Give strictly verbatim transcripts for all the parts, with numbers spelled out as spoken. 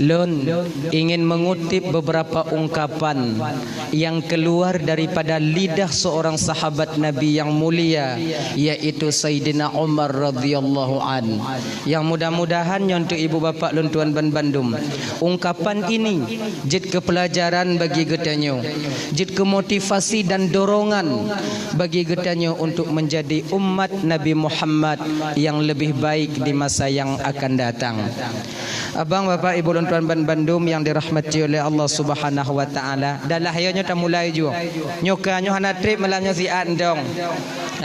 Lôn ingin mengutip beberapa ungkapan yang keluar daripada lidah seorang sahabat Nabi yang mulia, yaitu Saidina Umar radhiyallahu an. Yang mudah-mudahan nyoe untuk ibu bapak lôn tuan ban bandum, ungkapan ini jeuet keu peulajaran bagi geutanyoe, jeuet keu motivasi dan dorongan bagi geutanyoe untuk menjadi umat Nabi Muhammad yang lebih baik di masa yang akan datang. Abang, bapak, ibu lôn tuan ban bandum yang dirahmati oleh Allah Subhanahu wa Taala, dalah ya nyoe tamulai ju. Nyoe ka nyoe hana trép malam nyoe siat ndong.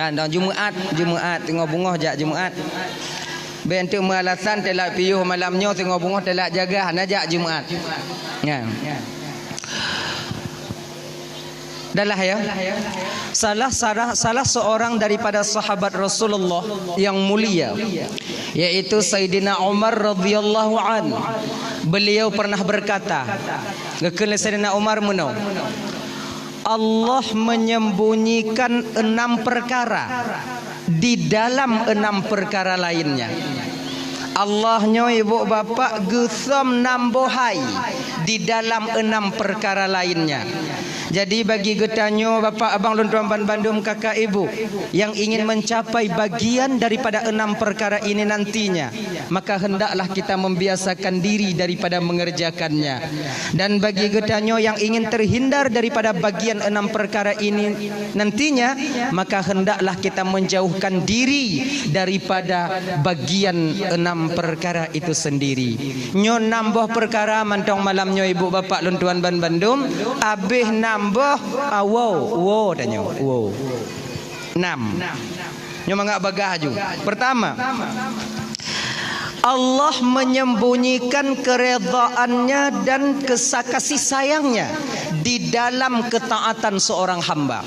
Ha, ndong Jumaat, Jumaat teungoh beungoh jak Jumaat. Bèk enteuk meualasan telat piôh malam nyoe teungoh beungoh telat jaga hana jak Jumaat. Nyan. Dalah ya. Salah, salah, salah seorang daripada sahabat Rasulullah yang mulia, yaitu Saidina Umar radhiyallahu an. Beliau pernah berkata, geukheun lé Saidina Umar meunoe, "Allah menyembunyikan enam perkara di dalam enam perkara lainnya." Allah nyoe, ibu bapak, geusöm nam boh hai di dalam enam perkara lainnya. Jadi, bagi geutanyoe, bapak, abang lôn tuan ban bandum, kakak, ibu, yang ingin mencapai bagian daripada enam perkara ini nantinya, maka hendaklah kita membiasakan diri daripada mengerjakannya. Dan bagi geutanyoe yang ingin terhindar daripada bagian enam perkara ini nantinya, maka hendaklah kita menjauhkan diri daripada bagian enam perkara itu sendiri. Nyoe nam boh perkara mantong malam nyoe, ibu bapak lôn tuan ban bandum, abéh nam boh, ah, woe, woe tanyoe, woe. Nam. Nyoe mangat bagah aju. Pertama, Allah menyembunyikan keredaannya dan kesa-, kasih sayangnya di dalam ketaatan seorang hamba.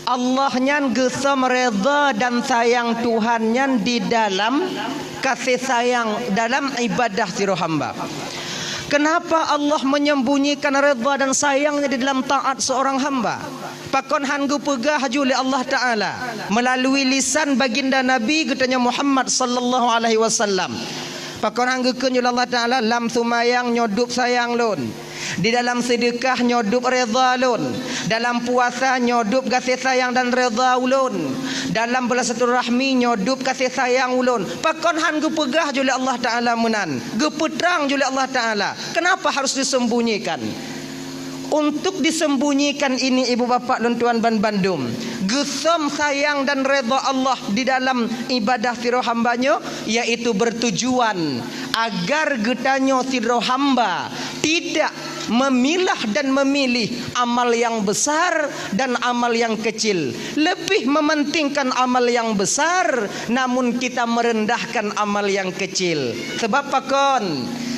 Allah nyan geusöm reda dan sayang Tuhan nyan di dalam kasih sayang dalam ibadah sidroe hamba. Kenapa Allah menyembunyikan reda dan sayangnya di dalam taat seorang hamba? Pakon han geupeugah ju lé Allah Taala melalui lisan baginda Nabi geutanyoe Muhammad sallallahu alaihi wasallam? Pakon han geukheun ju lé Allah Taala, "Lam seumayang nyoe dub sayang lôn, di dalam seudeukah nyoe dub reda lôn, dalam puasa nyoe dub gaséh sayang dan reda ulôn, dalam beulasilaturahmi nyoe dub gaséh sayang ulôn"? Pakon han geupeugah ju lé Allah Taala meunan, geupeutrang ju lé Allah Taala? Kenapa harus disembunyikan? Untuk disembunyikan ini, ibu bapak lôn tuan ban bandum, geusöm sayang dan reda Allah di dalam ibadah sidroe hamba nyoe, yaitu bertujuan agar geutanyoe sidroe hamba tidak memilah dan memilih amal yang besar dan amal yang kecil, lebih mementingkan amal yang besar, namun kita merendahkan amal yang kecil. Sebab pakon?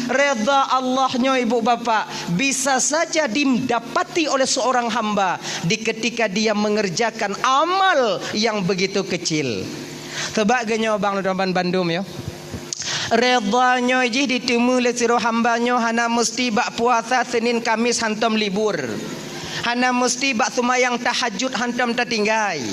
Reda Allah nyoe, ibu bapak, bisa saja didapati oleh seorang hamba di ketika dia mengerjakan amal yang begitu kecil. Sebab geuh nyoe bang lôn tuan ban bandum ya. Reda nyoe jih diteumé lé sidroe hamba nyoe hana meusti bak puasa Senin Kamis hantom libur. Hana meusti bak seumayang tahajud hantom tatinggai.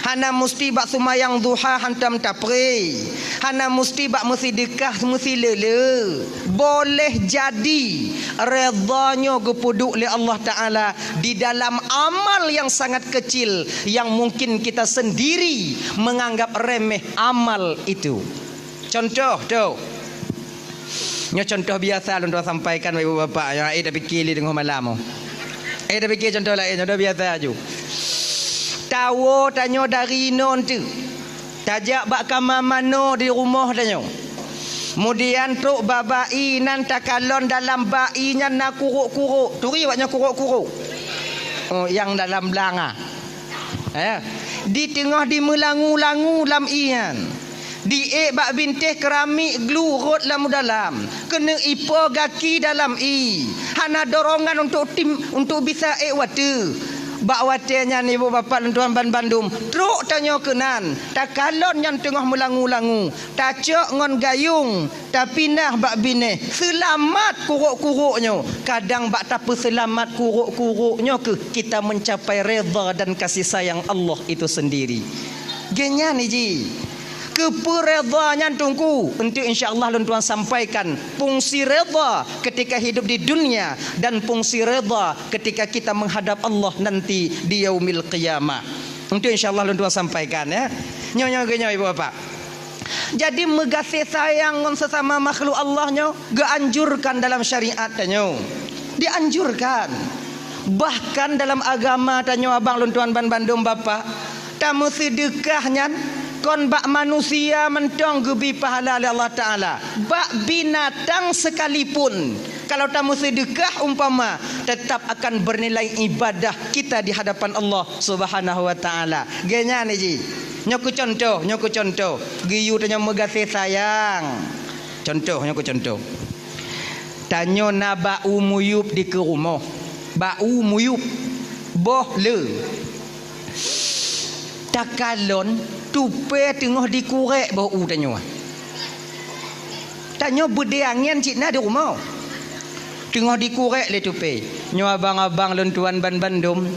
Hana meusti bak seumayang duha hantom tapré. Hana meusti bak meuseudeukah meusileule. Boleh jadi reda nyoe geupeuduek lé Allah Taala di dalam amal yang sangat kecil yang mungkin kita sendiri menganggap remeh amal itu. Contoh tu. Nyoe contoh biasa lôn tuan sampaikan bak ibu bapak nyang ai tapike lé teungoh malam. Ai tapike contoh laén, contoh biasa aju. Tawoe tanyoe dari inoe teuk. Tajak bak kama manoe di rumoh tanyoe. Kemudian trok bak bai nan takalon dalam bai nyan na kurok-kurok. Turi awak nyoe kurok-kurok. Oh, nyang dalam blanga. Eh, di teungoh dimeulangu-langu lam ié nyan. Diék bak bintéh keramik glu rot lam u dalam. Keuneuk ipo gaki dalam ié. Hana dorongan untuk tim, untuk bisa ék watée. Bak watée nyan ibu bapak lôn tuan ban bandum, trok tanyoe keunan. Takalon nyan teungoh meulangu-langu. Tacok ngon gayong. Tapinah bak binéh, seulamat kurok-kurok nyoe. Kadang bak tapeuseulamat kurok-kurok nyoe keuh kita mencapai reda dan kasih sayang Allah itu sendiri. Geuhnyan iji. Keupeue redha nyan, Teungku? Enteuk insya Allah lôn tuan sampaikan fungsi redha ketika hidup di dunia dan fungsi redha ketika kita menghadap Allah nanti di yaumil qiyamah. Enteuk insya Allah lôn tuan sampaikan, ya. Nyoe, nyoe, nyoe, Ibu Bapak. Jadi, meugaséh sayang ngon sesama makhluk Allah nyoe geuanjurkan dalam syariat tanyoe. Dianjurkan. Bahkan dalam agama tanyoe, abang lôn tuan banbandum Bapak, tameuseudeukah nyan kon bak manusia mantong geubri pahala lé Allah Taala, bak binatang sekalipun. Kalau tameuseudeukah umpama, tetap akan bernilai ibadah kita di hadapan Allah Subhanahu wa Taala. Geuh nyan ji. Nyoe keu contoh, nyoe keu contoh. Geuyue tanyoe meugaséh sayang. Contoh, nyoe keu contoh. Tanyoe na bak u muyueb dikeue rumoh. Bak u muyueb. Boh le. Takalon tupée teungoh dikurék boh u tanyoe. Tanyoe beudée angén cit na di rumoh. Teungoh dikurék lé tupée. Nyoe abang-abang lôn tuan banbandum,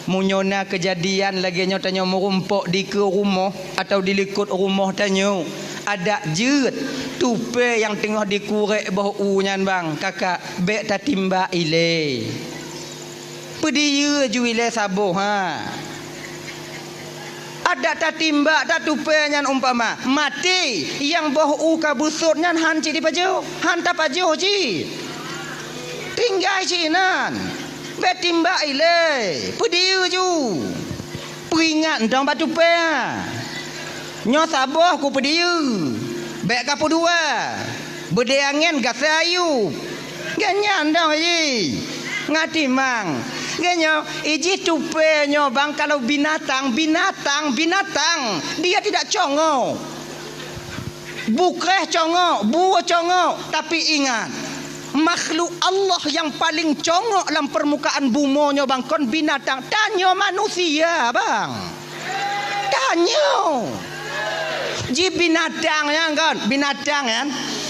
meunyoe na keujadian lagée nyoe tanyoe meurumpok dikeue rumoh atawa di likot rumoh tanyoe, adak jeuet tupée nyang teungoh dikurék boh u nyan bang, kakak, bék tatimbak ilée. Peudiyeu ju ilée saboh, ha. Adak tatimbak that tupée nyan umpama, maté, nyang boh u ka beusôt nyan han cit jipajoh, han tapajoh cit. Tinggai cit inan. Bék timbak ilée, peudiyeu ju. Peuingat mantong bak tupée. Nyoe saboh kupeudiyeu, bék kapeudua. Beudée angén gasai ayub. Geuh nyan dong ji. Ngatimang. Geuh nyoe, ijih tupée nyoe bang kalau binatang, binatang, binatang. Dia tidak congok. Bukréh congok, bue congok. Tapi ingat, makhluk Allah nyang paléng congok lam peurmukaan bumoe nyoe bang kon binatang. Tanyoe manusia bang. Tanyoe. Ji binatang nyan kan, binatang nyan.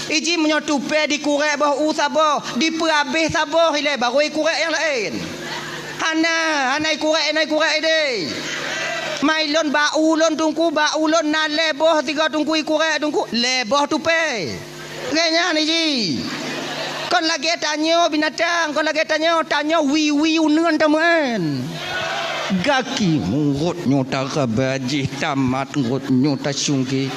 Iji meunyoe tupée dikurék boh u saboh, dipeuabéh saboh ilée, barô ikurék nyang laén. Hana, hana ikurék, hana ikurék idéh. Mai lôn bak u lôn teungku, bak u lôn na lhée boh sigoe teungku ikurék teungku, lhée boh tupée. Lagée nyan ji. Kon lagée tanyoe binatang, kon lagée tanyoe, tanyoe wie-wie uneuen tameuén. Gaki murot nyoe taraba jih tamat rot nyoe tasungke.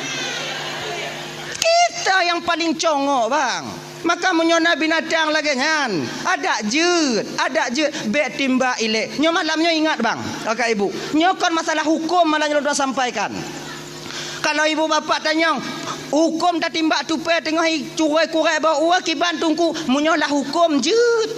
Kita nyang paléng congok bang. Maka meunyoe na binatang lagée nyan, adak jeuet, adak jeuet, bék timbak ilée. Nyoe malam nyoe ingat bang, kakak ibu. Nyoe kon masalah huköm malam nyoe lôn sampaikan. Kalau ibu bapak tanyong, huköm tatimbak tupée teungoh i-, curék kurék boh u kiban teungku, meunyoe lah huköm jeuet,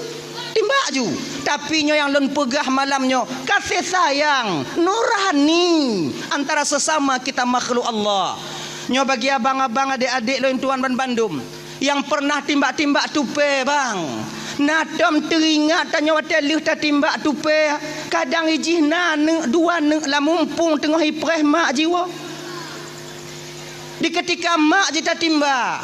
timbak ju. Tapi nyoe nyang lôn peugah malam nyoe, kasih sayang nurani antara sesama kita makhluk Allah. Nyoe bagi abang-abang, adék-adék lôn tuan banbandum. Nyang peureunah timbak-timbak tupée, bang. Na tom teuingat tanyoe watée lheueh tatimbak tupée, kadang ijih na aneuk dua aneuk lam mumpung teungoh ipreh mak jiwoe. Di keutika mak jitatimbak,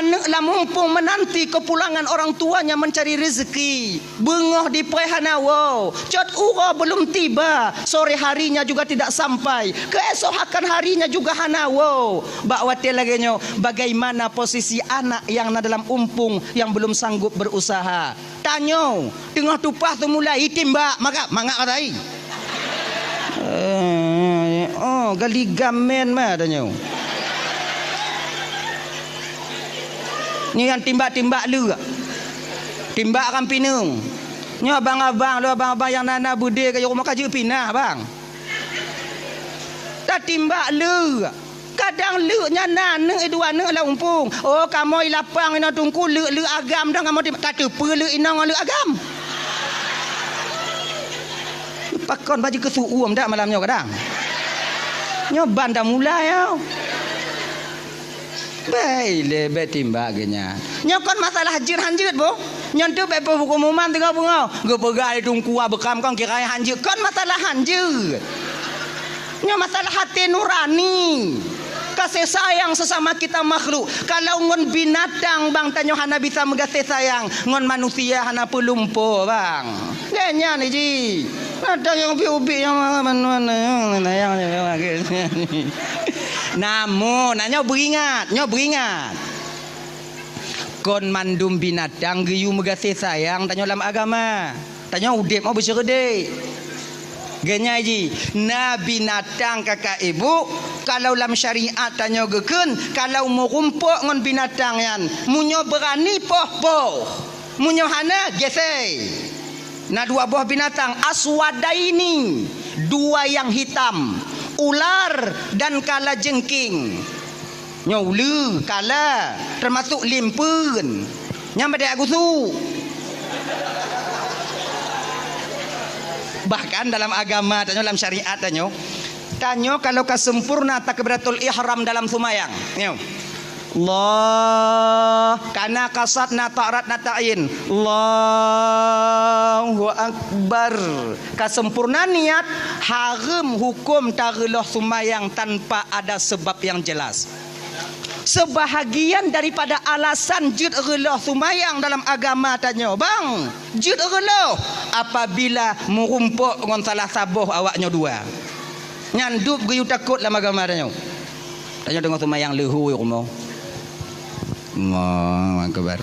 aneuk lam mumpung meunanti keupulangan orang tuanya meuncari reuzeuki. Beungoh dipreh hana woe, cot uroe beulom tiba, sore harinya juga tidak sampai, keuesokan harinya juga hana woe. Bak watée lagée nyoe, bagaimana posisi anak nyang na dalam umpung nyang beulom sanggob beurusaha? Tanyoe, teungoh tupah teumulai itimbak, maka mangat katai. Eh, oh, gali gamen ma tanyoe. Nyoe nyang timbak-timbak leuk. Timbak kan pineung. Nyoe abang-abang, lôn abang-abang nyang na-na beudé ka jeuet rumoh ka jeuet pinah, bang. Tatimbak leuk. Kadang leuk nyan na aneuk dua aneuk lam umpung. Oh, kamoe i lapang inoe teungku leuk-leuk agam dong kamoe timbak. Ka teupeue leuk inong ngon leuk agam. Pakon baju keusuuem dak malam nyoe kadang. Nyoe ban dah mulai, oh. Bék ilée, bék timbak geuh nyan. Nyoe kon masalah jeuet han jeuet, boh. Nyoe teuh bék peuhuköm umam teungoh beungoh. Geupeugah lé teungku beukam kon kira han jeuet. Kon masalah han jeuet. Nyoe masalah até nurani. Kasih sayang sesama kita makhluk. Kalau ngon binatang bang tanyoe hana bisa meugaséh sayang, ngon manusia hana peulumpo, bang. Nyan, nyan ji. Ada nyang ubit-ubit nyang mana-mana nyang, nyang, nyang, nyang. Namun, na nyoe beuingat, nyoe beuingat. Kon mandum binatang geuyue meugaséh sayang tanyoe lam agama. Tanyoe udeb mau beuseureudek. Geunyai jih, na binatang kakak ibu, kalau lam syariat tanyoe geukheun, kalau meurumpok ngon binatang nyan, meunyoe beurani poh-poh, meunyoe hana gesei. Na dua boh binatang, aswadaini, dua yang hitam, ular dan kalajengking. Nyoe uleue, kala, teumasuk limpeuen. Nyang beda gusu. Bahkan dalam agama tanyoe, dalam syariat tanyoe, tanyoe kalau ka sempurna takbiratul ihram dalam sumayang. Nyoe. Allah, kana kasat na ta'rat na ta'in. Allahu Akbar. Ka sempurna niat, hareuem huköm tareuloh sumayang tanpa ada sebab yang jelas. Seubahagian daripada alasan jeuet reuloh sumayang dalam agama tanyoe, bang, jeuet reuloh apabila meurumpok ngon salah saboh awak nyoe dua. Nyan dub geuyue takot lam agama tanyoe. Tanyoe teungoh sumayang leuhô rumoh. Allahu Akbar.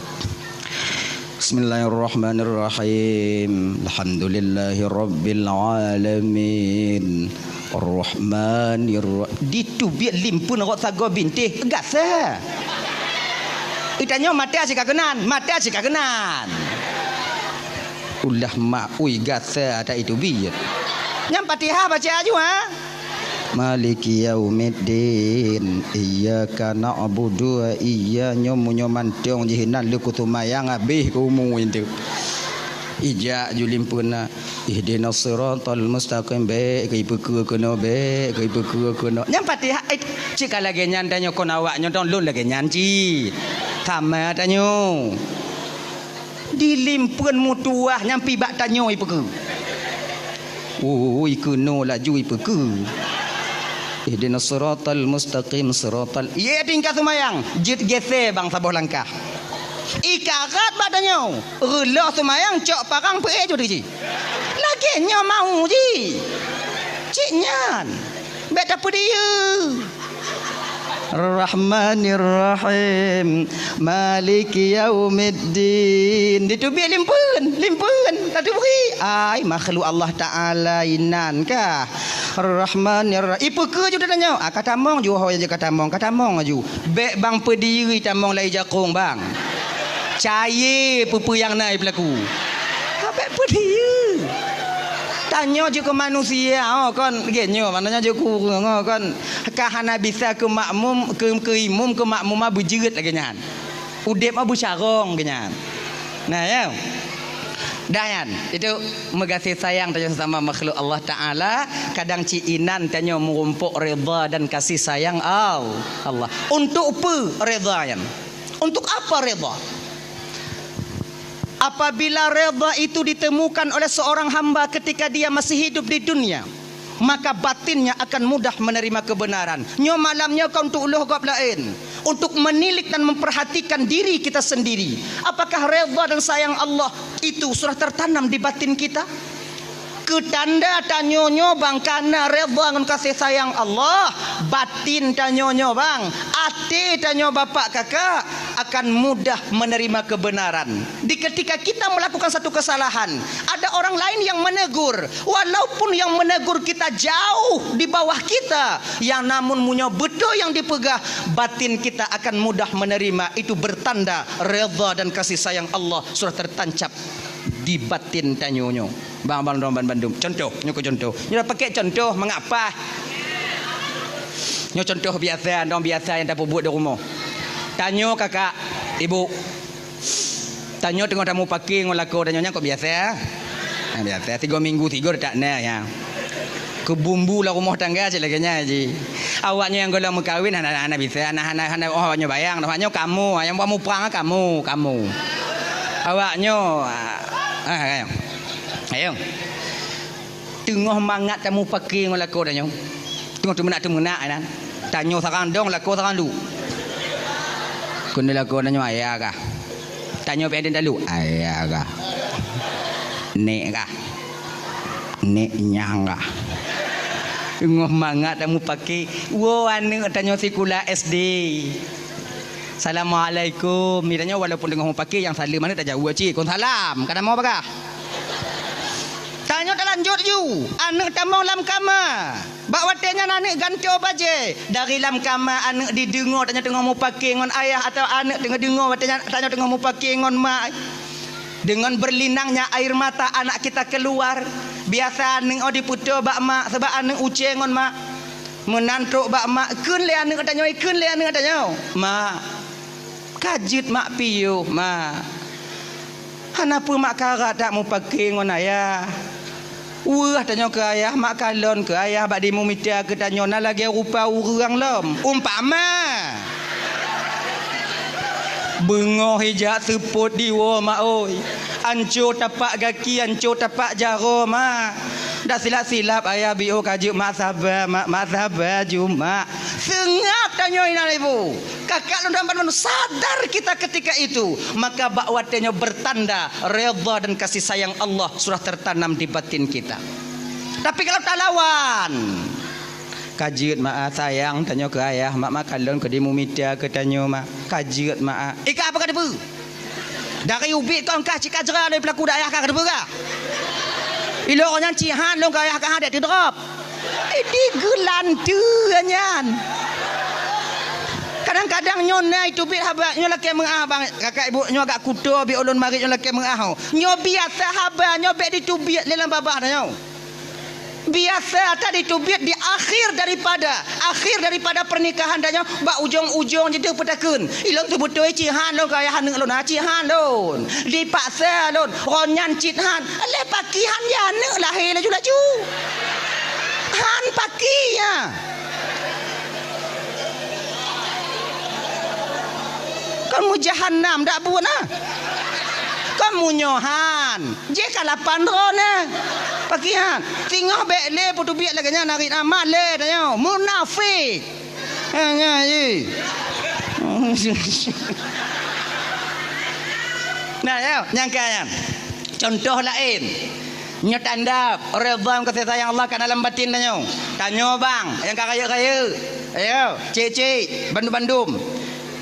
Bismillahirrahmanirrahim. Alhamdulillahirabbil alamin. Arrahmanirra-, diteubiet limpeuen rot sagoe bintéh, gasa. Itanyoe mata cit ka keunan, mata cit ka keunan. Ulah mak ui gasa ata iteubiet. Nyang Fatihah baca aju, ha? Maliki yaumiddin. Iyyaka na'budu wa iyya-, nyoe meunyoe mantong jih nan leuku sumayang habéh keu umu itu. Ijak ju limpeuna, ihdinas siratal mustaqim, bék keu ipeukeu keunoe, bék keu ipeukeu keunoe. Nyang Fatihah, eh, cit ka lagée nyan tanyoe kon awak nyoe dong lôn lagée nyan cit. Sama tanyoe. Di limpeuen meutuwah nyang pih bak tanyoe ipeukeu. Ui, keunoe laju ipeukeu. Ihdinas siratal mustaqim, siratal, ié tingkat seumayang, jeuet gesé bang saboh langkah. Ikarat bak tanyoe, reuloh seumayang cok parang peuék ju teuji. Lagée nyoe mau ji. Cit nyan. Bék tapeudiyeu. Rahmanirrahim. Maliki yaumiddin. Diteubiet limpeuen, limpeuen. Tateubiet. Ai, makhluk Allah Taala inan kah. Rahmanirrahim. Ipeukeu ju tanyoe. Ah, ka tamong ju, ho, ka tamong, ka tamong ju. Bék bang peudiri tamong lai jakong bang. Cayée peue-peue nyang na ipeulaku. Ka bék peudiyeu. Tanyoe jeuet keu manusia, oh, kon, lagée nyoe, maknanya jeuet keu ureuëng, oh, kon. Ka hana bisa keu makmum, keu, keu imum, keu makmuma beujeuet lagée nyan. Udeb mah beucarông lagée nyan. Nah, ya. Dah nyan, itu meugaséh sayang tanyoe sesama makhluk Allah Taala, kadang cit inan tanyoe meurumpok redha dan kasih sayang Al-, Allah. Untuk peue redha nyan? Untuk apa redha? Apabila redha itu ditemukan oleh seorang hamba ketika dia masih hidup di dunia, maka batinnya akan mudah menerima kebenaran. Nyoe malam nyoe ka untuk uloh gob laén, untuk menilik dan memperhatikan diri kita sendiri. Apakah redha dan sayang Allah itu sudah tertanam di batin kita? Keu tanda tanyoe nyoe bang kana redha ngon kasih sayang Allah, batin tanyoe nyoe bang, até tanyoe bapak kakak akan mudah menerima kebenaran. Di ketika kita melakukan satu kesalahan, ada orang lain yang menegur, walaupun yang menegur kita jauh di bawah kita, yang namun meunyoe beutôi nyang dipeugah, batin kita akan mudah menerima. Itu bertanda redha dan kasih sayang Allah sudah tertancap di batin tanyoe nyoe. Bang, bang, dong, ban-, bandum. Contoh, nyoe keu contoh. Nyoe pakai contoh mangat paih. Nyoe contoh biasa, dong biasa nyang tapeubuet di rumoh. Tanyoe kakak, ibu. Tanyoe teungoh tamupake ngon lakoe tanyoe nyan kok biasa. Ha, biasa. Tiga minggu, tiga tak na, ya. Keu bumbu lam rumoh tangga cit lagée nyan ji. Awak nyoe nyang gohlom meukawen hana, hana bisa, hana, hana, hana, oh, awak nyoe bayang, awak nyoe kamoe, nyang buat muprang kamoe, kamoe. Awak nyoe, ah, ah, ayo. Ayo. Teungoh mangat tamupake ngon lakoe tanyoe. Teungoh teumeunak-teumeunak nyan. Tanyoe sarang dong, lakoe sarang duek. Keuneuk lakoe tanyoe ayah kah? Tanyoe pih talu, ayah kah? Nek kah? Nek nyang kah? Teungoh mangat tamupaké, woe aneuk tanyoe sikula S D. "Assalamualaikum." Tanyoe walaupun teungoh mupaké, nyang saleuem aneuk tajaweueb cit, "Waalaikumsalam." Ka tamong bagah. Tanyoe talanjut ju, aneuk tamong lam kama. Bak watée nyan aneuk gantoe bajée. Dari lam kama aneuk dideungoe tanyoe teungoh mupaké ngon ayah, atawa aneuk teungoh deungoe watée nyan tanyoe teungoh mupaké ngon ma. Dengan berlinangnya air mata anak kita keluar. Biasa aneuk oh dipeutoe bak mak, sabab aneuk ucée ngon mak. Meunan trok bak mak, kheun lé aneuk tanyoe, kheun lé aneuk tanyoe, "Mak, ka jeuet mak piôh, mak. Hana peue mak karat that mupaké ngon ayah. Weueh tanyoe keu ayah, mak kalon keu ayah bak dimumita keu tanyoe na lagée rupa ureuëng lom." Umpama. Beungoh ijak seupôt diwoe, mak oi. Anco tapak gaki, anco tapak jaroe, mak. Dak silap-silap ayah biôh ka jeuet, mak saba, mak, mak saba ju, mak. Seungab tanyoe inan ibu. Kakak lôn dan padum sadar kita ketika itu. Maka bak watée nyoe bertanda redha dan kasih sayang Allah sudah tertanam di batin kita. Tapi kalau talawan, "Ka jeuet mak ah, sayang tanyoe keu ayah, mak, mak kalon keu dimumita keu tanyoe, mak. Ka jeuet mak ah." Ika apa ka teupeue? Dari ubit kon kah cit ka jra lé peulaku dayah ka teupeue kah? Ilok nyan cit han lôn keu ayah ka han dek teudrop. Idi geulanteue nyan. Kadang-kadang nyoe na iteubiet haba, nyoe lakée meuah bang, kakak ibu nyoe agak kuto bi ulôn marit nyoe lakée meuah ho. Nyoe biasa haba nyoe bék diteubiet lé lam babah tanyoe. Biasa that diteubiet di akhir daripada, akhir daripada pernikahan tanyoe, bak ujong-ujong jiteubiet peutakheun. Ilôn teubeutôi cit han lôn keu ayah aneuk lôn, ha, cit han lôn. Dipaksa lôn, ron nyan cit han. Lé paki han ya aneuk lahé laju-laju. Han paki ya. Kon meujahanam dak buet na. Kon meunyoe han. Jih ka lapan droeneuh. Pakihan. Singoh bék lé peuteubiet lagée nyan narit amat lé tanyoe. Munafik. Ha, nyan jih. Nah, ya, nyangka nyan. Contoh laén. Nyoe tanda redha kasih sayang Allah ka dalam batin tanyoe. Tanyoe bang, nyang ka rayeuk-rayeuk. Ayo, cik-cik, bandum-bandum.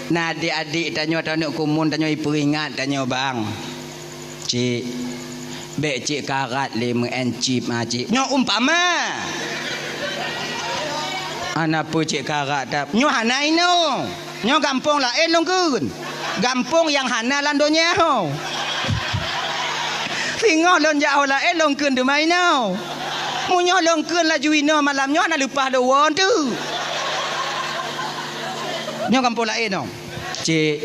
Nah, adik-adik tanyoe atau aneuk kumun tanyoe ipeuingat tanyoe bang. Cik, bék cik karat lé meu'en cip ma cik. Nyoe umpama. Hana peue cik karat that. Nyoe hana inoe. Nyoe gampông laén lôn kheun. Gampông nyang hana lam donya ho. Singoh lôn jak ho laén lôn kheun teuma inoe. Meunyoe lôn kheun laju inoe malam nyoe hana leupah lôn woe teuk. Nyoe gampông laén nyoe. Cik,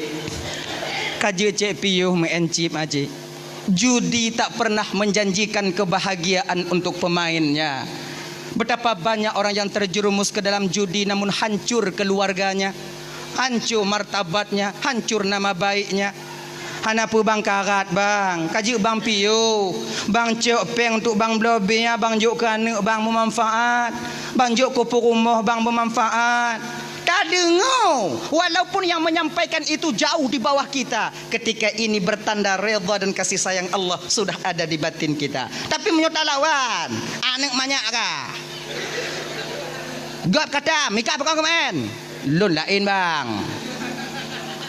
ka jeuet cik piôh meu'en cip ma cik. Judi tak pernah menjanjikan kebahagiaan untuk pemainnya. Betapa banyak orang yang terjerumus ke dalam judi namun hancur keluarganya, hancur martabatnya, hancur nama baiknya. Hana peue bang karat bang, ka jeuet bang piôh, bang cok péng untuk bang bloe bir, bang jok keu aneuk bang meumanfaat, bang jok keu peurumoh bang meumanfaat. Tadeungoe, walaupun yang menyampaikan itu jauh di bawah kita, ketika ini bertanda redha dan kasih sayang Allah sudah ada di batin kita. Tapi meunyoe talawan, aneuk manyak kah? Gob kata, mika pakon keumaén? Lôn laén bang.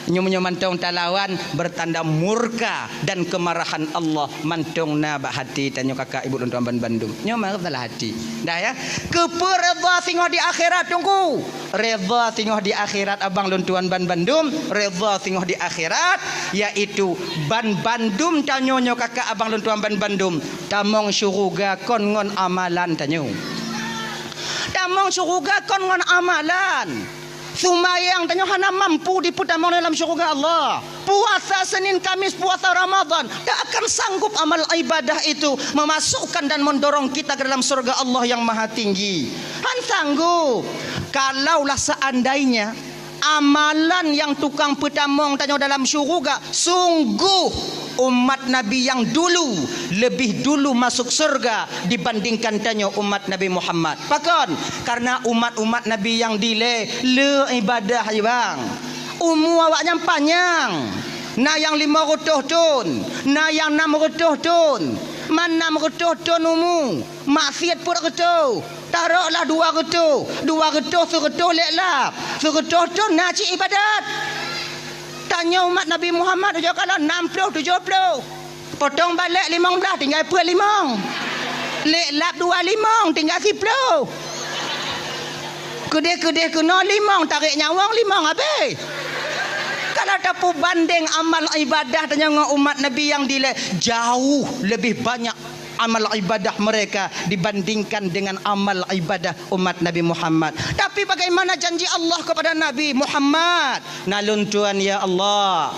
Nyoe meunyoe mantong talawan, bertanda murka dan kemarahan Allah mantong na bak hati tanyoe kakak ibu lôn tuan ban bandum. Nyoe meusalah hati. Dah ya. Keupeue redha singoh di akhirat teungku? Redha singoh di akhirat abang lôn tuan ban bandum, redha singoh di akhirat, yaitu ban bandum tanyoe nyoe kakak abang lôn tuan ban bandum, tamong syuruga kon ngon amalan tanyoe. Tamong syuruga kon ngon amalan. Seumayang tanyoe hana mampu dipeutamong dalam syuruga Allah. Puasa Senin Kamis, puasa Ramadan, tak akan sanggup amal ibadah itu memasukkan dan mendorong kita ke dalam surga Allah yang Maha Tinggi. Han sanggup. Kalaulah seandainya amalan yang tukang peutamong tanyoe dalam syuruga, sungguh umat Nabi yang dulu lebih dulu masuk surga dibandingkan tanyoe umat Nabi Muhammad. Pakon? Karena umat-umat Nabi yang dilée le ibadah, bang. Umu awaknyan panyang. Na nyang limong reutôh thon, na nyang nam reutôh thon. Man nam reutôh thon umu, maksiat peuet reutôh. Taroklah dua reutôh, dua reutôh, seureutôh lhèk lap, seureutôh thôn na cit ibadat. Tanyoe umat Nabi Muhammad ujoe kalon nam ploh tujoh ploh. Potong balek limong blaih, tinggai peuet limong. Lhèk lap dua limong, tinggai siploh. Keudeh-keudeh keunoe limong, tarek nyawöng limong habéh. Kalau tapeubandeng amal ibadah tanyoe ngon umat Nabi nyang dilèe, jauh leubeh banyak amal ibadah mereka dibandingkan dengan amal ibadah umat Nabi Muhammad. Tapi bagaimana janji Allah kepada Nabi Muhammad? Na lôn tuan, ya Allah,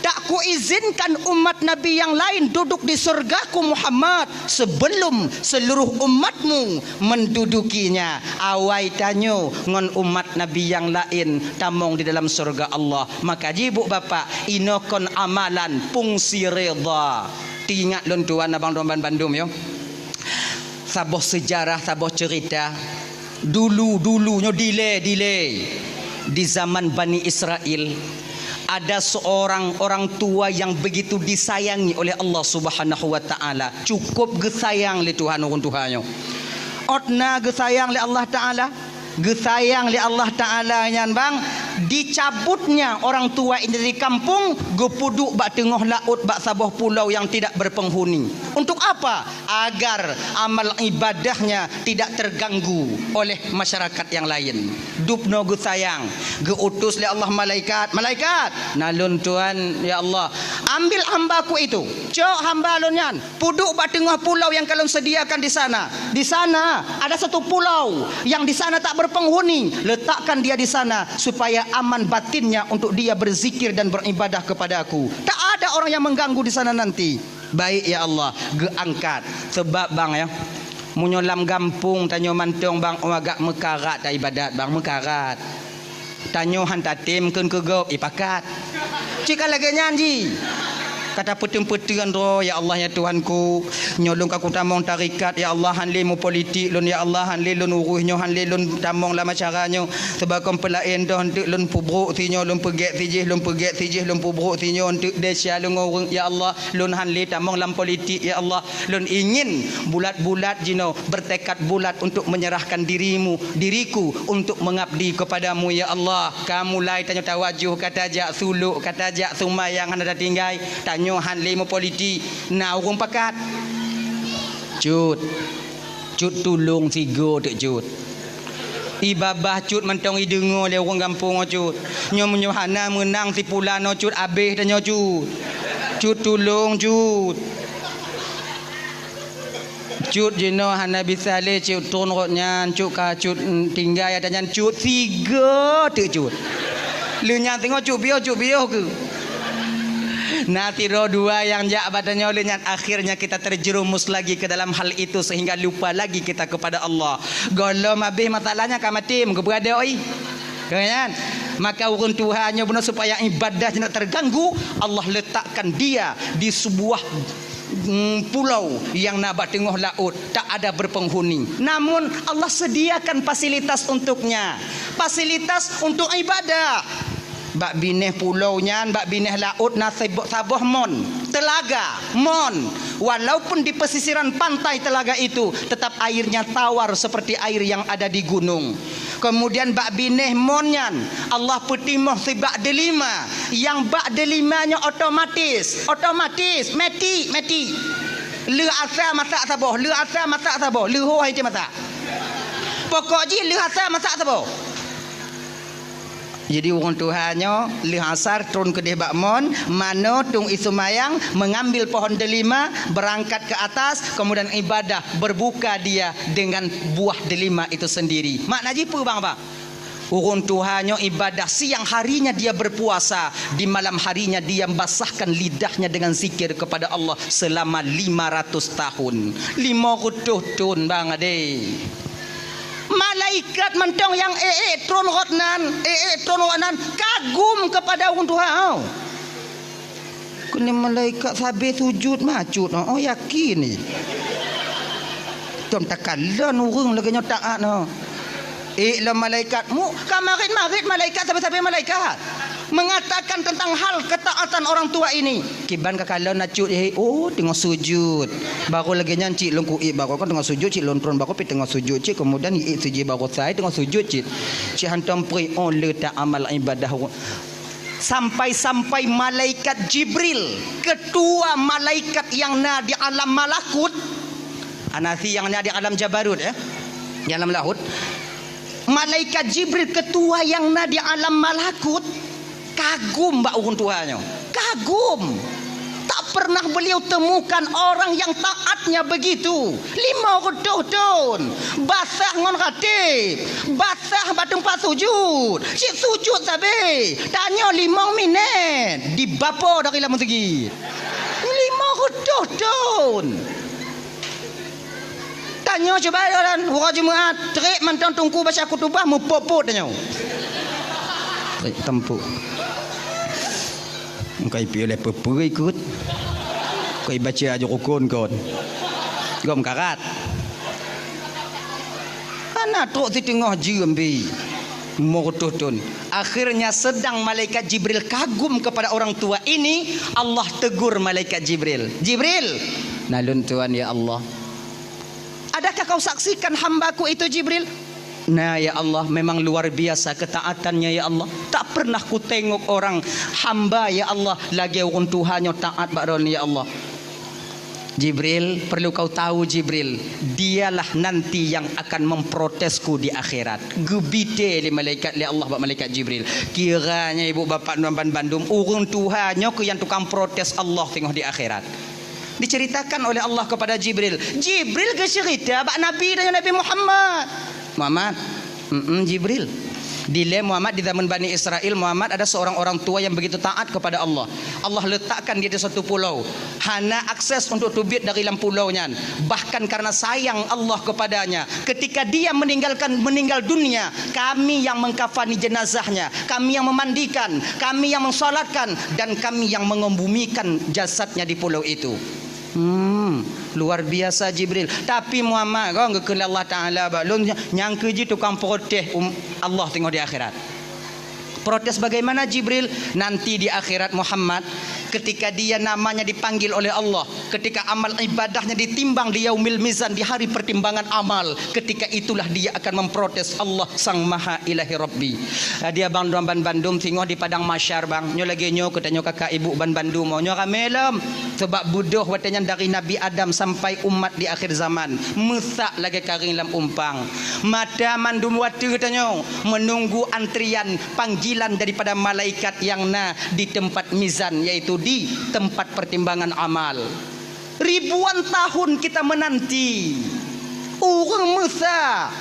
tak kuizinkan umat Nabi yang lain duduk di surgaku Muhammad sebelum seluruh umatmu mendudukinya. Awai tanyoe ngon umat Nabi yang lain tamong di dalam surga Allah. Maka jih buk bapak, inoe kon amalan fungsi ridha. Teuingat lôn tuan abang lôn bandum yo. Saboh seujarah, saboh ceurita. Dulu-dulu nyoe dilèe, dilèe. Di zaman Bani Israel, ada seorang orang tua yang begitu disayangi oleh Allah Subhanahu wa Ta'ala. Cukup geusayang lé Tuhan ureueng tuha nyoe. Ôt na geusayang lé Allah Ta'ala, geusayang lé Allah Ta'ala nyan bang, dicabutnya orang tua ini dari kampung, geupeuduek bak teungoh laôt bak saboh pulau yang tidak berpenghuni. Untuk apa? Agar amal ibadahnya tidak terganggu oleh masyarakat yang lain. Dubnoe geusayang, geuutus lé Allah malaikat, "Malaikat, na lôn tuan, ya Allah, ambil hambaku itu, cok hamba lôn nyan, peuduek bak teungoh pulau yang ka lôn sediakan di sana. Di sana ada satu pulau yang di sana tak berpenghuni, letakkan dia di sana supaya aman batinnya untuk dia berzikir dan beribadah kepada-Ku. Tak ada orang yang mengganggu di sana nanti." "Baik, ya Allah," geuangkat. Sebab bang ya, meunyoe lam gampông tanyoe mantong bang, oh, agak meukarat taibadat bang, meukarat. Tanyoe han tatem kheun keu gob, ipakat. Cit ka lagèe nyan jih. Ka tapeuteun-peuteun droe, "Ya Allah, ya Tuhanku, nyoe lôn ka kutamong tarekat, ya Allah, han lé meupolitik lôn, ya Allah, han lé lôn urus nyoe, han lé lôn tamong lam acara nyoe. Sebab kon peulaén doh, eunteuk lôn peubrok sinyoe, lôn peugèt sijih, lôn peugèt sijih, lôn peubrok sinyoe, eunteuk desya lôn ngon ureueng, ya Allah." Lôn han lé tamong lam politik, ya Allah. Lôn ingin bulat-bulat jinoe, bertekad bulat untuk menyerahkan dirimu, diriku untuk mengabdi kepada-Mu, ya Allah. Ka mulai tanyoe tawajoh, ka tajak sulok, ka tajak seumayang hana tatinggai. Tanyoe han lé meupolitik, na ureueng pakat. Cut. Cut tulông sigoe teuk Cut. Ié babah Cut mantong ideungoe lé ureueng gampông nyoe Cut. Nyoe meunyoe hana meunang si pulan nyoe Cut, abéh tanyoe Cut. Cut tulông Cut. Cut jinoe hana bisa lé Cut tron rot nyan, Cut ka Cut, mm, tinggai ata nyan Cut sigoe teuk Cut. Lheueh nyan teungoh Cut piôh, Cut piôh keuh. Na sidroe dua nyang jak bak tanyoe lheueh nyan, akhirnya kita terjerumus lagi ke dalam hal itu sehingga lupa lagi kita kepada Allah. Gohlom abéh masalahnya ka maté, meugeubeuradoi. Ka nyan? Maka ureueng tuha nyoe bunoe supaya ibadah jinoe terganggu, Allah letakkan dia di sebuah, mm, pulau yang na bak teungoh laôt, tak ada berpenghuni. Namun Allah sediakan fasilitas untuknya. Fasilitas untuk ibadah. Bak binéh pulo nyan, bak binéh laôt na sebo-, saboh mon, teulaga, mon. Walaupun di pesisiran pantai telaga itu, tetap airnya tawar seperti air yang ada di gunung. Kemudian bak binéh mon nyan, Allah peutimoh sibak deulima, nyang bak deulima nyoe otomatis, otomatis, meuti, meuti. Lheueh asa masak saboh, lheueh asa masak saboh, lheueh ho hai masak. Pokok jih lheueh asa masak saboh. Jadi, ureueng tuha nyoe lheueh asar tron keudeh bak mon, manoe tueng ie seumayang, mengambil pohon delima, berangkat ke atas, kemudian ibadah, berbuka dia dengan buah delima itu sendiri. Makna jih peue, Bang, Bang? Ureueng tuha nyoe ibadah, siang harinya dia berpuasa, di malam harinya dia basahkan lidahnya dengan zikir kepada Allah selama lima ratus tahun. Lima reutôh thon, Bang, adé. Malaikat mantong nyang ék-ék tron rot nan, ék-ék tron rot nan kagum kepada ureueng tuha nyoe. Keuneuk malaikat sabe sujud mah Cut nyoe, oh, yakin ni. Tom takalon ureueng lagèe nyoe taat nyoe. Ék lom malaikat, mu ka marit-marit malaikat sabe-sabe malaikat. mengatakan tentang hal ketaatan orang tua ini. Kiban ka kalon na cut, eh, oh, teungoh sujud. Baru lagèe nyan cit lôn kuék, baru kan teungoh sujud cit lôn tron, baru pi teungoh sujud cit, kemudian iék sujud baru sai teungoh sujud cit. Cit hantom preh, oh, le ta amal ibadah. Sampai-sampai malaikat Jibril, ketua malaikat yang na di alam malakut, anasi yang na di alam jabarut, ya, di alam lahut. Malaikat Jibril, ketua yang na di alam malakut, kagum bak ureuëng tuha nyoe. Kagum. Tak pernah beliau temukan orang yang taatnya begitu. Lima reutôh thon. Basah ngon ratib. Basah bak teumpat sujud. Cit sujud sabe. Tanyoe limong minét. Dibapo dari lam meuseujid. Lima reutôh thon. Tanyoe cuba jalan, uroe Jumat, trép mantong teungku baca khutubah, meupot-pot tanyoe. Trép tampok. Engkai piôh lé peue-peue ikot. Engkai baca aju rukun kon. Gom karat. Hana trok siteungoh jeuem bi. Lima reutôh thon. Akhirnya sedang malaikat Jibril kagum kepada orang tua ini, Allah tegur malaikat Jibril. "Jibril, na lôn tuan ya Allah." "Adakah kau saksikan hamba-Ku itu, Jibril?" "Na, ya Allah, memang luar biasa ketaatannya, ya Allah. Tak pernah kutengok orang hamba, ya Allah, lagèe ureuëng tuha nyoe taat bak Droeneuh, ya Allah." "Jibril, perlu kau tahu, Jibril, dialah nanti yang akan memprotesku di akhirat." Geubitée lé malaikat, lé Allah bak malaikat Jibril. Kiranya ibu bapak nyoe ban bandum, ureuëng tuha nyoe keuh nyang tukang protes Allah teungoh di akhirat. Diceritakan oleh Allah kepada Jibril. Jibril geuceurita bak Nabi dan Nabi Muhammad. "Muhammad, mm Jibril. Dilée Muhammad di zaman Bani Israel, Muhammad ada seorang orang tua yang begitu taat kepada Allah. Allah letakkan dia di satu pulau. Hana akses untuk teubiet dari lam pulau nyan. Bahkan karena sayang Allah kepadanya, ketika dia meninggalkan, meninggal dunia, kami yang mengkafani jenazahnya, kami yang memandikan, kami yang mensolatkan, dan kami yang mengembumikan jasadnya di pulau itu." Hmm, luar biasa Jibril. Tapi Muhammad, kon geukheun lé Allah Taala bak lôn, nyang keuh jih tukang protes um, Allah teungoh di akhirat. Protes bagaimana Jibril? Nanti di akhirat Muhammad, ketika dia namanya dipanggil oleh Allah, ketika amal ibadahnya ditimbang di yaumil mizan, di hari pertimbangan amal, ketika itulah dia akan memprotes Allah Sang Maha Ilahi Rabbi. Dia bang dua ban bandum singoh di padang mahsyar bang. Nyoe lagèe nyoe keu tanyoe kakak ibu ban bandum. Nyoe ramé lom. Sebab beudôh watèe nyan dari Nabi Adam sampai umat di akhir zaman. Meusak lagèe karing lam umpang. Mata mandum watèe tanyoe menunggu antrian panggilan daripada malaikat yang na di tempat mizan, yaitu di tempat pertimbangan amal. Ribuan tahun kita menanti. Ureuëng meusa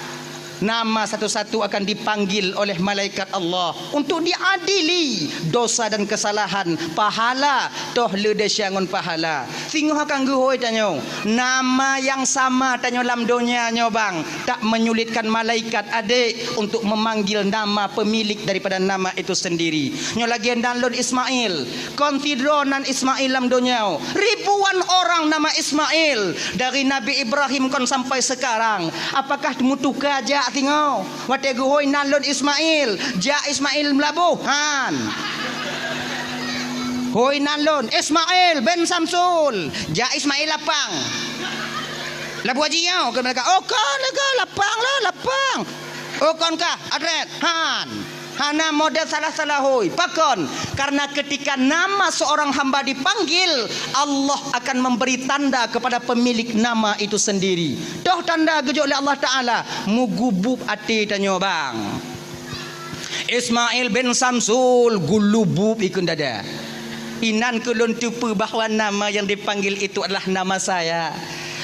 nama satu-satu akan dipanggil oleh malaikat Allah untuk diadili dosa dan kesalahan, pahala, toh le desya ngon pahala. Singoh akan geuhôi tanyoe, nama yang sama tanyoe lam donya nyoe bang, tak menyulitkan malaikat adek untuk memanggil nama pemilik daripada nama itu sendiri. Nyoe lagèe nan lôn Ismail, kon sidroe nan Ismail lam donya. Ribuan orang nama Ismail, dari Nabi Ibrahim kon sampai sekarang. Apakah meutuka jak singoh? Watèe geuhôi nan lôn Ismail, jak Ismail Meulaboh, han. Hôi nan lôn, Ismail bin Samsul, jak Ismail Lapang. Labuhan Haji nyoe, keu mereka, "Oh, kon, kon, Lapang lah, Lapang." "Oh, kon kah, adrès?" Han. Hana model salah-salah hôi. Pakon? Karena ketika nama seorang hamba dipanggil, Allah akan memberi tanda kepada pemilik nama itu sendiri. Toh tanda geujok lé Allah Taala, meugubub até tanyoe bang. Ismail bin Samsul gulubub ikun dada. Inan keu lôn teupeue bahwa nama yang dipanggil itu adalah nama saya.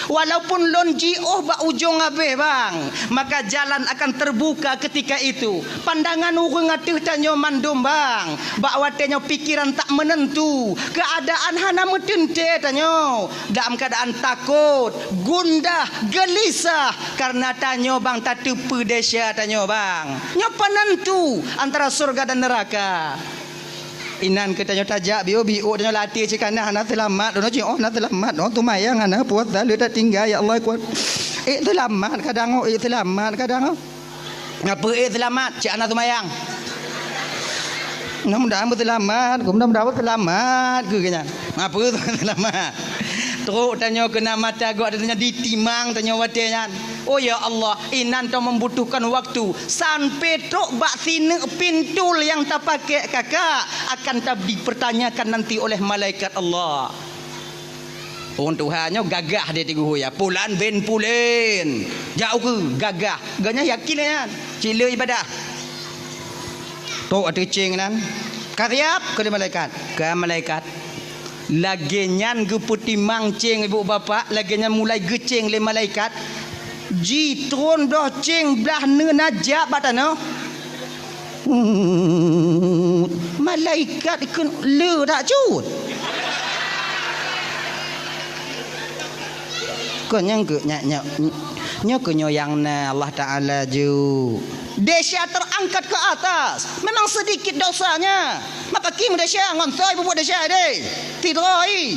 Walaupun lôn jiôh bak ujong abéh bang, maka jalan akan terbuka ketika itu. Pandangan ureuëng ateueh tanyoe mandum bang, bak watèe nyoe pikiran tak menentu, keadaan hana meuteuntèe tanyoe. Dalam keadaan takot, gundah, gelisah, karena tanyoe bang tateupeue desya tanyoe bang. Nyoe penentu antara surga dan neraka. Inan keu tanyoe tajak biôh-biôh tanyoe latih cit kana hana seulamat, droeneuh cit oh na seulamat, oh tumayang hana puasa le tatinggai ya Allah kuat. Eh seulamat kadang oh, eh seulamat kadang oh. Ngapa eh seulamat cit hana tumayang. Mudah-mudahan beuseulamat, mudah-mudahan beuseulamat keu nyan. Apa seulamat? Trok tanyoe keunan mata gob, tanyoe ditimang tanyoe watée nyan. Oh ya Allah, inan ta membutuhkan waktu sampai trok bak sineuk pintul nyang tapakai kakak akan ta dipertanyakan nanti oleh malaikat Allah. Ureuëng tuha nyoe gagah di Teungku Huya. Pulan bin Pulen. Jak ukeue gagah. Gobnyan yakin nyan. Cit le ibadah. Trok ateueh céng nan. Ka siab keu lé malaikat. Ka malaikat. Lagée nyan geupeutimang céng ibu bapak, lagée nyan mulai geucéng lé malaikat. Jitron bloh céng blah neuna jak bak tanoh. Malaikat kheun le dak cut. Kon nyang keu nyak nyak nyoe keu nyoe nyang na Allah Taala ju. Desya terangkat ke atas. Memang sedikit dosanya. Maka kim desya ngon soe bubuet desya deh. Tidroi.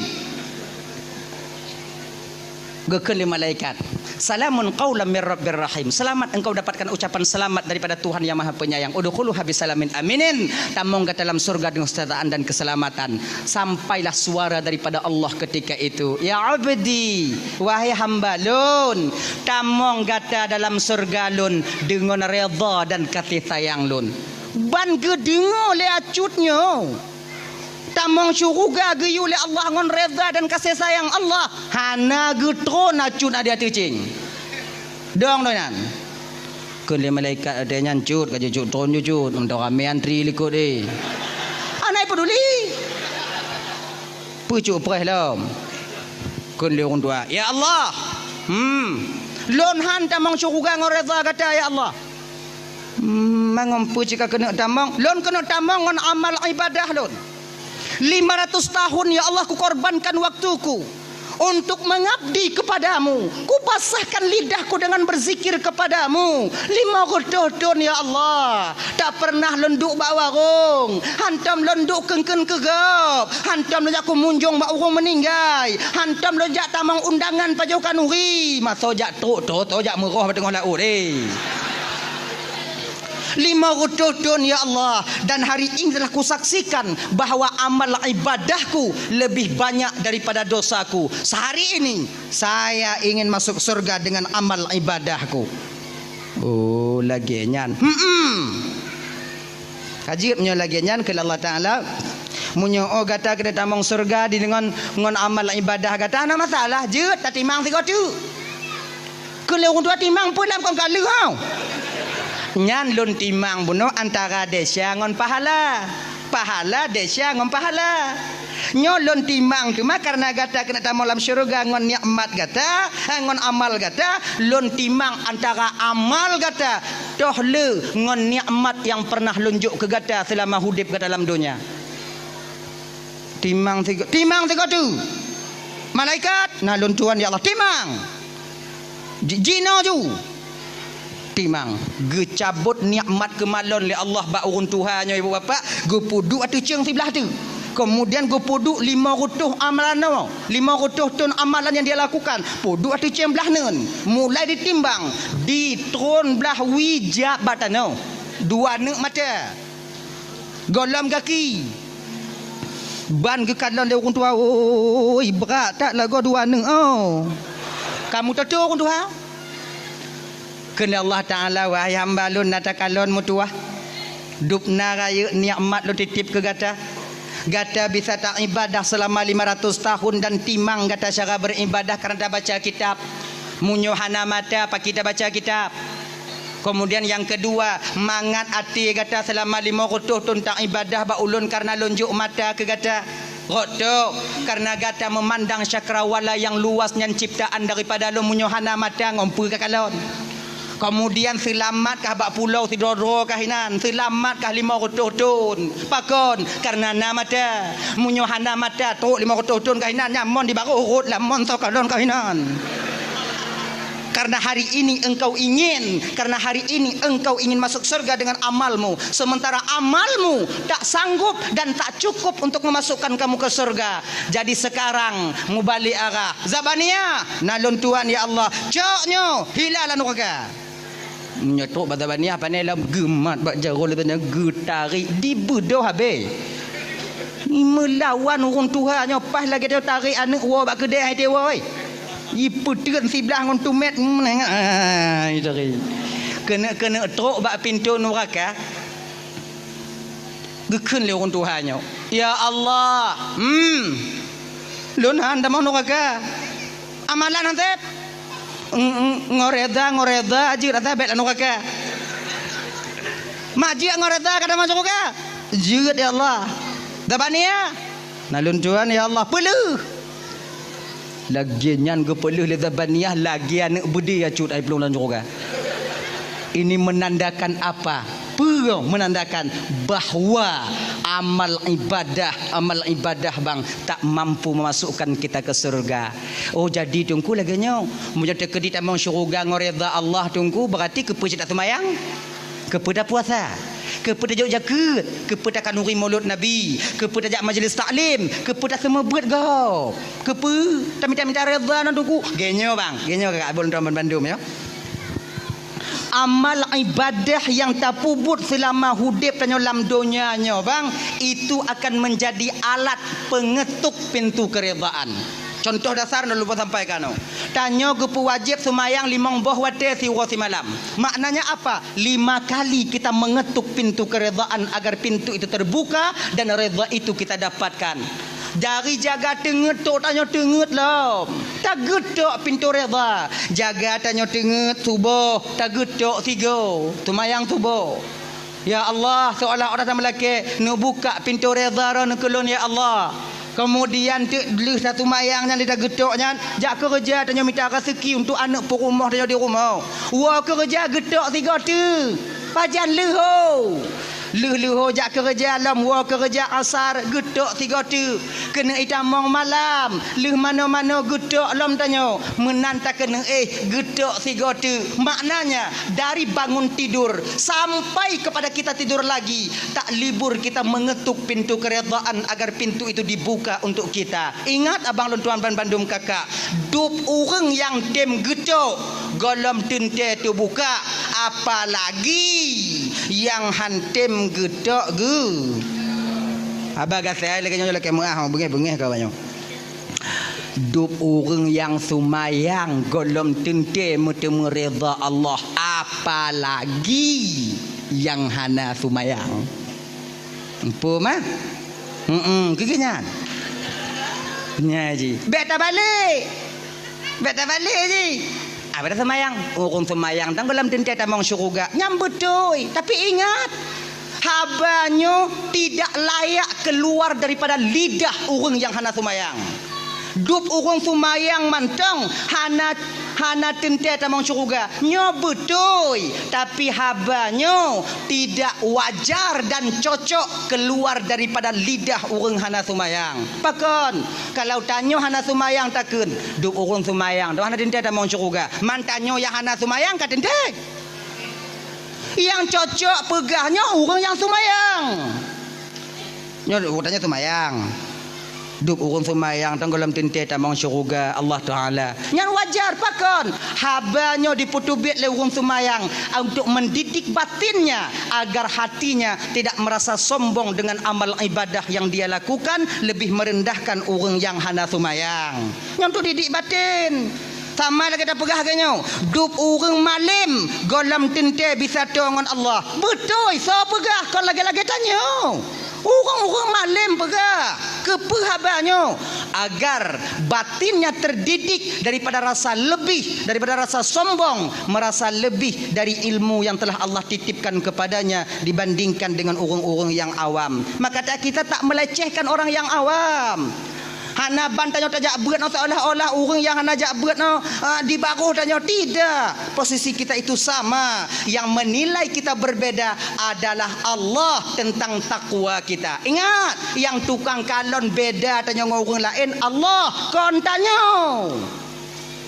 Geukheun lé malaikat, "Salamun qaulam mir rabbir rahim." Selamat engkau dapatkan ucapan selamat daripada Tuhan yang Maha Penyayang. "Udkhuluha bisalamin aminin." Tamong gata dalam surga dengan kesejahteraan dan keselamatan. Sampailah suara daripada Allah ketika itu, "Ya abdi, wahai hamba lôn, tamong gata dalam surga lôn dengan redha dan kasih sayang lôn." Ban geudeungoe lé acut nyoe. Tamong syuruga geuyue lé Allah ngon redha dan kasih sayang Allah, hana geutron acut na di ateueh céng. Dong doh nyan. Kheun lé malaikat watée nyan, "Cut, ka jeuet cut tron jeuet cut, meudoh ramé antri likot eh." Hana peduli. Peucok preh lom. Kheun lé ureuëng tuha, "Ya Allah, hmm, lôn han tamong syuruga ngon redha gata ya Allah." Hmm, mangon peue cit ka keuneuk tamong? Lôn keuneuk tamong ngon amal ibadah lôn. Lima ratus tahun, ya Allah, kukorbankan waktuku untuk mengabdi kepadamu. Kupasahkan lidahku dengan berzikir kepadamu. Lima reutôh thon, ya Allah, tak pernah lôn duek bak warong. Hantom lôn duek keun-keun keu gob. Hantom lôn jak kumunjong bak ureuëng meuninggai. Hantom lôn jak tamong undangan pajoh khanuri. Masa jak trok, trok, trok jak meuroh bak teungoh laôt, eh. Lima reutôh thon, ya Allah, dan hari ini telah kusaksikan bahwa amal ibadahku lebih banyak daripada dosaku. Sehari ini, saya ingin masuk surga dengan amal ibadahku. Oh, lagée nyan. Hmm. Ka jeuet meunyoe lagée nyan keu Allah Taala. Meunyoe oh gata keuneuk tamong surga di ngon, ngon amal ibadah gata, hana masalah. Jeuet tatimang sigoe teuk. Keu lé ureuëng tuha timang peue lam kon ka lheueh hau. Nyan lôn timang bunoe antara desya ngon pahala. Pahala desya ngon pahala. Nyoe lôn timang teuma kareuna gata keuneuk tamong lam syeuruga ngon nikmat gata, eh, ngon amal gata, lôn timang antara amal gata toh le ngon nikmat nyang pernah lôn jok keu gata seulama udeb gata lam donya. Timang sigo-, timang sigoe teuk. Malaikat, na lôn tuan ya Allah, timang. Ji-, jinoe ju. Timang. Geucabot nikmat keumalon lé Allah bak ureuëng tuha nyoe ibu bapak, geupeuduek ateueh ceueng siblah teuk. Kemudian geupeuduek lima reutôh amalan nyoe, lima reutôh thon amalan nyang dia lakukan, peuduek ateueh ceueng blah neun. Mulai ditimbang, ditron blah wie jak bak tanoh. Dua neuk mata. Gohlom gaki. Ban geukalon lé ureuëng tuha, "Oi, brat that lagoe dua neuk, oh." Kamu toto ureuëng tuha? Kheun Allah Taala, "Wahai hamba lôn, na takalon meutuwah. Dubna rayeuk nikmat lôn titip keu gata. Gata bisa taibadah seulama lima ratus tahun dan timang gata cara beribadah kareuna tabaca kitab. Meunyoe hana mata, pakri tabaca kitab?" Kemudian nyang keudua, mangat até gata seulama lima reutôh thon taibadah bak ulôn kareuna lôn jok mata keu gata. Rot tok, kareuna gata meumandang cakrawala nyang luas nyan ciptaan daripada lôn, meunyoe hana mata ngon peue kakalon. Kemudian seulamat kah bak pulo sidroe-droe kah inan, seulamat kah lima reutôh thon. Pakon? Kareuna na mata. Meunyoe hana mata, trok lima reutôh thon kah inan, nyan mon di barôh rot lam mon soe kalon kah inan. Karena hari ini engkau ingin, karena hari ini engkau ingin masuk surga dengan amalmu, sementara amalmu tak sanggup dan tak cukup untuk memasukkan kamu ke surga. Jadi sekarang mubalik arah. Zabaniah, na lôn tuan ya Allah, cok nyoe hila lam nuraka. Meunyoe trok bak Zabaniah, pane lom geumat bak jaroe lé tanyoe, geutarek, dibeudôh habéh. Meulawan ureuëng tuha nyoe, paih lagée tanyoe tarek aneuëk woe bak keudée hai teuwoe. Jipeuteun siblah ngon tumét, ah, tarek. Keuneuk-keuneuk trok bak pintoe nuraka. Geukheun lé ureuëng tuha nyoe, "Ya Allah, hmm, lôn han tamong nuraka. Amalan han sép. Ng-, ng-, ngon reda, ngon reda jeuet ata bék lam nuraka. Mak jeuet ngon reda ka tamong syeuruga?" "Jeuet, ya Allah." "Zabaniah?" "Na lôn tuan, ya Allah." "Peuleueh." Lagée nyan geupeuleueh lé Zabaniah lagée aneuëk beudé ya cut ai plueng lam syeuruga. Ini menandakan apa? Peue menandakan bahwa amal ibadah, amal ibadah bang tak mampu memasukkan kita ke surga. Oh, jadi Teungku lagée nyoe, meunyoe teukeudi tamong syeuruga ngon reda Allah Teungku, berarti keupeue cit taseumayang? Keupeue tapuasa? Keupeue tajok jakeuet? Keupeue takhanuri mulod Nabi? Keupeue tajak majlis taklim? Keupeue taseumeubeuet gob? Keupeue tamita-mita reda ngon Teungku? Geuh nyoe bang, geuh nyoe kakak abon tuan bandum ya. Amal ibadah nyang tapeubuet seulama udeb tanyoe lam donya nyoe bang, itu akan menjadi alat pengetuk pintu keredaan. Contoh dasar na lôn sampaikan nyoe. Tanyoe geupeuwajéb seumayang limong boh watée siuroe simalam. Maknanya apa? Lima kali kita mengetuk pintu keredaan agar pintu itu terbuka dan reda itu kita dapatkan. Dari jaga teungeut tok tanyoe teungeut lom. Tageutok pintoe reda. Jaga tanyoe teungeut suboh, tageutok sigoe. Seumayang suboh. Ya Allah, seolah-olah tameulakée, neubukak pintoe reda droeneuh keu lôn, ya Allah. Keumudian teuk lheueh taseumayang nyan di tageutok nyan, jak keureuja tanyoe mita raseuki untuk aneuëk peurumoh tanyoe di rumoh. Woe keureuja geutok sigoe teuk. Pajan leuho. Lheueh leuho jak keureuja lom woe keureuja asar geutok sigoe teuk. Keuneuk itamong malam, lheueh manoe-manoe geutok lom tanyoe. Meunan takeuneuk éh geutok sigoe teuk. Maknanya, dari bangun tidur sampai kepada kita tidur lagi, tak libur kita mengetuk pintu keredaan agar pintu itu dibuka untuk kita. Ingat abang lôn tuan ban bandum kakak, dub ureuëng nyang tem geutok, gohlom teuntée teubuka, apalagi nyang han tem geutok geu. Haba gasai lagée nyoe lakée meuah, beungéh-beungéh ka banyoe. Dub ureuëng nyang seumayang gohlom teuntée meuteumé reda Allah, apalagi nyang hana seumayang. Empu mah? Heeh, keu nyan. Nya ji. Bék tabalek. Bék tabalek ji. Abada seumayang. Ureuëng seumayang tan gohlom teuntée tamong syeuruga. Nyan beutôi. Tapi ingat, haba nyoe tidak layak keluar daripada lidah ureuëng nyang hana seumayang. Dub ureuëng seumayang mantong hana, hana teuntée tamong syeuruga. Nyoe beutôi, tapi haba nyoe tidak wajar dan cocok keluar daripada lidah ureuëng hana seumayang. Pakon? Kalau tanyoe hana seumayang takheun, dub ureuëng seumayang, dub hana teuntée tamong syeuruga. Man tanyoe nyang hana seumayang ka teuntée. Nyang cocok peugah nyoe ureuëng nyang seumayang. Nyoe utanyoe seumayang. Dub ureuëng seumayang tan gohlom teuntée tamong syeuruga Allah Taala. Nyan wajar pakon? Haba nyoe dipeuteubiet lé ureuëng seumayang untuk mendidik batinnya agar hatinya tidak merasa sombong dengan amal ibadah yang dia lakukan, lebih merendahkan ureuëng nyang hana seumayang. Nyoe untuk didik batin. Sama lagée tapeugah lagée nyoe, dub ureuëng malém gohlom teuntée bisa toe ngon Allah. Beutôi, soe peugah kon lagée-lagée tanyoe. Ureuëng-ureuëng malém peugah, keupeue haba nyoe? Agar batinnya terdidik daripada rasa lebih, daripada rasa sombong, merasa lebih dari ilmu yang telah Allah titipkan kepadanya dibandingkan dengan ureuëng-ureuëng yang awam. Maka ta-, kita tak melecehkan orang yang awam. Hana ban tanyoe tajak beuet nyoe seolah-olah ureuëng nyang hana jak beuet nyoe, ah, di baroh tanyoe. Tidak. Posisi kita itu sama. Yang menilai kita berbeda adalah Allah tentang takwa kita. Ingat, nyang tukang kalon beda tanyoe ngon ureuëng laén Allah, kon tanyoe.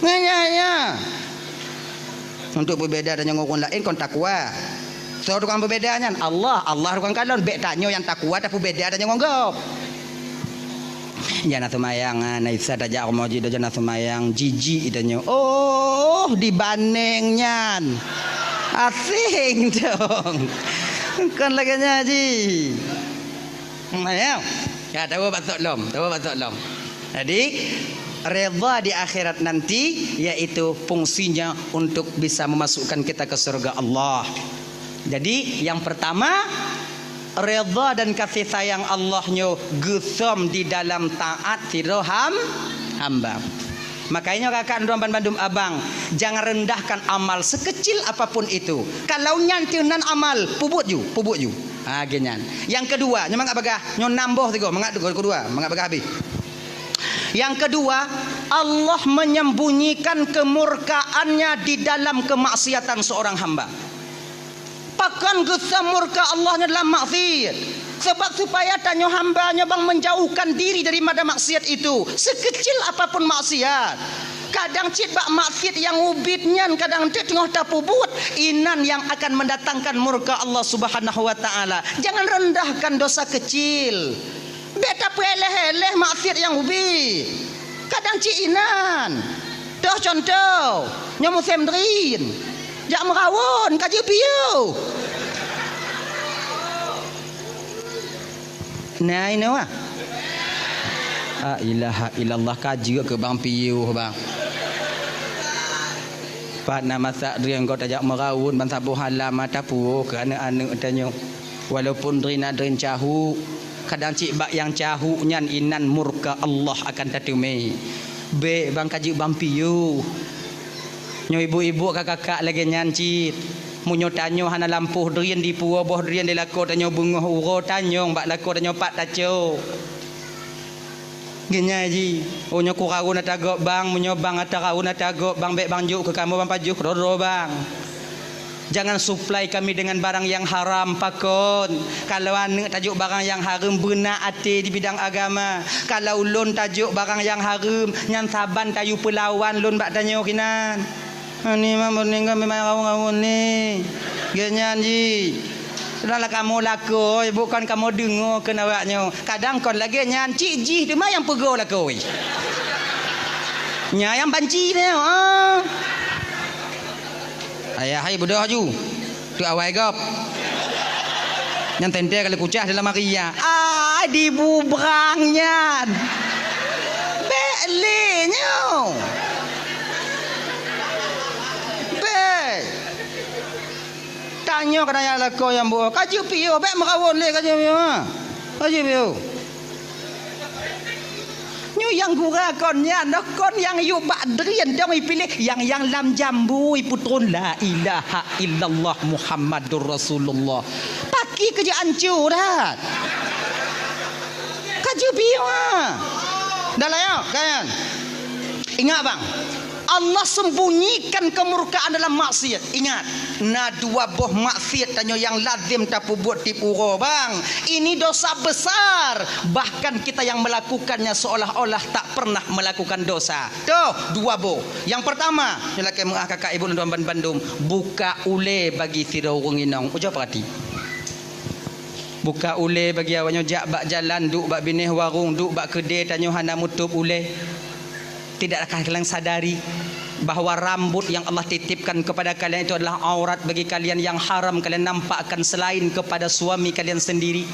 Nyan, nyan, nyan. Untuk peubeda tanyoe ngon ureuëng laén kon takwa. Soe tukang peubeda nyan? Allah. Allah tukang kalon. Bék tanyoe nyang takwa tapeubeda tanyoe ngon gob. Jana seumayang, ah, na Isa tajak rumoh jih, jana seumayang, jijik tanyoe. Oh, dibandéng nyan. Asing dong. Kon lagèe nyan, Haji. Hmm, ya. Ya, tahu bak sok lom, tahu bak sok lom. Jadi, redha di akhirat nanti, yaitu fungsinya untuk bisa memasukkan kita ke surga Allah. Jadi, yang pertama, redha dan kasih sayang Allah nyoe geusom di dalam taat sidroe ham-, hamba. Makanya kakak droe bandum abang, jangan rendahkan amal sekecil apapun itu. Kalau nyan teuh nan amal, pubuet ju, pubuet ju. Ha, geuh nyan. Yang kedua, nyoe mangat bagah, nyoe nam boh sigoe, mangat kedua, mangat bagah habéh. Yang kedua, Allah menyembunyikan kemurkaannya di dalam kemaksiatan seorang hamba. Pakon geusom murka Allah nyoe dalam maksiat? Sebab supaya tanyoe hamba nyoe bang menjauhkan diri daripada maksiat itu, sekecil apapun maksiat. Kadang cit bak maksiat nyang ubit nyan kadang teungoh tapeubuet, inan yang akan mendatangkan murka Allah Subhanahu wa Ta'ala. Jangan rendahkan dosa kecil. Bèk tapeuéléh-éléh maksiat nyang ubit. Kadang cit inan. Toh contoh, nyoe musém drien. Jak meurawon, ka jeuet piôh. Nah, inoe wah. La ilaha illallah, ka jeuet keu bang piôh, bang. Pat na masak drien keu tajak meurawon, ban saboh halam mata puwoe keu aneuk-aneuk tanyoe. Walaupun drien na drien cahuk, kadang cit bak nyang cahuk nyan inan murka Allah akan tateumé. Bèk bang ka jeuet bang piôh. Nyoe ibu-ibu ka kakak lagèe nyan cit. Meunyoe tanyoe hana lampôh drien dipuwoe boh drien di lakoe tanyoe beungoh uroe tanyong bak lakoe tanyoe pat tacok. Geunyai jih, oh nyoe kurawon ata gob bang, meunyoe bang ata rawon ata gob bang, bèk bang jok keu kamoe bang pajoh keudroe-droe bang. Jangan supply kami dengan barang yang haram, pakon. Kalau aneuk tajok barang yang hareuem, beuna até di bidang agama. Kalau ulôn tajok barang yang hareuem, nyan saban tayue peulawan lôn bak tanyoe kinan. Ani mah meuninggai memang rawon-rawon ni. Geuh nyan jih. Sudahlah kamoe lakoe, bukan kamoe deungoe keu awak nyoe. Kadang kon lagèe nyan, cit jih teuma nyang peugoe lakoe. Nyan nyang banci nyoe, ah. Ayah hai beudôh aju. Tu awai gob. Nyan teuntèe kali kucah dalam hari ya. Ah, dibubrang nyan. Bèk lé nyoe. Bèk. Tanyoe keu nyan lakoe nyang buet. Ka jeuet piôh, bèk meurawon lé ka jeuet piôh. Ha. Ka jeuet piôh. Nyoe nyang gura kon nyan, noh kon nyang yue bak drien dong ipiléh, nyang, nyang lam jambu ipeutron la ilaha illallah Muhammadur Rasulullah. Pakri keu jeuet anco that. Ka jeuet piôh, ha. Dah lah, ya, kan? Ingat, bang. Allah sembunyikan kemurkaan dalam maksiat. Ingat, na dua boh maksiat tanyoe nyang lazem tapeubuet tiep uroe, bang. Ini dosa besar. Bahkan kita yang melakukannya seolah-olah tak pernah melakukan dosa. Toh, dua boh. Yang pertama, nyoe lakèe meu'ah kakak ibu lôn tuan bandum, buka ulèe bagi sidroe ureueng inong. Ujoe peurati. Buka ulèe bagi awak nyoe, jak bak jalan, duek bak binéh warong, duek bak keudè tanyoe hana meutôp ulèe. Tidakkah kalian sadari bahwa rambut yang Allah titipkan kepada kalian itu adalah aurat bagi kalian yang haram kalian nampakkan selain kepada suami kalian sendiri?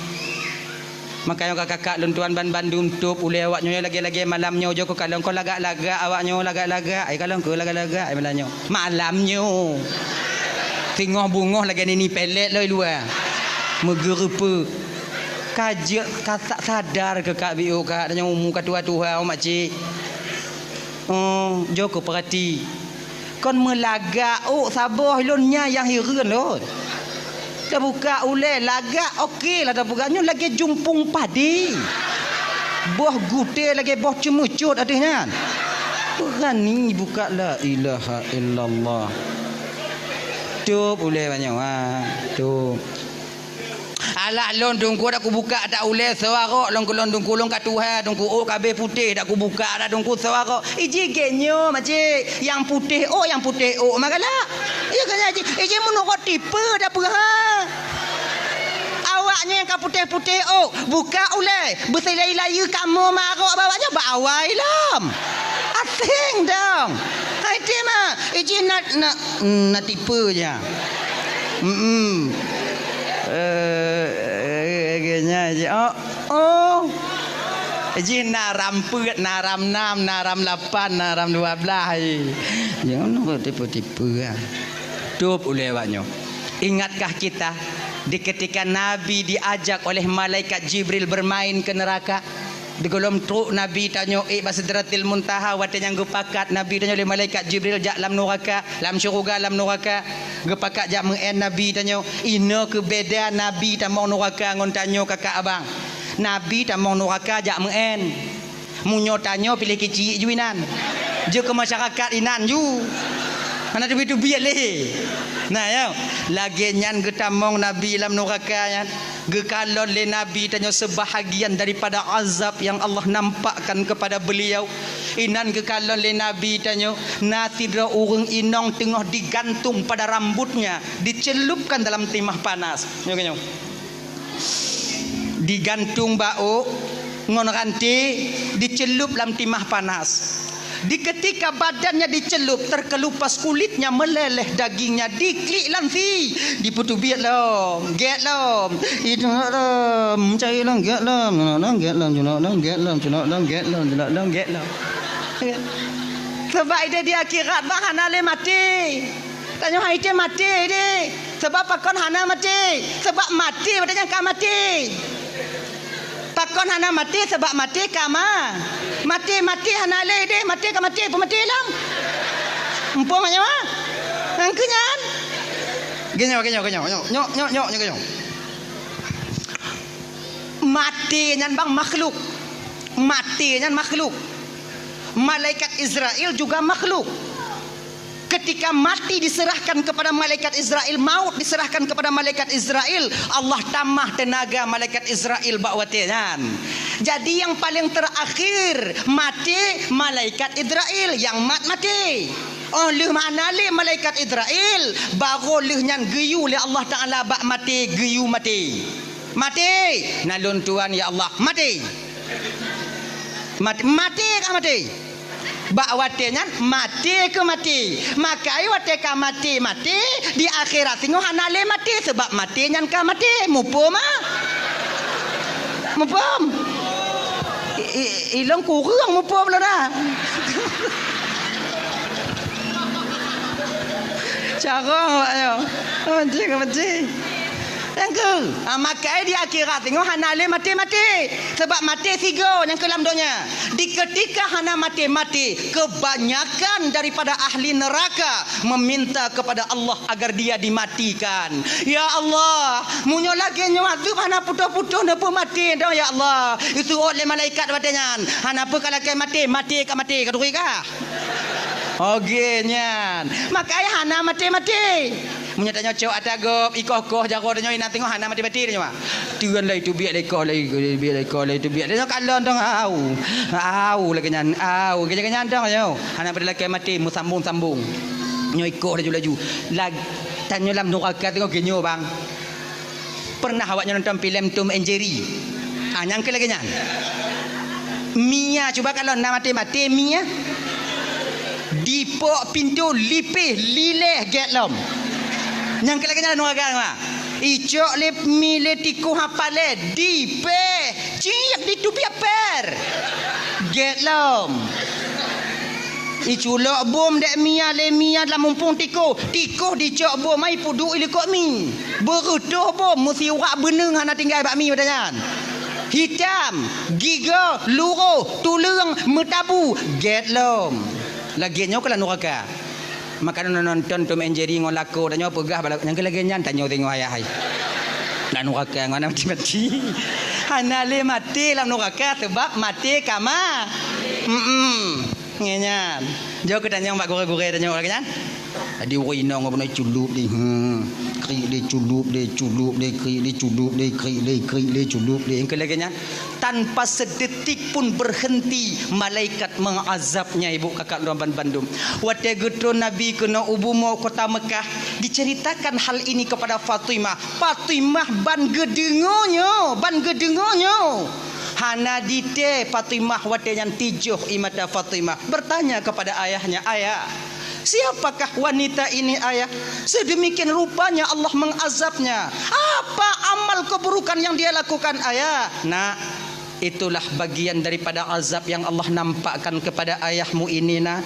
Makanya kakak-kakak lôn tuan ban bandum tôp ulèe awak nyoe lagèe-lagèe malam nyoe, jok keu kalon kon lagak-lagak awak nyoe lagak-lagak, ai kalon keu lagak-lagak ai malam nyoe. Malam nyoe. Teungoh beungoh lagèe nini pelet lom i luwa. Meugeureupeuk. Ka jeuet ka sa-, sadar keu kak biôh kak, nyang umu ka tuha-tuha, oh makcik. Oh, jok keu peurati. Kon meulagak ôk saboh lôn nyan nyang hireuen lôn. Tabuka ulèe lagak, oke lah tabuka. Nyoe lagèe jumpung padé. Boh gutèe lagèe boh ceumeucot ateueh nyan. Beurani buka, la ilaha illallah. Tôp ulèe banyoe, ha. Tôp. Alah lôn teungku dak kubuka dak ulèe soe arok lôn keu lôn teungku lôn ka tuha teungku ôk ka abéh putéh dak kubuka dak teungku soe arok. Iji gét nyoe makcik, nyang putéh ôk, nyang putéh ôk mah galak. Iya kan ji, iji meunurot tipe dak peue ha. Awak nyoe nyang ka putéh-putéh ôk, buka ulèe, beusilai-lai kamoe mah arok bak awak nyoe bak awai lom. Asing dong. Hai ti mah, iji na, na, na tipe ja. Mm-mm. Eh, eh, eh, oh, oh. Jih na ram peuet, na ram nam, na ram lapan, na ram dua belas. Jangan tipu-tipu, ah. Tôb ulée awak nyoe. Ingatkah kita di ketika Nabi diajak oleh malaikat Jibril bermain ke neraka? Di gohlom trok Nabi tanyoe ék bak Sidratil Muntaha, watée nyang geupakat Nabi tanyoe lé malaikat Jibril jak lam nuraka, lam syeuruga lam nuraka, geupakat jak meu'én Nabi tanyoe. Inoe keuh beda Nabi tamong nuraka ngon tanyoe kakak abang. Nabi tamong nuraka jak meu'én. Meunyoe tanyoe piléh keuchik ju inan. Jeuet keu masyarakat inan ju. Hana teubiet-teubiet lé. Nah, ya. Lagée nyan geutamong Nabi lam nuraka nyan. Geukalon lé Nabi tanyoe sebahagian daripada azab yang Allah nampakkan kepada beliau. Inan geukalon lé Nabi tanyoe, na sidroe ureuëng inong teungoh digantung pada rambutnya, dicelupkan dalam timah panas. Nyoe, nyoe. Digantung bak ôk ngon ranté, dicelup lam timah panas. Di ketika badannya dicelup, terkelupas kulitnya meleleh, dagingnya diklik lam sie, dipeuteubiet lom, gét lom, iduek lom, cai lom, gét lom, gét lom, gét lom, gét lom, gét lom. Sabab ideh di akhirat bah hana lé maté. Tanyoe hai teuh maté deh. Sabab pakon hana maté? Sabab maté watée nyan ka maté. Pakon hana maté? Sabab maté ka ma-, maté, maté hana lé deh, maté ka maté, peumaté lom. Muphom nyoe? Nyang keu nyan. Geunyoe, geunyoe, geunyoe, nyoe, nyoe, nyoe, nyoe, nyoe, geunyoe. Maté nyan bang makhluk. Maté nyan makhluk. Malaikat Israel juga makhluk. Ketika mati diserahkan kepada malaikat Israel, maut diserahkan kepada malaikat Israel, Allah tamah teunaga malaikat Israel bak watée nyan. Jadi nyang paleng terakhir maté malaikat Israel, nyang mat maté. Oh lheueh hana lé malaikat Israel, barô lheueh nyan geuyue lé Allah Taala bak maté, geuyue maté. Maté, na lôn tuan ya Allah, maté. Mat-, maté ka maté. Bak watée nyan maté keu maté. Makai watée ka maté, maté di akhirat singoh hana lé maté, sabab maté nyan ka maté. Muphom ah? Muphom? I, i, ilong kureueng muphom lôn dah. Carong awak nyoe. Mancing, mancing. Nyang keu, ah, makai di akhirat singoh hana lé maté-maté. Sabab maté sigoe nyang keu lam donya. Di ketika hana maté-maté, kebanyakan daripada ahli neraka meminta kepada Allah agar dia dimatikan. Ya Allah, meunyoe lagée nyoe azeub hana putôh-putôh neupeumaté dong ya Allah. Iseuôt lé malaikat watée nyan. Hana peue ka lakée maté, maté ka maté, ka turi kah? Oke nyan. Makai hana maté-maté. Meunyoe tanyoe cok ata gob, ikoh-koh jaroe tanyoe inan teungoh hana maté-maté tanyoe. Teun lé teubiet lé ikoh lé, teubiet lé ikoh lé, teubiet lé nyoe kalon dong au. Au lagée nyan, au lagée nyan dong nyoe. Hana pada lakée maté meusambong-sambong. Nyoe ikoh laju-laju. Lag-, tanyoe lam nuraka teungoh geunyoe bang. Pernah awak nyoe nonton filem Tom and Jerry? Ah, nyang keu lagée nyan. Mia, cuba kalau na maté-maté Mia. Dipok pintoe lipéh lilée gét lom. Nyang keu lagée nyan nuraka mah. Icok lé mi lé tikoh hapalé dipéh ciek diteubiet pér. Gét lom. Iculok bom dék Mia lé Mia lam muphom tikoh. Tikoh dicok bom ai peuduek ilikot mi. Beureutoh bom meusiurak beuneung hana tinggai bak mi watée nyan. Hitam, gigoe, luroh, tuleueng, meutabu, gét lom. Lagée nyoe keuh lam nuraka. Maka nonton Tom and Jerry ngon lakoe tanyoe peugah bala nyang keu lagée nyan tanyoe teungoh ayah hai. Lam nuraka ngon maté-maté. Hana lé maté lam nuraka sabab maté ka ma-, mm-mm. Ngon nyan. Jok keu tanyong bak gurée-gurée tanyong lagée nyan. Jadi ureuëng inong bunoe culup deh. Hmm. Krik deh culup deh, culup deh, krik deh culup deh, krik deh, krik deh culup deh. Nyang keu lagée nyan tanpa sedetik pun berhenti malaikat mengazabnya ibu kakak lôn bandum. Watée geutron Nabi keunoe u bumoe kota Mekah, diceritakan hal ini kepada Fatimah. Fatimah ban geudeungoe nyoe, ban geudeungoe nyoe. Hana ditée Fatimah watée nyan tijoh ie mata Fatimah. Bertanya kepada ayahnya, "Ayah, Siapakah wanita ini, Ayah? Sedemikian rupanya Allah mengazabnya. Apa amal keburukan yang dia lakukan, Ayah? Nak, itulah bagian daripada azab yang Allah nampakkan kepada ayahmu ini, Nak.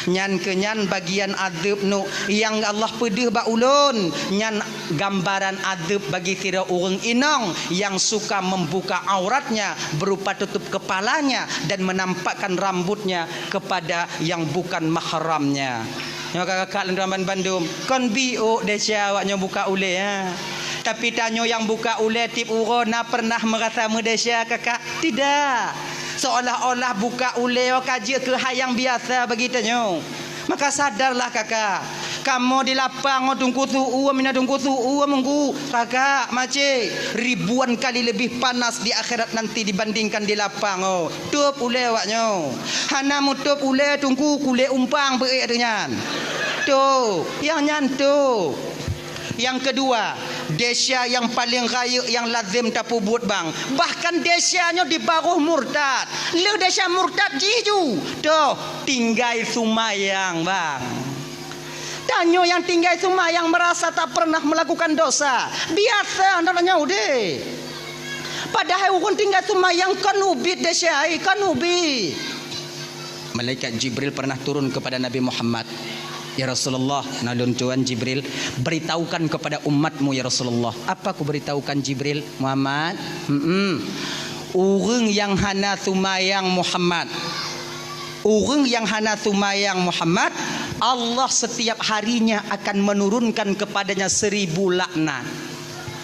Nyan keu nyan bagian adeueb, Nuk, nyang Allah peudeuh bak ulôn. Nyan gambaran adeueb bagi sidroe ureuëng inong yang suka membuka auratnya berupa tutup kepalanya dan menampakkan rambutnya kepada yang bukan mahramnya. Nyoe kakak-kakak lôn tuan bandum, kon biôk desya awak nyoe buka ulée, ha. Tapi tanyoe nyang buka ulée tieb uroe na pernah meurasa meudesya, kakak? Tidak. Seolah-olah buka ulée ka jeuet keu hai nyang biasa bagi tanyoe. Maka sadarlah, kakak. Kamoe di lapang ngon Teungku Su'u, mina Teungku Su'u, Teungku, kakak, makcik, ribuan kali lebih panas di akhirat nanti dibandingkan di lapang, oh. Tôb ulée awak nyoe. Hana meutôb ulée, Teungku, kulét umpang beuék ateueh nyan. Tôb, nyang nyan tôb. Nyang keudua, desya nyang paleng rayeuk nyang lazem tapeubuet bang. Bahkan desya nyoe di baroh murtad. Lheueh desya murtad jih ju. Toh, tinggai seumayang, bang. Tanyoe nyang tinggai seumayang meurasa tak pernah meulakukan dosa. Biasa na tanyoe udeb. Padahai ureuëng tinggai seumayang kon ubit desya, kon ubit. Malaikat Jibril pernah turun kepada Nabi Muhammad, "Ya Rasulullah, na lôn tuan Jibril, beritahukan kepada umatmu, ya Rasulullah." "Apa kuberitahukan, Jibril?" "Muhammad, hmm, ureuëng nyang hana seumayang, Muhammad, ureuëng nyang hana seumayang, Muhammad, Allah setiap harinya akan menurunkan kepadanya seribu laknat."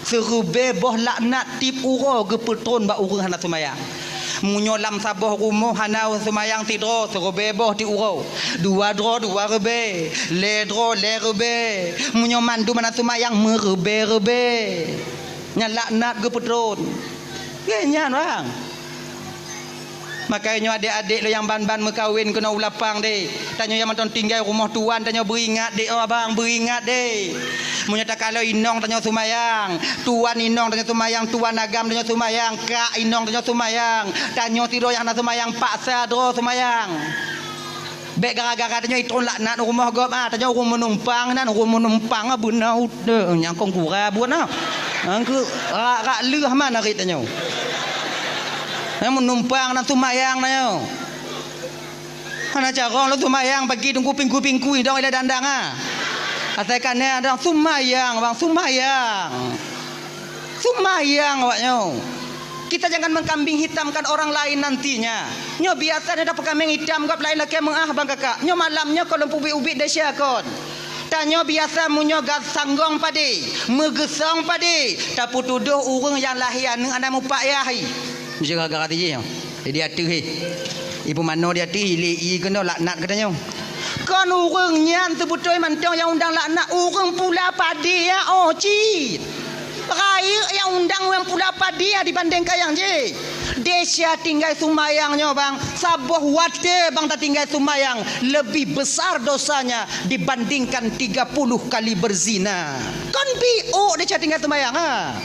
Siribée boh laknat tieb uroe geupeutron bak ureuëng hana seumayang. Meunyoe lam saboh rumoh hana seumayang sidroe, siribée boh tieb uroe. Dua droe, dua ribée. Lhée droe, lhée ribée. Meunyoe mandum hana seumayang, meuribée-ribée. Nyan laknat geupeutron. Lé nyan, bang. Makajih nyoe adék-adék lôn nyang ban-ban meukawen keunoe u lapang deh. Tanyoe nyang mantong tinggai rumoh tuan, tanyoe beuingat deh, oh abang, beuingat deh. Meunyoe takalon inong tanyoe seumayang, tuan inong tanyoe seumayang, tuan agam tanyoe seumayang, kak inong tanyoe seumayang, tanyoe sidroe nyang hana seumayang, paksa droe seumayang. Bék gara-gara tanyoe itron laknat u rumoh gob, ah, tanyoe ureuëng meunumpang nan, ureuëng meunumpang, ah, beuna udeb, nyang kong gura buet na. Nyang keu rak-rak leuh man arit tanyoe. Nyang meunumpang nan seumayang tanyoe. Hana carông lôn seumayang pagi teungku pingkui-pingkui dong ilée dandang, ah. Asai ka na dong seumayang, bang, seumayang. Seumayang awak nyoe. Kita jangan mengkambing hitamkan orang lain nantinya. Nyoe biasa nyoe tapeukameng itam gob laén lakée meuáh bang kakak. Nyoe malam nyoe kon lôn peubiet-ubiet desya kon. Tanyoe biasa meunyoe gab sanggong padé, meugeusong padé, tapeutudôh ureuëng nyang lahé aneuëk hana mupak yah. Meusti gara-gara tijih nyoe. Jadi ateueh, eh. Ipeumanoe di ateueh, ilée ie keunoe laknat geutanyoe. Kon ureuëng nyan seubeutôi mantong nyang undang laknat, ureuëng pula padé ya, oh, cit. Rayeuk nyang undang nyang pula padé ya dibandingkan nyang jih. Desya tinggai seumayang nyoe, bang. Saboh watée, bang, tatinggai seumayang, lebih besar dosanya dibandingkan tiga puluh kali berzina. Kon biôk desya tinggai seumayang, ha?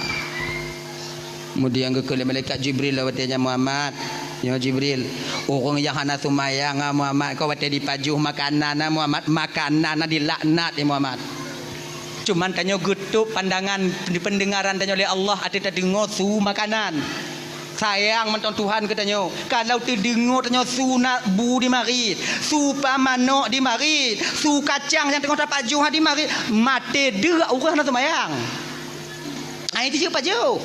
Kemudian geukheun lé malaikat Jibril lom watée nyan, "Muhammad, nyoe Jibril, ureuëng nyang hana seumayang, ah, Muhammad, kon watée jipajoh makanan, ah, Muhammad, makanan, ah, jilaknat, ya Muhammad." Cuman tanyoe geutôb pandangan, peundengaran tanyoe lé Allah ateueh tadeungoe su makanan. Sayang mantong Tuhan keu tanyoe. Kalau teudeungoe tanyoe su na bu jimarit, su pa manok jimarit, su kacang nyang teungoh tapajoh jimarit, maté deuk ureuëng hana seumayang. Ai tijeuet pajoh.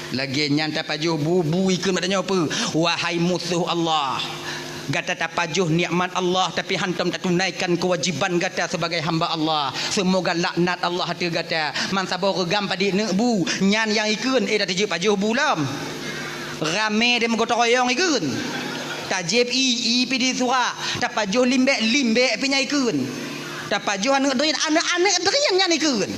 Lagée nyan tapajoh bu, bu ikheun bak tanyoe peue? Wahai musoh Allah, gata tapajoh nikmat Allah, tapi hantom tatunaikan keuwajiban gata sebagai hamba Allah. Seumoga laknat Allah ateueh gata. Man saboh reugam padit neuk bu, nyan nyang ikheun, eh, dak tijeuet pajoh bu lom. Ramé deh meugotong royong ikheun. Tajieb ie, ie pih disurak. Tapajoh limbek, limbek pih nyan ikheun. Tapajoh aneuëk drien, aneuëk-aneuëk drien nyan ikheun.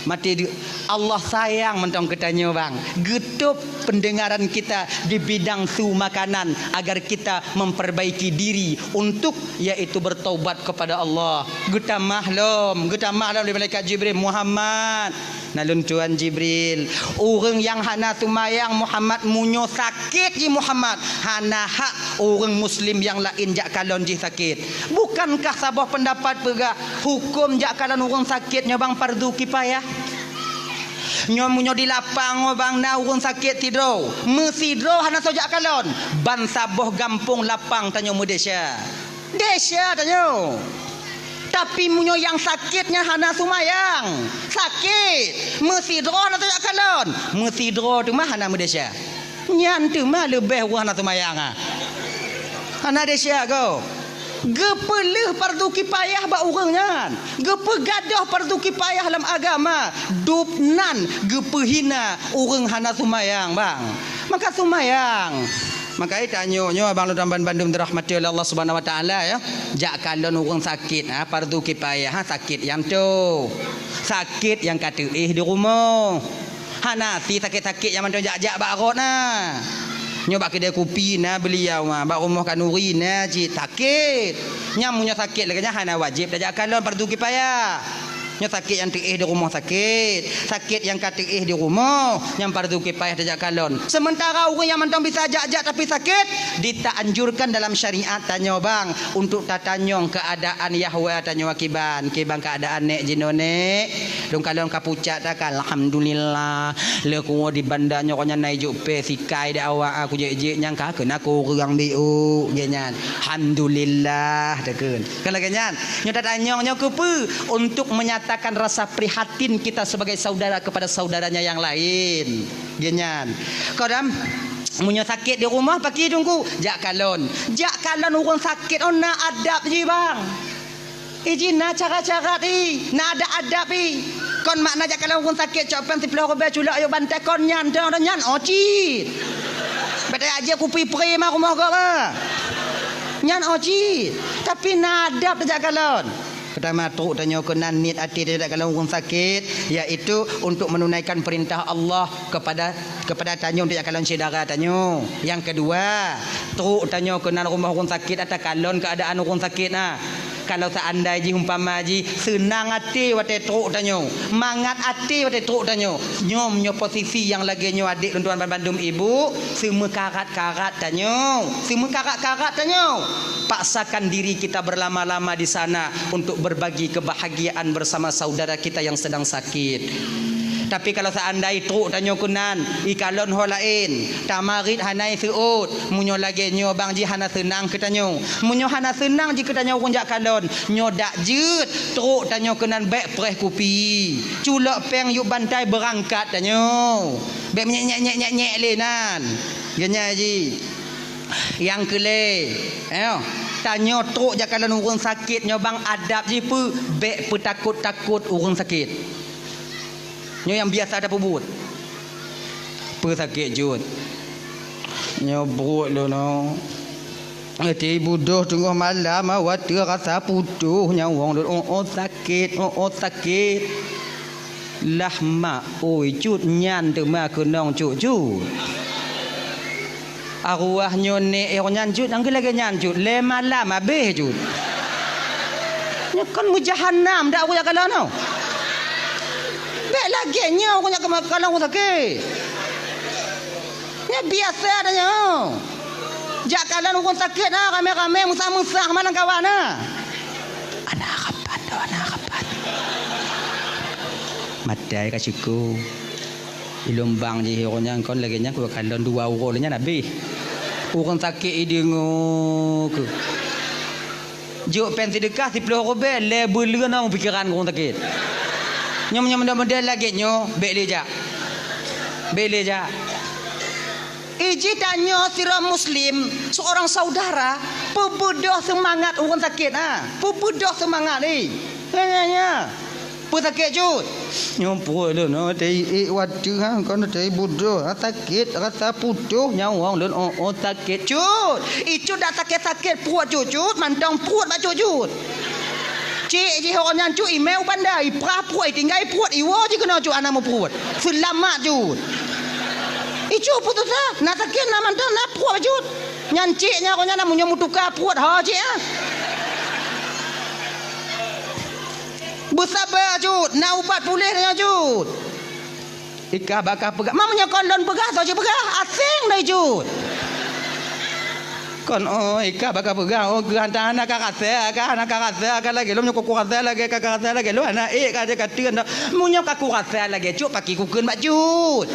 Maté deuk. Allah sayang mantong keu tanyoe, bang. Geutôb pendengaran kita di bidang su makanan agar kita memperbaiki diri untuk, yaitu bertaubat kepada Allah. Geutamah lom, geutamah lom lé malaikat Jibril, "Muhammad, Na lôn tuan Jibril, ureuëng nyang hana seumayang Muhammad, meunyoe sakét jih Muhammad, hana hak ureuëng muslim nyang laén jak kalon jih sakét. Bukankah saboh peundapat peugah hukôm jak kalon ureuëng sakét nyoe bang fardu kipayah? Nyoe meunyoe di lapang nyoe bang na ureuëng sakét sidroe, meusidroe hana soe jak kalon, ban saboh gampông lapang tanyoe meudesya. Desya tanyoe. Tapi meunyoe nyang sakét nyan hana seumayang, sakét, meusidroe hana soe jak kalon, meusidroe teuma hana meudesya. Nyan teuma leubeh ureuëng hana seumayang, ha. Hana desya gob. Geupeuleueh fardu kipayah bak ureuëng nyan. Geupeugadôh fardu kipayah lam agama. Dub nan geupeuhina ureuëng hana seumayang, bang. Maka seumayang. Maka tanyoe nyoe abang lôn ban bandum dirahmati oleh Allah Subhanahu Wa Taala, ya. Jak kalon ureuëng sakét, ha, fardu kipayah, ha, sakét nyang toe. Sakét nyang ka teuéh di rumoh. Hana si sakét-sakét nyang mantong jak-jak bak rot na. Nyoe bak keudè kupi na beuliau, ha, bak rumoh khanuri na cit sakét. Nyang meunyoe sakét lagée nyan hana wajéb tajak kalon, fardu kipayah. Nyoe sakét nyang teuéh di rumoh sakét, sakét nyang ka teuéh di rumoh, nyang fardu kipayah tajak kalon. Seumeuntara ureuëng nyang mantong bisa jak-jak tapi sakét, ditaanjurkan dalam syariat tanyoe bang untuk tatanyong keuadaan yahwa tanyoe kiban, kiban keuadaan nék jinoe nék. Lôn kalon ka pucak takan, alhamdulillah. Lé kuwoe di banda nyoe nyan na ijok pé sikai dak awak, aku jek-jek nyang ka keunan kureueng biuk, jek nyan. Alhamdulillah, takheun. Kan lagée nyan. Nyoe tatanyong nyoe keupeue? Untuk menyatakan rasa prihatin kita sebagai saudara kepada saudaranya yang lain. Jek nyan. Kadang meunyoe sakét di rumoh, pakri teungku, jak kalon. Jak kalon ureuëng sakét, oh na adab jih, bang. Iji na cara-cara i, na adab-adab i. Kon makna jak kalon ureuëng sakét cok péng siplôh ribèe culok ayue bantai kon nyan, dong, dong nyan, oh cit. Bèk tajak kupi pri ma rumoh gob, ah. Nyan, oh cit. Tapi na adab tajak kalon. Peutama trok tanyoe keunan niet até tajak kalon ureuëng sakét, yaitu untuk menunaikan perintah Allah kepada kepada tanyoe untuk jak kalon syedara tanyoe. Nyang keudua, trok tanyoe keunan rumoh ureuëng sakét, ata kalon keuadaan ureuëng sakét na. Kalau seandai jih umpama jih seunang até watée trok tanyoe, mangat até watée trok tanyoe, nyoe meunyoe posisi nyang lagée nyoe adék lôn tuan bandum ibu, seumeukarat-karat tanyoe, seumeukarat-karat tanyoe. Paksakan diri kita berlama-lama di sana untuk berbagi kebahagiaan bersama saudara kita yang sedang sakit. Tapi kalau seandai trok tanyoe keunan, ikalon ho laén, tamarit hana iseuôt, meunyoe lagée nyoe bang jih hana seunang keu tanyoe. Meunyoe hana seunang jih keu tanyoe ureuëng jak kalon, nyoe dak jeuet trok tanyoe keunan bèk preh kupi. Culok péng yub bantai beurangkat tanyoe. Bèk menyek-nyek-nyek-nyek lé nan. Geunya jih. Nyang keulhèe, eh, tanyoe trok jak kalon ureuëng sakét nyoe bang adab jih peue, bèk peutakot-takot ureuëng sakét. Nyoe nyang biasa tapeubuet. Peue sakét jeuet? Nyoe pruet lôn nyoe. Ati budôh teungoh malam, watèe rasa putôh nyawöng lôn, oh, oh, sakét, oh, oh, sakét. Lah mak, oi, cut nyan teuma keunong cut-cut. Arwah nyoe nék, eh, nyan cut, nyang lagée nyan cut, lhèe malam habéh cut. Nyoe kon meujahanam dak ureuëng jak kalon nyoe. Bèk lagée nyoe ureuëng jak kalon ureuëng sakét. Nyoe biasa dah nyoe. Jak kalon ureuëng sakét na, ramé-ramé, meusah-meusah, ma lam kawan na. Ana kapan tu, ana kapan? Maté ka syukur. Di lumbang jih ureuëng nyan kon lagée nyan, kukalon dua uroe lé nyan habéh. Ureuëng sakét ideungoe keuh. Jok péng seudeukah siplôh ribèe, lhèe buleuen na pikeran ureuëng sakét. Nyoe, nyoe, model-model lagée nyoe, bèk lé jak. Bèk lé jak. Iji tanyoe sidroe muslim, seorang saudara, peubeudoh seumangat ureuëng sakét, ha. Peubeudoh seumangat, eh. Nya, nya, nya. Peue sakét cut? Nyoe pruet lôn, oh, teuiek watèe, ha, kon teuiek budôh, ha, sakét, rasa putôh nyawöng lôn, oh, oh, sakét cut. Icut dak sakét-sakét pruet cut, cut, mantong pruet bak cut, cut. Cék jih ureuëng nyan cut, imè u banda, iprah pruet, itinggai pruet, iwoe jih keunoe cut, hana meupruet. Seulamat cut. Icut putus asa, na sakét, na mantong, na pruet cut. Nyan cék nyan, ureuëng nyan na meunyoe meutuka pruet, ho cék, ah. Beusaba cut, na ubat puléh nyan cut. Ikah bak ka peugah. Meunyoe kon lôn peugah, soe cit peugah? Aséng dai jeuet. Kon, oh, ikah bak ka peugah, oh, geuh hana ka rasa, ka hana ka rasa, ka lagée lôn, meunyoe ka kurasa lagée, ka, ka rasa lagée lôn, hana ék ka, ka teun dah. Meunyoe ka kurasa lagée cut, pakri kukheun bak cut.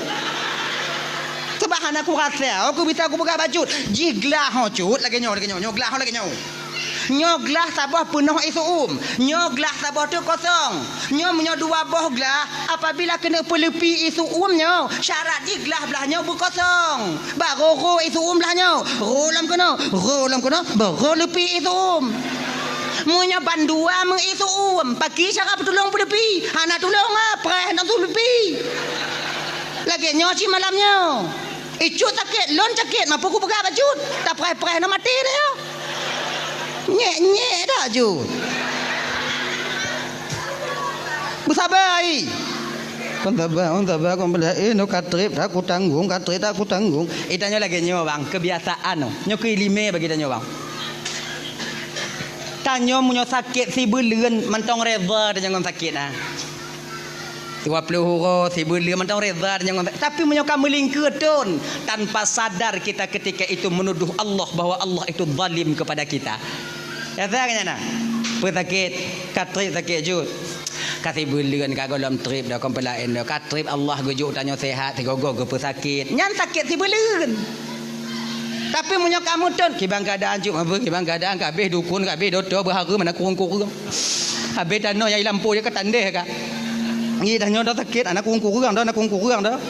Sabab hana kurasa, oh, ku bisa kupeugah bak cut. Jih glah ho cut, lagée nyoe, lagée nyoe, nyoe glah ho lagée nyoe. Nyoe glah saboh peunoh ié su'um. Nyoe glah saboh teuk kosong. Nyoe meunyoe dua boh glah, apabila keuneuk peuleupi ié su'um nyoe, syarat jih glah blah nyoe beukosong. Barô rô ié su'um blah nyoe. Rô lam keunoe, rô lam keunoe, barô leupi ié su'um. Meunyoe bandua meuié su'um, pakri cara peutulông peuleupi? Hana tulông ah, preh hana tuleupi. Lagée nyoe cit malam nyoe. Icut sakét, lôn sakét, mampu kupeugah bak cut. Tapreh-preh na maté dah nyoe. Nyek-nyek dah cut. Beusaba ai. Kon saba, kon saba, kon bela, eh, nyoe ka treb, dah kutanggong, ka treb, dah kutanggong. Eh, tanyoe lagée nyoe, bang, kebiasaan nyoe. Nyoe keu ileumé bagi tanyoe, bang. Tanyoe meunyoe sakét sibeuleuen mantong reda tanyoe ngon sakét, nah. Dua ploh uroe, sibeuleuen mantong reda tanyoe ngon sakét. Tapi meunyoe ka meulingkeue thon, tanpa sadar kita ketika itu menuduh Allah bahwa Allah itu zalim kepada kita. Ya, saya kata, nah. Peue sakét, ka treb sakét cut. Ka sibeuleuen ka gohlom treb dah, kon peulaén dah. Ka treb Allah geujok tanyoe sehat, sigoe-goe geupeusakét. Nyan sakét sibeuleuen. Tapi meunyoe ka meuthon, kiban keuadaan cut, apa kiban keuadaan, ka habéh dukun, ka habéh dokto, beuhareuem, hana kureueng-kureueng. Habéh tanoh nyang i lampôh jih ka tandeh ka. Ngi dah nyoe dah sakét, hana kureueng-kureueng dah, hana kureueng-kureueng dah.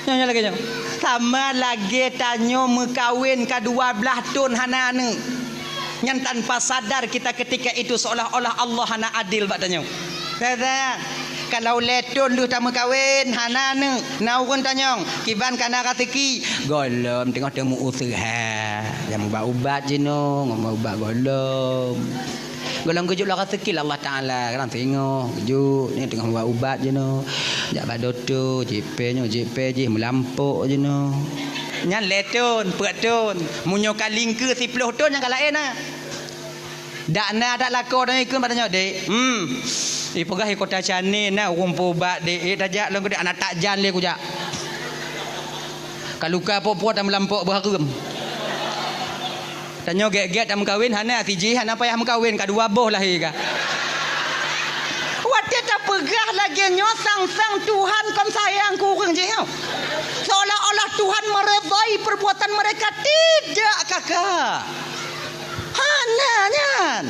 Nyoe, nyoe lagée nyoe. Sama lagée tanyoe meukawen ka dua blaih thon hana aneuëk. Nyan tanpa sadar kita ketika itu seolah-olah Allah hana adil bak tanyoe. Teuka, kalau lhée thon lheueh tameukawen, hana aneuëk, na ureuëng tanyong, kiban ka na raseuki, gohlom teungoh teumeuuseuha. Nyang mubat-ubat jinoe, ngon mubat gohlom. Gohlom geujok lam raseuki lé Allah Taala, kadang singoh, geujok, nyoe teungoh mubat-ubat jinoe. Jak bak dokto, jieb pèe nyoe, jieb pèe jih, meulampôk jinoe. Nyan lhée thon, peuet thon. Meunyoe ka lingkeue siploh thon, nyan ka laén na. Dak na, dak lakoe tanyoe ikheun bak tanyoe, "Dek, hmm, ipeugah i Kota Channel na ureuëng peuubat, Dek. Eh, tajak lôn keu Dek, hana tajak lé kujak. Ka luka pok-pok dan meulampok beuhareuem." Tanyoe gét-gét tameukawen, hana sijih, hana payah meukawen, ka dua boh lahé ka. Watée tapeugah lagée nyoe, sang-sang Tuhan kon sayang keu ureuëng jih nyoe. Seolah-olah Tuhan meredai perbuatan mereka. Tidak, kakak. Hana nyan.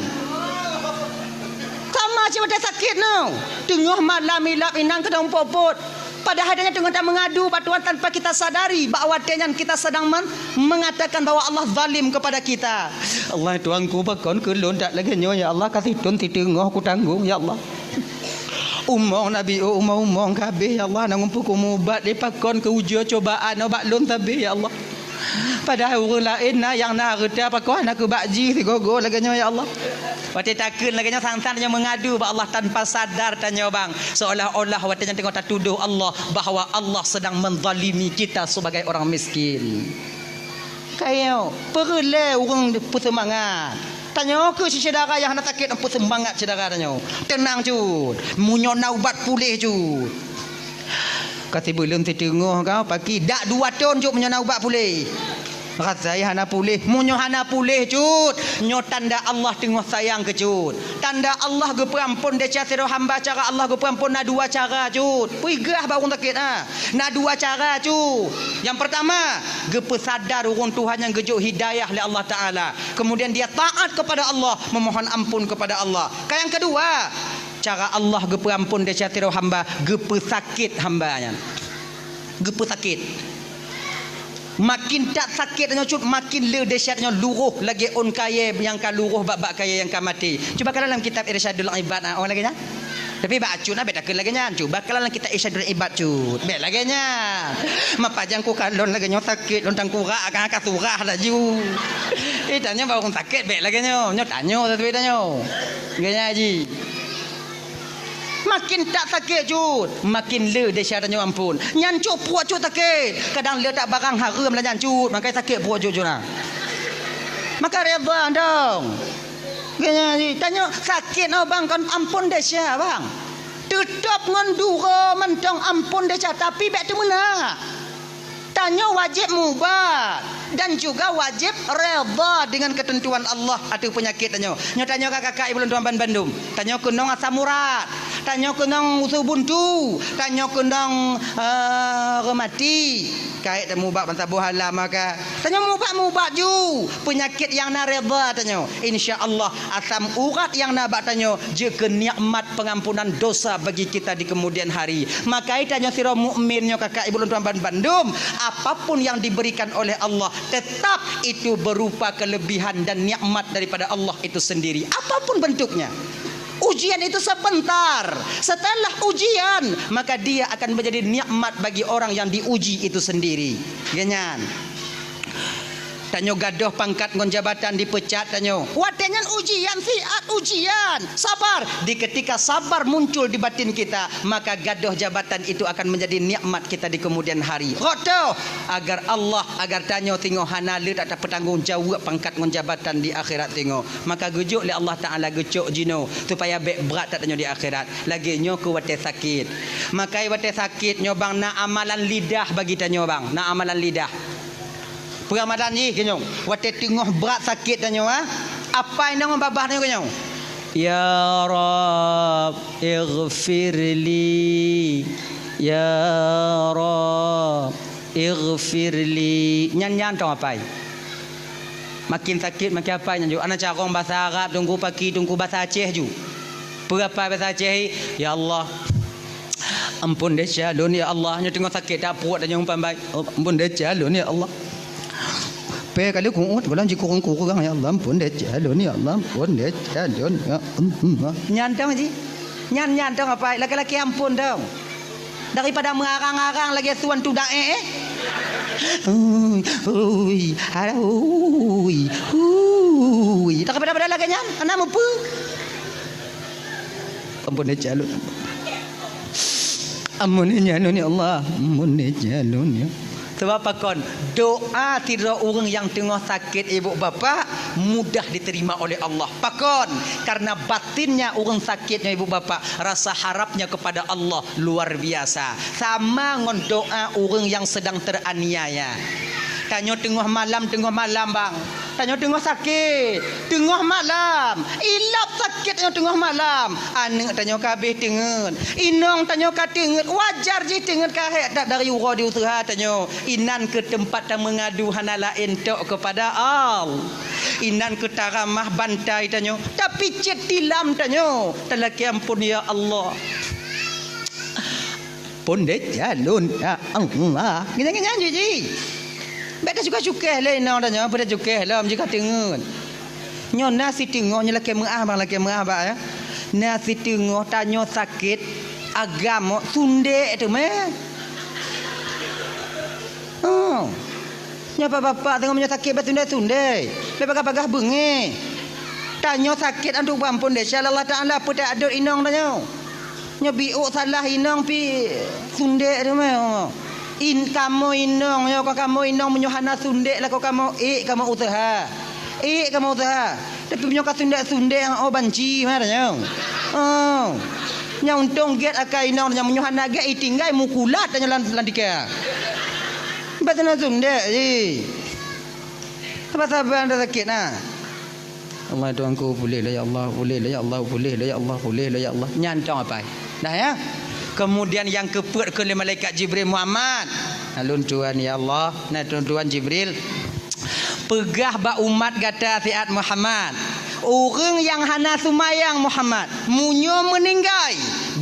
Sama cit watée sakét nyoe. Teungoh malam ilab inong keudong pot-pot. Padahai tanyoe teungoh tameungadu bak Tuhan tanpa kita sadari bahwa watée nyan kita sedang men-, mengatakan bahwa Allah zalim kepada kita. "Allah Tuhanku, pakon keu lôn that lagée nyoe, ya Allah, ka sithon siteungoh kutanggong, ya Allah. Umong nabi, oh, umong-umong ka habéh, ya Allah, na ureuëng peukumeubat lé, pakon keu ujoe cobaan nyoe bak lôn sabe, ya Allah." Padahai ureuëng laén na nyang na hareuta, pakon hana keu bak jih sigoe-goe lagée nyoe, ya Allah. Watée takheun lagée nyoe, sang-sang tanyoe meungadu bak Allah tanpa sadar tanyoe bang, seolah-olah watée nyan teungoh tatudoh Allah bahwa Allah sedang menzalimi kita sebagai orang miskin. Kayo, peureulée ureuëng peuseumangat. Tanyoe keu syedara nyang hana sakét, peuseumangat syedara tanyoe. Teunang cut, meunyoe na ubat puléh cut. Ka sibeuleuen siteungoh ka, pakri dak dua thon cut meunyoe na ubat puléh. Rasai hana puléh, meunyoe hana puléh cut, nyoe tanda Allah teungoh sayang keu cut. Tanda Allah geupeuamphon desya sidroe hamba, cara Allah geupeuamphon na dua cara cut. Peugah bak ureuëng sakét, ha. Na dua cara cut. Nyang peurtama, geupeusadar ureuëng Tuhan nyang geujok hidayah lé Allah Taala. Kemudian dia taat kepada Allah, memohon ampun kepada Allah. Ka nyang keudua, cara Allah geupeuamphon desya sidroe hamba, geupeusakét hamba nyan. Geupeusakét. Makin that sakét nyoe cut, makin le desya nyoe luroh lagée ôn kayée nyang ka luroh bak-bak kayée nyang ka maté. Cuba kalon lam kitab Irsyadul Ibad, ah, oh lagée nyan. Tapi bak cut na bék takheun lagée nyan. Cuba kalon lam kitab Irsyadul Ibad cut. Bék lagée nyan. Mapajang ku kalon lagée nyoe sakét lôn tangkurak akan ka surah laju. Eh, tanyoe bak ureuëng sakét bék lagée nyoe. Nyoe tanyoe, tapi tanyoe. Lagée nyan ji. Makin that sakét cut, makin le desya tanyoe amphon. Nyan cut pruet cut sakét. Kadang le that barang hareuem lah nyan cut, mangkai sakét pruet cut cut na. Maka reda dong. Geunya ji, tanyoe sakét nyoe bang kon amphon desya bang. Teutap ngon dua mantong amphon desya, tapi bék teumeuna. Tanyoe wajéb mubat dan juga wajéb redha dengan ketentuan Allah ateueh peunyakét tanyoe. Nyoe tanyoe ka kakak ibu lôn tuan ban bandum. Tanyoe keunong asam urat, tanyoe keunong usu buntu, tanyoe keunong, eh, reumati. Kayèe tamubat ban saboh hala maka. Tanyoe mubat-mubat ju peunyakét nyang na redha tanyoe. Insya Allah, asam urat nyang na bak tanyoe jeuet keu nikmat pengampunan dosa bagi kita di kemudian hari. Maka tanyoe sidroe mukmin nyoe kakak ibu lôn tuan ban bandum, apapun yang diberikan oleh Allah, tetap itu berupa kelebihan dan nikmat daripada Allah itu sendiri. Apapun bentuknya. Ujian itu sebentar. Setelah ujian, maka dia akan menjadi nikmat bagi orang yang diuji itu sendiri. Geuh nyan. Tanyoe gadôh pangkat ngon jabatan, dipeucat tanyoe. Watèe nyan ujian, siat ujian. Sabar. Di ketika sabar muncul di batin kita, maka gadôh jabatan itu akan menjadi nikmat kita di kemudian hari. Rot toh, agar Allah, agar tanyoe singoh hana le that tapeutanggong jaweueb pangkat ngon jabatan di akhirat singoh. Maka geujok lé Allah Taala geucok jinoe supaya bék brat that tanyoe di akhirat. Lagèe nyoe keu watèe sakét. Maka watèe sakét nyoe bang na amalan lidah bagi tanyoe bang, na amalan lidah. Peuramadan jih keu nyoe, watèe teungoh brat sakét tanyoe, ha? Apai nyoe ngon babah tanyoe keu nyoe. Ya Rabb, ighfirli. Ya Rabb, ighfirli. Nyan, nyan tong apai. Makin sakét, makin apai nyan ju. Ana carông basa Arab, teungku paki, teungku basa Aceh ju. Peue apai basa Aceh, "Ya Allah, ampôn desya lôn, ya Allah." Nyoe teungoh sakét, tapruet tanyoe umpan bai. "Oh, ampôn desya lôn, ya Allah." Pèh kali ku'uet, gohlom jikureueng-kureueng, "Ya Allah, ampôn desya lôn, ya Allah, ampôn desya lôn, ya Allah." Nyan tong jih. Nyan, nyan tong apai, laki-laki ampôn tong. Daripada meurarang-rarang lagèe suan tudak, eh, eh. Ui, ui, alah, ui, ui. Daripada-pada lagèe nyan, hana mupeue. Ampôn desya lôn. Ampôn desya lôn, ya Allah. Ampôn desya lôn, ya. Sebab pakon? Doa sidroe ureueng nyang teungoh sakét, ibu bapak, mudah diterima oleh Allah. Pakon? Karena batinnya ureueng sakét nyoe, ibu bapak, rasa harapnya kepada Allah luar biasa. Sama ngon doa ureueng nyang sedang teraniaya. Tanyoe teungoh malam, teungoh malam, bang. Tanyoe teungoh sakét, teungoh malam. Ilap sakét tanyoe teungoh malam. Aneuk tanyoe ka habéh teungeut. Inong tanyoe ka teungeut. Wajar jih teungeut, ka hék that dari uroe di useuha tanyoe. Inan keuh teumpat tameungadu hana laén tok keupada Allah. Inan keuh taramah bantai tanyoe. Tapicét tilam tanyoe. Talakèe ampôn, ya Allah. Pondét jalon, ya Allah. Nyan, nyan, nyan, jih, jih. Bèk tacukéh-cukéh lé inong tanyoe, bèk tacukéh lom jih ka teungeut. Nyoe na siteungoh, nyoe lakèe meu'ah, bang, lakèe meu'ah, bang, ya. Na siteungoh tanyoe sakét, agam, sundék teumé. Oh. Nyoe bapak-bapak teungoh meunyoe sakét bèk sundék-sundék. Bèk bagah-bagah beungéh. Tanyoe sakét antu beuampôn desya lé Allah Taala, peue tajak dot inong tanyoe. Nyoe biôk salah inong pih sundék teumé. In kamoe inong nyoe, ka kamoe inong meunyoe hana sundék lakoe kamoe, ék kamoe useuha. Ék kamoe useuha. Tapi meunyoe ka sundék-sundék, oh, banci meunan tanyoe. Oh. Nyan untông gét akai inong nyan, meunyoe hana gét, itinggai mukulat tanyoe lam, lam tika. Bèk sundék-sundék jih. Saban-saban dah sakét na. Allah Tuhanku, pulih lah ya Allah, pulih lah ya Allah, pulih lah ya Allah, pulih lah ya Allah. Nyan tong apai. Dah ya. Kemudian nyang keupeuet kheun lé malaikat Jibril, Muhammad. Alun Tuhan ya Allah, na Tuhan, Tuhan Jibril. Peugah bak umat gata siat Muhammad. Ureueng nyang hana seumayang Muhammad, meunyoe meuninggai,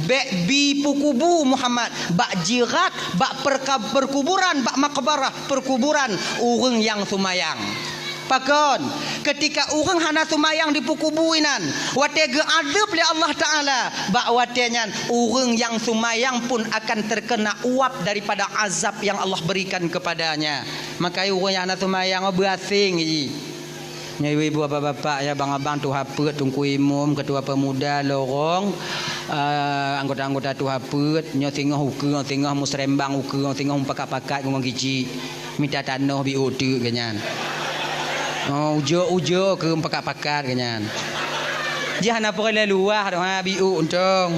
bèk bi peukubu Muhammad, bak jirat, bak perka-, perkuburan, bak makbarah, perkuburan ureueng nyang seumayang. Pakon? Ketika ureueng hana seumayang dipeukubu inan, watèe geuazeueb lé Allah Taala, bak watèe nyan ureueng nyang seumayang pun akan terkena uap daripada azab yang Allah berikan kepadanya. Maka ureueng nyang hana seumayang, oh, beuaséng jih. Nyoe ibu-ibu, bapak-bapak, ya, abang-abang, tuha peuet, teungku imum, ketua pemuda, lorong, eh, anggota-anggota tuha peuet, nyoe singoh ukeue, singoh musrembang ukeue, singoh mupakat-pakat ngon kicik. Mita tanoh biôk teuk geuh nyan. Oh, ujoe-ujoe keu pakat-pakat geuh nyan. Jih hana peureulèe luwah doh, ha, biôk untông.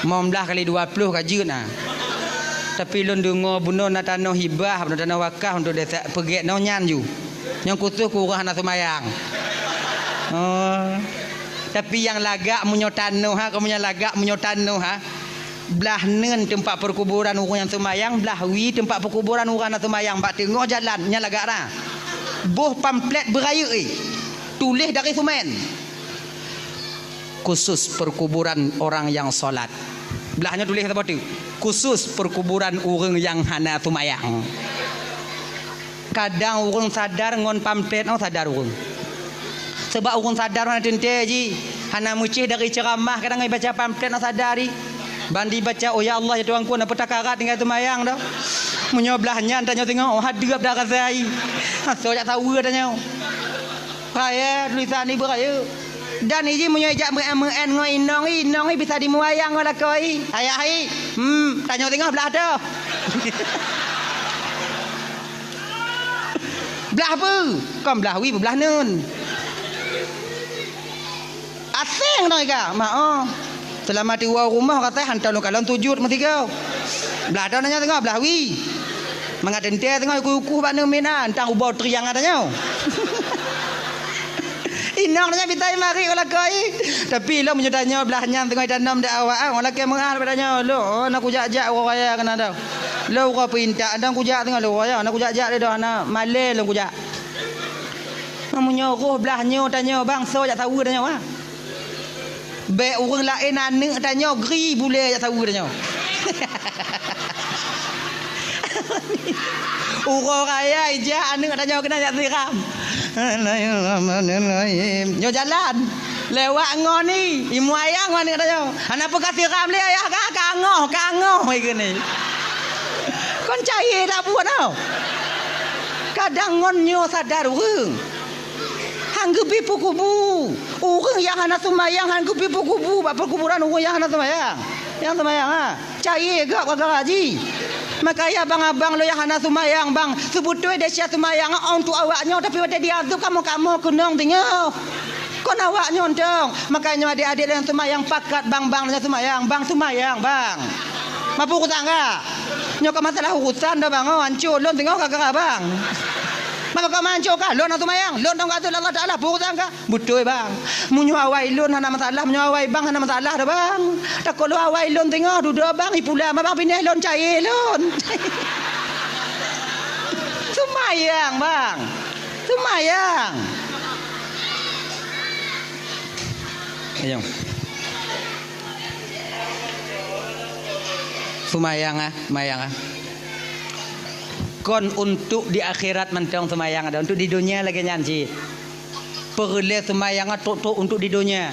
Limong blaih kali dua ploh ka jeuet na. Tapi lôn deungoe bunoe na tanoh hibah, bunoe tanoh wakaf untuk desa, peugét nyoe nyan ju. Nyang khusos keu ureuëng hana seumayang. Oh. Tapi nyang lagak meunyoe tanoh ha, kamoe nyang lagak meunyoe tanoh ha. Blaih neun teumpat peukuburan ureuëng nyang seumayang, blaih wie teumpat peukuburan ureuëng hana seumayang bak teungoh jalan, nyan lagak na. Boh pamflet beurayeuk, eh. Tuléh dari seumén. Khusus perkuburan orang yang salat. Blaih nyoe tuléh saboh teuk. Khusus perkuburan ureuëng nyang hana seumayang. Kadang ureuëng sadar ngon pamflet, oh, sadar ureuëng. Sebab ureuëng sadar hana teuntée jih, hana meucéh dari ceuramah, kadang ibaca pamflet, oh, sadar jih. Ban ibaca, "Oh ya Allah, ya Tuhanku, na peutakarat tinggai seumayang dah." Meunyoe blaih nyan tanyoe singoh, oh, hadeup dah rasa jih. Asoe jak saweue tanyoe. Raya tulisan ibu raya. Dan iji meunyoe jak meu'en-meu'en ngon inong, inong bisa dimuayang ngon lakoe. Ayah i, hmm, tanyoe singoh blaih toh. Blaih peue? Kon blaih wie, blaih neun. Aseng dong ika, mak oh. Seulama tiwoe rumoh katai hantom lôn kalon sujud meusigoe. Blaih toh tanyoe singoh blaih wie. Mangat teuntée singoh ukuh-ukuh bak neumina, entang ubau triang tanyoe. Inong tanyoe bitai mari u lakoe. Tapi lom meunyoe tanyoe blaih nyan singoh itanom di awak, ah, ngon lakée meuah bak tanyoe. Lom, oh, na kujak-jak uroe raya keunan dah. Lom uroe peuintak, entang kujak singoh lom uroe raya, na kujak-jak deh dah, na malée lom kujak. Meunyoe roh blaih nyoe tanyoe bang, soe jak saweue tanyoe, ah. Bék ureuëng laén aneuëk tanyoe gri bulée jak saweue tanyoe. Uroe raya ijak aneuëk tanyoe keunan jak siram. Bismillahirrahmanirrahim. Nyoe jalan. Lewat ngon i, imuayang ngon aneuëk tanyoe. Hana peugah siram lé ayah ka, ka angoh, ka angoh ikeu ni. Kon cair dak buet tau. Kadang ngon nyoe sadar ureuëng. Han geubri peukubu. Ureuëng nyang hana seumayang han geubri peukubu bak peukuburan ureuëng nyang hana seumayang. Nyang seumayang, ha, cair gob gara-gara jih. Makanya abang-abang lôn nyang hana seumayang, bang, seubeutôi desya seumayang untuk awak nyoe, tapi watée diazeueb kamoe-kamoe keunong teungoh. Kon awak nyoe tong. Makanya adék-adék nyang seumayang pakat, bang-bang nyang seumayang, bang seumayang, bang. Mapu urusan ka? Nyoe ka masalah urusan dah, bang, oh, hancô lôn teungoh gara-gara bang. Maka kau manco kah? Lôn hana seumayang. Lôn dong kata Allah Taala, peue urusan kah? Beutôi, bang. Meunyoe awai lôn hana masalah, meunyoe awai bang hana masalah dah, bang. Takot lôn awai lôn teungoh dudoe bang, ipula ma bang pinéh lôn cair lôn. Seumayang, bang. Seumayang. Ayo. Seumayang, ah, seumayang, ah. Kon untuk di akhirat mantong seumayang ada, untuk di dunia lagée nyan cit. Peureulée seumayang trok-trok untuk di dunia.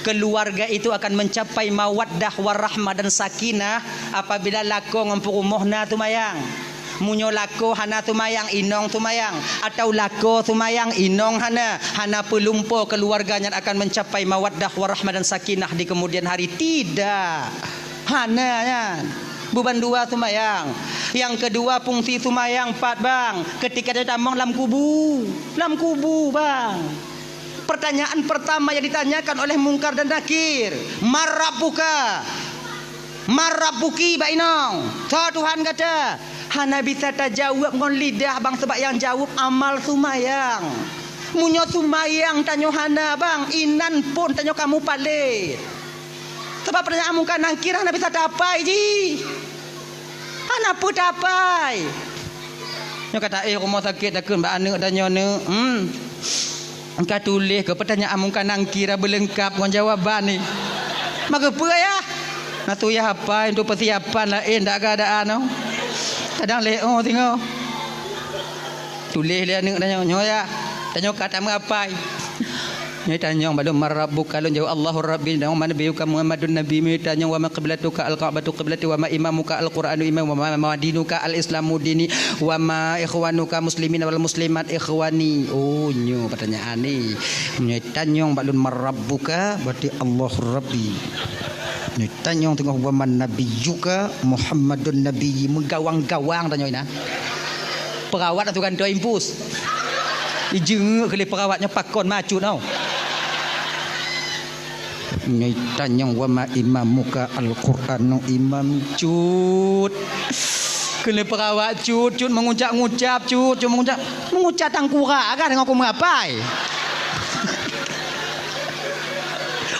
Keluarga itu akan mencapai mawaddah warahmah dan sakinah apabila lakoe ngon peurumoh na seumayang. Meunyoe lakoe hana seumayang, inong seumayang, atau lakoe seumayang, inong hana, hana peulumpo keluarga nyan akan mencapai mawaddah warahmah dan sakinah di kemudian hari. Tidak. Hana nyan. Buban dua seumayang. Nyang keudua fungsi seumayang pat, bang. Ketika dia tamong lam kubu. Lam kubu, bang. Pertanyaan pertama yang ditanyakan oleh Mungkar dan Nakir, "Man rabbuka?" "Man rabbuki, bak inong? Soe Tuhan gata?" Hana bisa tajaweueb ngon lidah, bang, sebab nyang jaweueb amal seumayang. Meunyoe seumayang tanyoe hana, bang, inan phon tanyoe kamoe palét. Sabab pertanyaan Mungkar Nakir hana bisa tapai jih. Hana peue tapai. Nyoe ka taéh rumoh sakét takheun bak aneuëk tanyoe, "Neuk, hmm, ka tuléh keu pertanyaan Mungkar Nakir beulengkap ngon jawaban ni." Maka peue yah? Na tu yah apai untuk persiapan laén dak keadaan nyoe. Kadang lé oh singoh. Tuléh lé aneuëk tanyoe, nyoe ya. Tanyoe ka tameuapai. Nyoe tanyong bak lôn, "Man rabbuka?" Lôn jaweueb, "Allahu Rabbi." Nyoe, "Man nabiyyuka?" "Muhammadun Nabi." Nyoe tanyong, "Wa ma qiblatuka?" "Al-Ka'batu qiblati." "Wa ma imamuka?" "Al-Qur'anu imami." "Wa ma, ma dinuka?" "Al-Islamu dini." "Wa ma ikhwanuka?" "Muslimin wal muslimat ikhwani." Oh, nyoe pertanyaan ni. Nyoe tanyong bak lôn, "Man rabbuka?" Berarti, "Allahu Rabbi." Nyoe tanyong teungoh, "Wa man nabiyyuka?" "Muhammadun nabiyyi." Meugawang-gawang tanyong inan. Perawat atau gantoe impus. Ijeungeuk keu lé perawat nyoe pakon macut tau. Nyoe tanyong, "Wa ma imamuka?" "Al-Qur'anu imami, Cut." Keuneuk peurawat, Cut, Cut meungucap-ngucap, Cut, Cut meungucap. Meungucap tangkurak kah deungon keumeung apai?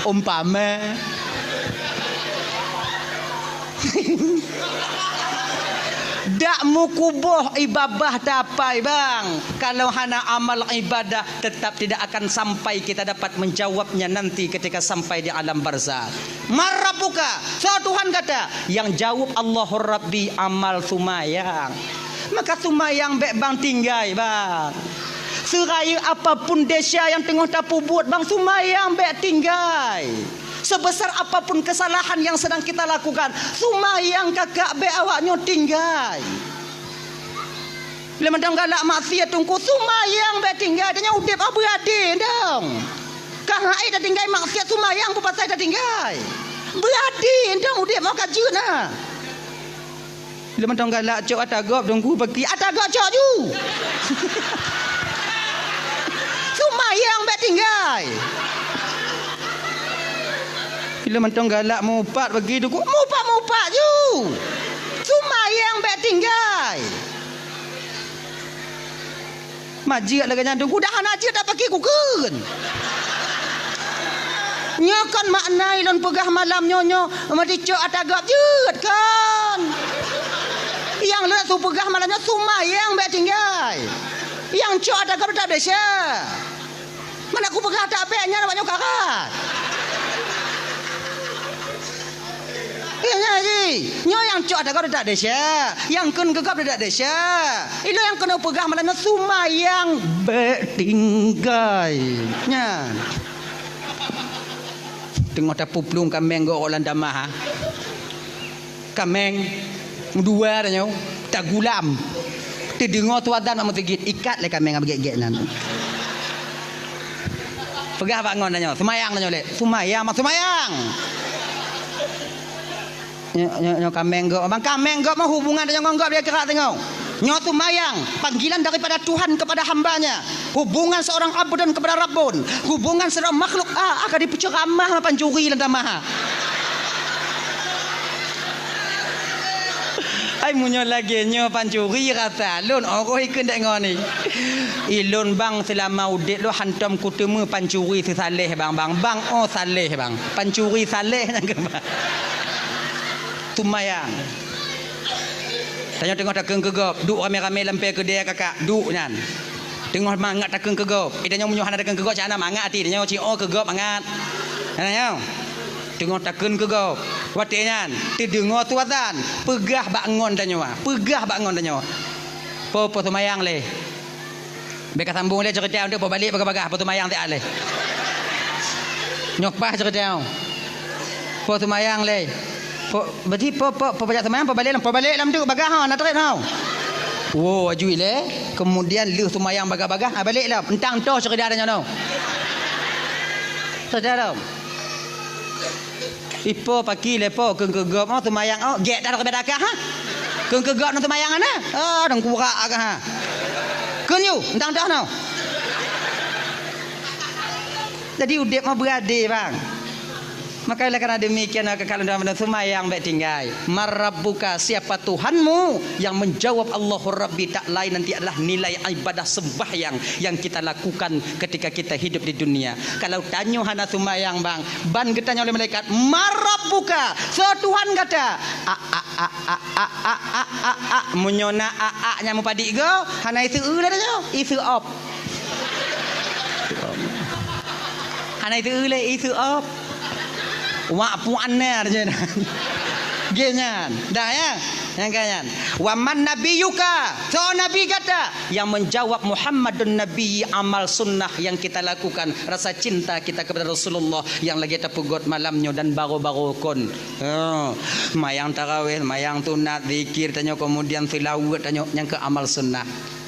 Umpama. Dak meukuboh ibadah tapai, bang. Kalau hana amal ibadah, tetap tidak akan sampai kita dapat menjawabnya nanti ketika sampai di alam barzakh. "Man rabbuka?" Soe Tuhan gata? Nyang jaweueb, "Allahu Rabbi," amal seumayang. Maka seumayang bék bang tinggai, bang. Seurayeuk apapun desya nyang teungoh tapeubuet, bang, seumayang bék tinggai. Sebesar apapun kesalahan yang sedang kita lakukan, seumayang kakak bék awak nyoe tinggai. Lé mantong galak maksiat teungku, seumayang bék tinggai, tanyoe udeb beuradi dong. Ka hai tatinggai maksiat, seumayang peue pasai tatinggai. Beuradi dong udeb mau ka jeuet na. Lé mantong galak cok ata gob teungku, bagi ata gob cok ju. Seumayang bék tinggai. Bila mantong galak mupat bagi teungku, mupat-mupat ju. Seumayang bék tinggai. Majeuet lagée nyan teungku, dah hana jeuet dak paki kukheun. Nyoe kon makna ilôn peugah malam nyoe, nyoe meudicok ata gob jeuet kon. Nyang lôn su peugah malam nyoe seumayang bék tinggai. Nyang cok ata gob dak desya. Mana kupeugah tabek nyan awak nyoe karat. Iya, nyan ji. Nyoe nyang cok ata gob dak desya, nyang kheun keu gob dak desya. Ilôn nyang keuneuk peugah malam nyoe seumayang bék tinggai. Nyan. Teungoh tapuplueng kaméng gob lam tamah, ha. Kaméng meudua tanyoe, tagulam. Teudeungoe su azan bak meuseujid, ikat lé kaméng nyang beugét-gét nyan. Peugah bak ngon tanyoe, seumayang tanyoe lé. Seumayang, mak seumayang. Nyoe, nyoe, nyoe kaméng gob, bang, kaméng gob mah hubungan tanyoe ngon gob di akhirat tanyoe. Nyoe seumayang, panggilan daripada Tuhan kepada hamba-Nya. Hubungan seorang abdun kepada Rabbun. Hubungan seorang makhluk, ah, akan dipeuceramah pancuri lam tamah. Ai, meunyoe lagée nyoe pancuri rasa lôn, oh, ikheun dek ngon ni. Ilôn, bang, seulama udeb lôn hantom kuteumé pancuri seusaléh, bang, bang, bang, oh, saléh, bang. Pancuri saléh nyang keuh, bang. Seumayang. Tanyoe teungoh takheun keu gob, duek ramé-ramé lam pée keudée kakak, duek nyan. Teungoh mangat takheun keu gob. Eh, tanyoe meunyoe hana takheun keu gob, cak na mangat até. Tanyoe ci-o keu gob mangat. Tanyoe. Teungoh takheun keu gob. Watée nyan, teudeungoe su azan, peugah bak ngon tanyoe, peugah bak ngon tanyoe. Po, po seumayang lé. Bék ka sambong lé ceurita nyoe, po balek bagah-bagah, po seumayang siat lé. Nyoe paih ceurita nyoe. Po seumayang lé. Po, berarti po, po, po pajak seumayang, po balek lam, po balek lam tu bagah ha, na trép ha. Wo, aju ilée, kemudian lheueh seumayang bagah-bagah, ha, balek lam. Entang toh ceurita nyoe. Ceurita lom. Ipo paki lé po kheun keu gob, oh, seumayang, oh, gét dah ribet akah, ha? Kheun keu gob nang seumayang ana? Oh, dong kurak akah, ha? Kheun yu, entang toh nyoe. Jadi udeb mah beuradi, bang. Maka oleh karena demikian, maka kalau dalam seumayang bék tinggai. Man rabbuka, siapa Tuhanmu? Yang menjawab Allahu Rabbi tak lain nanti adalah nilai ibadah sembahyang yang kita lakukan ketika kita hidup di dunia. Kalau tanyoe hana seumayang, bang, ban geutanyoe lé malaikat, "Man rabbuka?" Soe Tuhan gata? A, a, a. Meunyoe na a, a nyang meupadik go, hana iseu lé tanyoe, iseu op. Hana iseu lé, iseu op. Wak puan na je. Ge nyan. Dah ya? Nyang ka nyan. "Wa man nabiyyuka?" Soe nabi gata? Yang menjawab, "Muhammadun Nabi, amal sunnah yang kita lakukan, rasa cinta kita kepada Rasulullah yang lagi tapeugot malam nyoe dan baru-baru kon." Oh, mayang tarawih, mayang sunat, zikir tanyoe, kemudian seulaweuet tanyoe, nyang keu amal sunnah.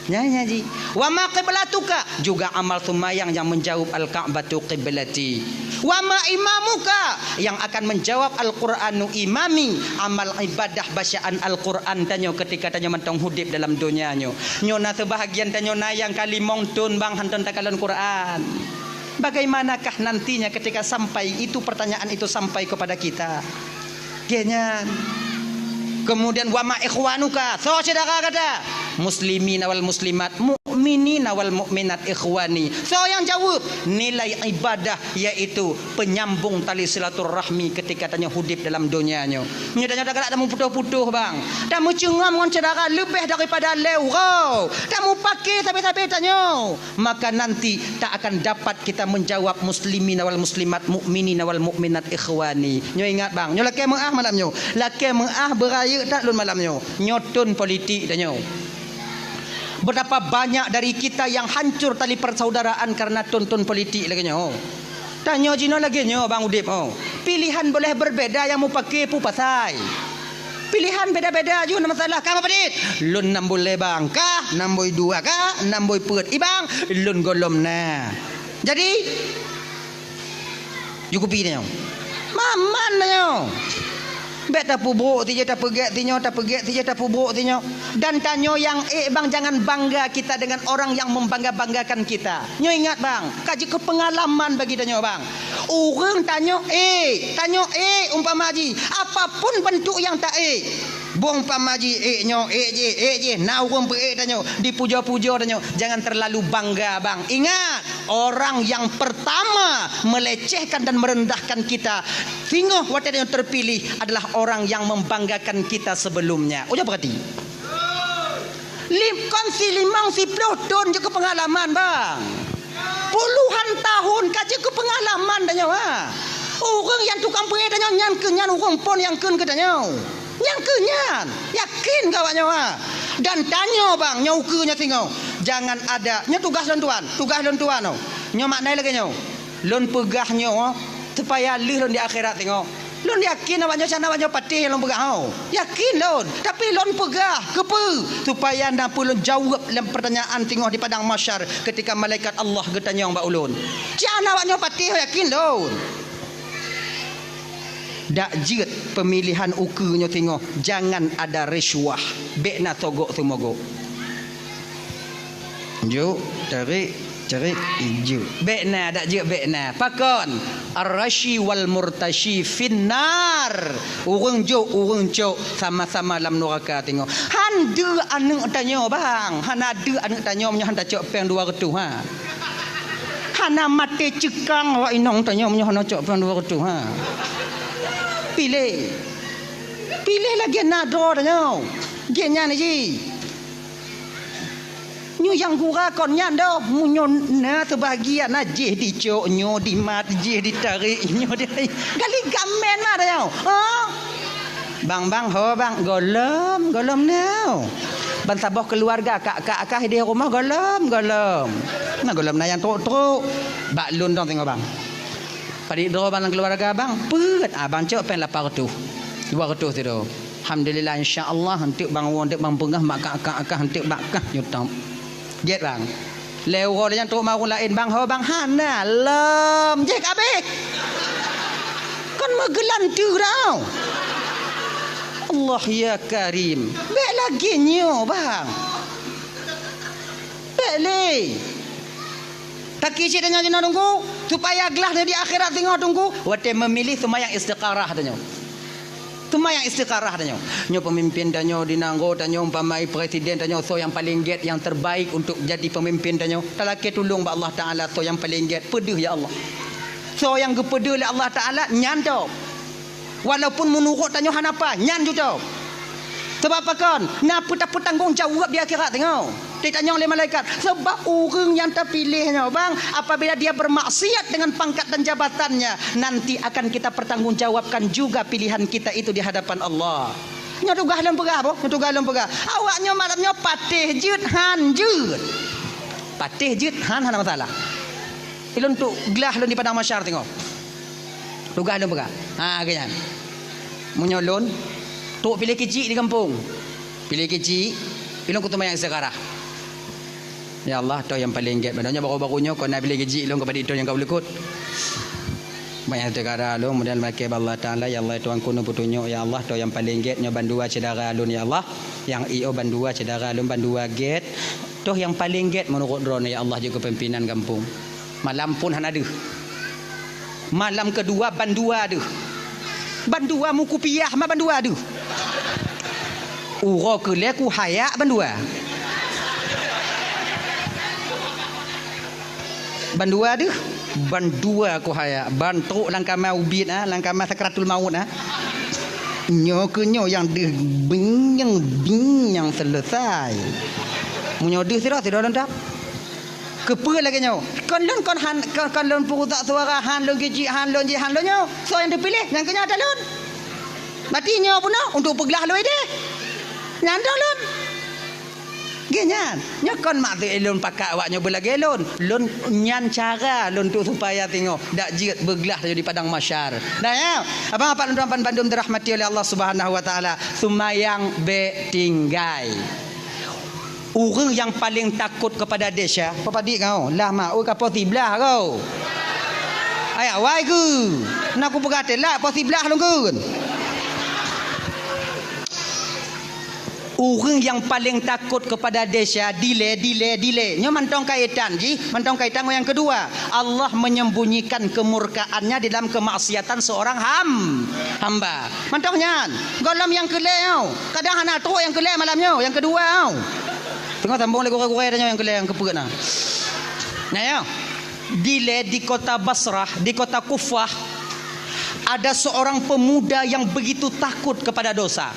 Nyan, nyan ji. "Wa ma qiblatuka?" Juga amal seumayang yang menjawab, "Al-Ka'batu qiblati." "Wa ma imamuka?" Yang akan menjawab, "Al-Qur'anu imami." Amal ibadah bacaan Al-Qur'an tanyoe ketika tanyoe mantong udeb dalam donya nyoe. Nyoe na seubahagian tanyoe na nyang ka limong thon bang hantom takalon Qur'an. bagaimanakah nantinya ketika sampai itu, pertanyaan itu sampai kepada kita? Geuh nyan. Kemudian, "Wa ma ikhwanuka?" Soe syedara gata? "Muslimina wal muslimat, mukminina wal mukminat ikhwani." Soe nyang jaweueb? Nilai ibadah, yaitu penyambung tali silaturahmi ketika tanyoe udeb dalam donya nyoe. Meunyoe tanyoe tagalak tameuputoh-putoh, bang, tameucungom ngon syedara leubeh daripada lhèe uroe, tamupake sabe-sabe tanyoe, maka nanti tak akan dapat kita menjawab, "Muslimina wal muslimat, mukminina wal mukminat ikhwani." Nyoe ingat, bang, nyoe lakèe meu'ah malam nyoe. Lakèe meu'ah beurayeuk that lôn malam nyoe. Nyoe thon politik tanyoe. Betapa banyak dari kita yang hancur tali persaudaraan karena thon-thon politik lagèe nyoe. Tanyoe jinoe lagèe nyoe, bang, udeb, oh. Pilihan boleh berbeda, nyang mupake peue pasai. Pilihan beda-beda ju na masalah. Kah padit? Lôn nam buleue, bang. Kah nam bui dua, kah nam bui peuet. I, bang, lôn gohlom na. Jadi, cukupi tanyoe. Maman tanyoe. Bèk tapeubrok sijeuh, tapeugèt sinyoe, tapeugèt sijeuh, tapeubrok sinyoe. Dan tanyoe nyang ék, bang, jangan bangga kita dengan orang yang membangga-banggakan kita. Nyoe ingat, bang, ka jeuet keu peungalaman bagi tanyoe, bang. Ureueng tanyoe ék, tanyoe ék umpama jih, apapun bentuk nyang ta ék. Boh umpama jih ék nyoe, ék jih, ék jih, na ureueng peuék tanyoe, dipujoe-pujoe tanyoe, jangan terlalu bangga, bang. Ingat, orang yang pertama melecehkan dan merendahkan kita singoh watèe tanyoe terpilih adalah orang yang membanggakan kita sebelumnya. Ujoe peurati. Lim-, kon silimong siploh thon jeuet keu peungalaman, bang. Puluhan tahun ka jeuet keu peungalaman tanyoe, ha. Ureueng nyang tukang peuék tanyoe nyan keuh nyan ureueng phon nyang kheun keu tanyoe. Nyan keuh nyan. Yakin keu awak nyoe, ha. Dan tanyoe, bang, nyoe ukeue nyoe singoh. Jangan ada, nyoe tugaih lôn tuan, tugaih lôn tuan, oh. Nyoe makna lagèe nyoe. Lôn peugah nyoe supaya lheueh lôn di akhirat singoh. Lôn yakin awak nyoe, sana awak nyoe patéh lôn peugah, ho. Yakin lôn. Tapi lôn peugah, keupeue? Supaya na peue lôn jaweueb lam peurtanyaan singoh di padang mahsyar ketika malaikat Allah geutanyong bak ulôn. Cit hana awak nyoe patéh, yakin lôn. Dak jeuet pemilihan ukeue nyoe singoh, jangan ada risuah. Bèk na sogok seumogok. Juk, tarik, tarik, juk. Bèk na, dak jeuet bèk na. Pakon? Ar-rashi wal murtashi finnar. Ureueng jok, ureueng cok, sama-sama lam nuraka singoh. Han deuh aneuk tanyoe, bang. Hana deuh aneuk tanyoe meunyoe han tacok péng dua reutôh, ha. Hana maté ceukang awak inong tanyoe meunyoe hana cok péng dua reutôh, ha. Piléh. Piléh lagèe na droe tanyoe. Geuh nyan jih. Nyoe nyang gura kon nyan doh, meunyoe na seubahagian na jih dicok, nyoe dimat, jih ditarék, nyoe di-, gali gamen mah tanyoe. Ha? Bang, bang, ho, bang, gohlom, gohlom na. Ban saboh keuluwarga, kak-kak kah di rumoh gohlom, gohlom. Na gohlom na nyang trok-trok. Bak lôn dong singoh, bang. Padit droe bang lam keuluwarga bang, peuet abang cok péng lapan reutôh, dua reutôh sidroe. Alhamdulillah, insya Allah, eunteuk bang woe, eunteuk bang peugah, mak kak-kak kah, eunteuk bak kah nyutop. Jeuet bang. Lhèe uroe lheuh nyan trok ma ureueng laén, bang, ho bang, hana lom. Jih kabeh. Kon meugeulanteu tau. Allah ya Karim. Bèk lagèe nyoe, bang. Bèk lé. Taki cit tanyoe jinoe teungku, supaya glah di akhirat singoh teungku, watèe meumiléh seumayang istikharah tanyoe. Seumayang istikharah tanyoe. Nyoe peumimpin tanyoe di nanggroe tanyoe, umpama presiden tanyoe, soe nyang paleng gèt, nyang terbaik untuk jadi peumimpin tanyoe. Talakèe tulông bak Allah Taala, soe nyang paleng gèt, peudeuh ya Allah. Soe nyang geupeudeuh lé Allah Taala, nyan tôp. Walaupun meunurot tanyoe hana paih, nyan ju tôp. Sabab pakon? Na peue tapeutanggong jaweueb di akhirat singoh. Ditanyong lé malaikat. Sabab ureueng nyang tapiléh nyoe, bang, apabila dia bermaksiat dengan pangkat dan jabatannya, nanti akan kita pertanggungjawabkan juga pilihan kita itu di hadapan Allah. Nyoe tugaih lôn peugah, boh. Nyoe tugaih lôn peugah. Awak nyoe malam nyoe patéh jeuet, han jeuet. Patéh jeuet, han, hana masalah. Ilôn trok glah lôn di padang mahsyar singoh. Tugaih lôn peugah. Ha, geuh nyan. Meunyoe lôn, trok piléh keuchik di gampông. Piléh keuchik, ilôn keu seumayang istikharah. Ya Allah, toh nyang paleng gèt. Padahai nyoe baru-baru nyoe, kon na piléh keuchik ilôn keu padit toh nyang ka beuleukot. Seumayang istikharah lôn, kemudian lakèe bak Allah Taala, ya Allah, Tuhanku, neupeutunyok, ya Allah, toh nyang paleng gèt nyoe bandua syedara lôn, ya Allah. Nyang i o bandua syedara lôn, bandua gèt. Toh nyang paleng gèt meunurot droeneuh, ya Allah, jeuet keu pimpinan gampông. Malam phon hana deuh. Malam keudua bandua deuh. Bandua mukupiah ma bandua deuh. Uroe keulhèe kuhayak bandua. Bandua deuh. Bandua kuhayak. Ban trok lam kama ubit, ah, lam kama sakratul maut, ah. Nyoe keuh nyoe nyang deuh bing nyang bing nyang seuleusai. Meunyoe deuh sidroe, sidroe lôn dap. Keupeue lagèe nyoe? Kon lôn kon han, kon, kon lôn peurusak suara, han lôn geucit, han lôn jih, han lôn nyoe. Soe nyang teupiléh? Nyang keu nyoe ata lôn. Berarti nyoe peunoh untuk peuglah lôn idéh. Nyan dong lôn. Geuh nyan. Nyoe kon maksud lôn pakat awak nyoe beulagèe lôn. Lôn nyan cara lôn tu supaya singoh dak jeuet beuglah tanyoe di padang mahsyar. Nah, ya. Abang-abang lôn tuan bandum dirahmati oleh Allah Subhanahu wa Taala. Seumayang bèk tinggai. Ureueng nyang paleng takot keupada desya, peue padit ngon? Lah ma, oi, ka poh siblaih ko. Ayak wai geu. Na kupeugah teulat poh siblaih lôn geun. Ureueng nyang paleng takot keupada desya, dilèe, dilèe, dilèe. Nyoe mantong kaitan jih, mantong kaitan ngon nyang keudua. Allah menyembunyikan kemurkaan-Nya di dalam kemaksiatan seorang ham-, hamba. Mantong nyan, gohlom nyang keulhèe nyoe. Kadang hana trok nyang keulhèe malam nyoe, nyang keudua nyoe. Teungoh sambong lé gurèe-gurèe tanyoe nyang keulhèe nyang keupeuet na. Nah, ya. Dilèe di kota Basrah, di kota Kufah, ada seorang pemuda yang begitu takut kepada dosa.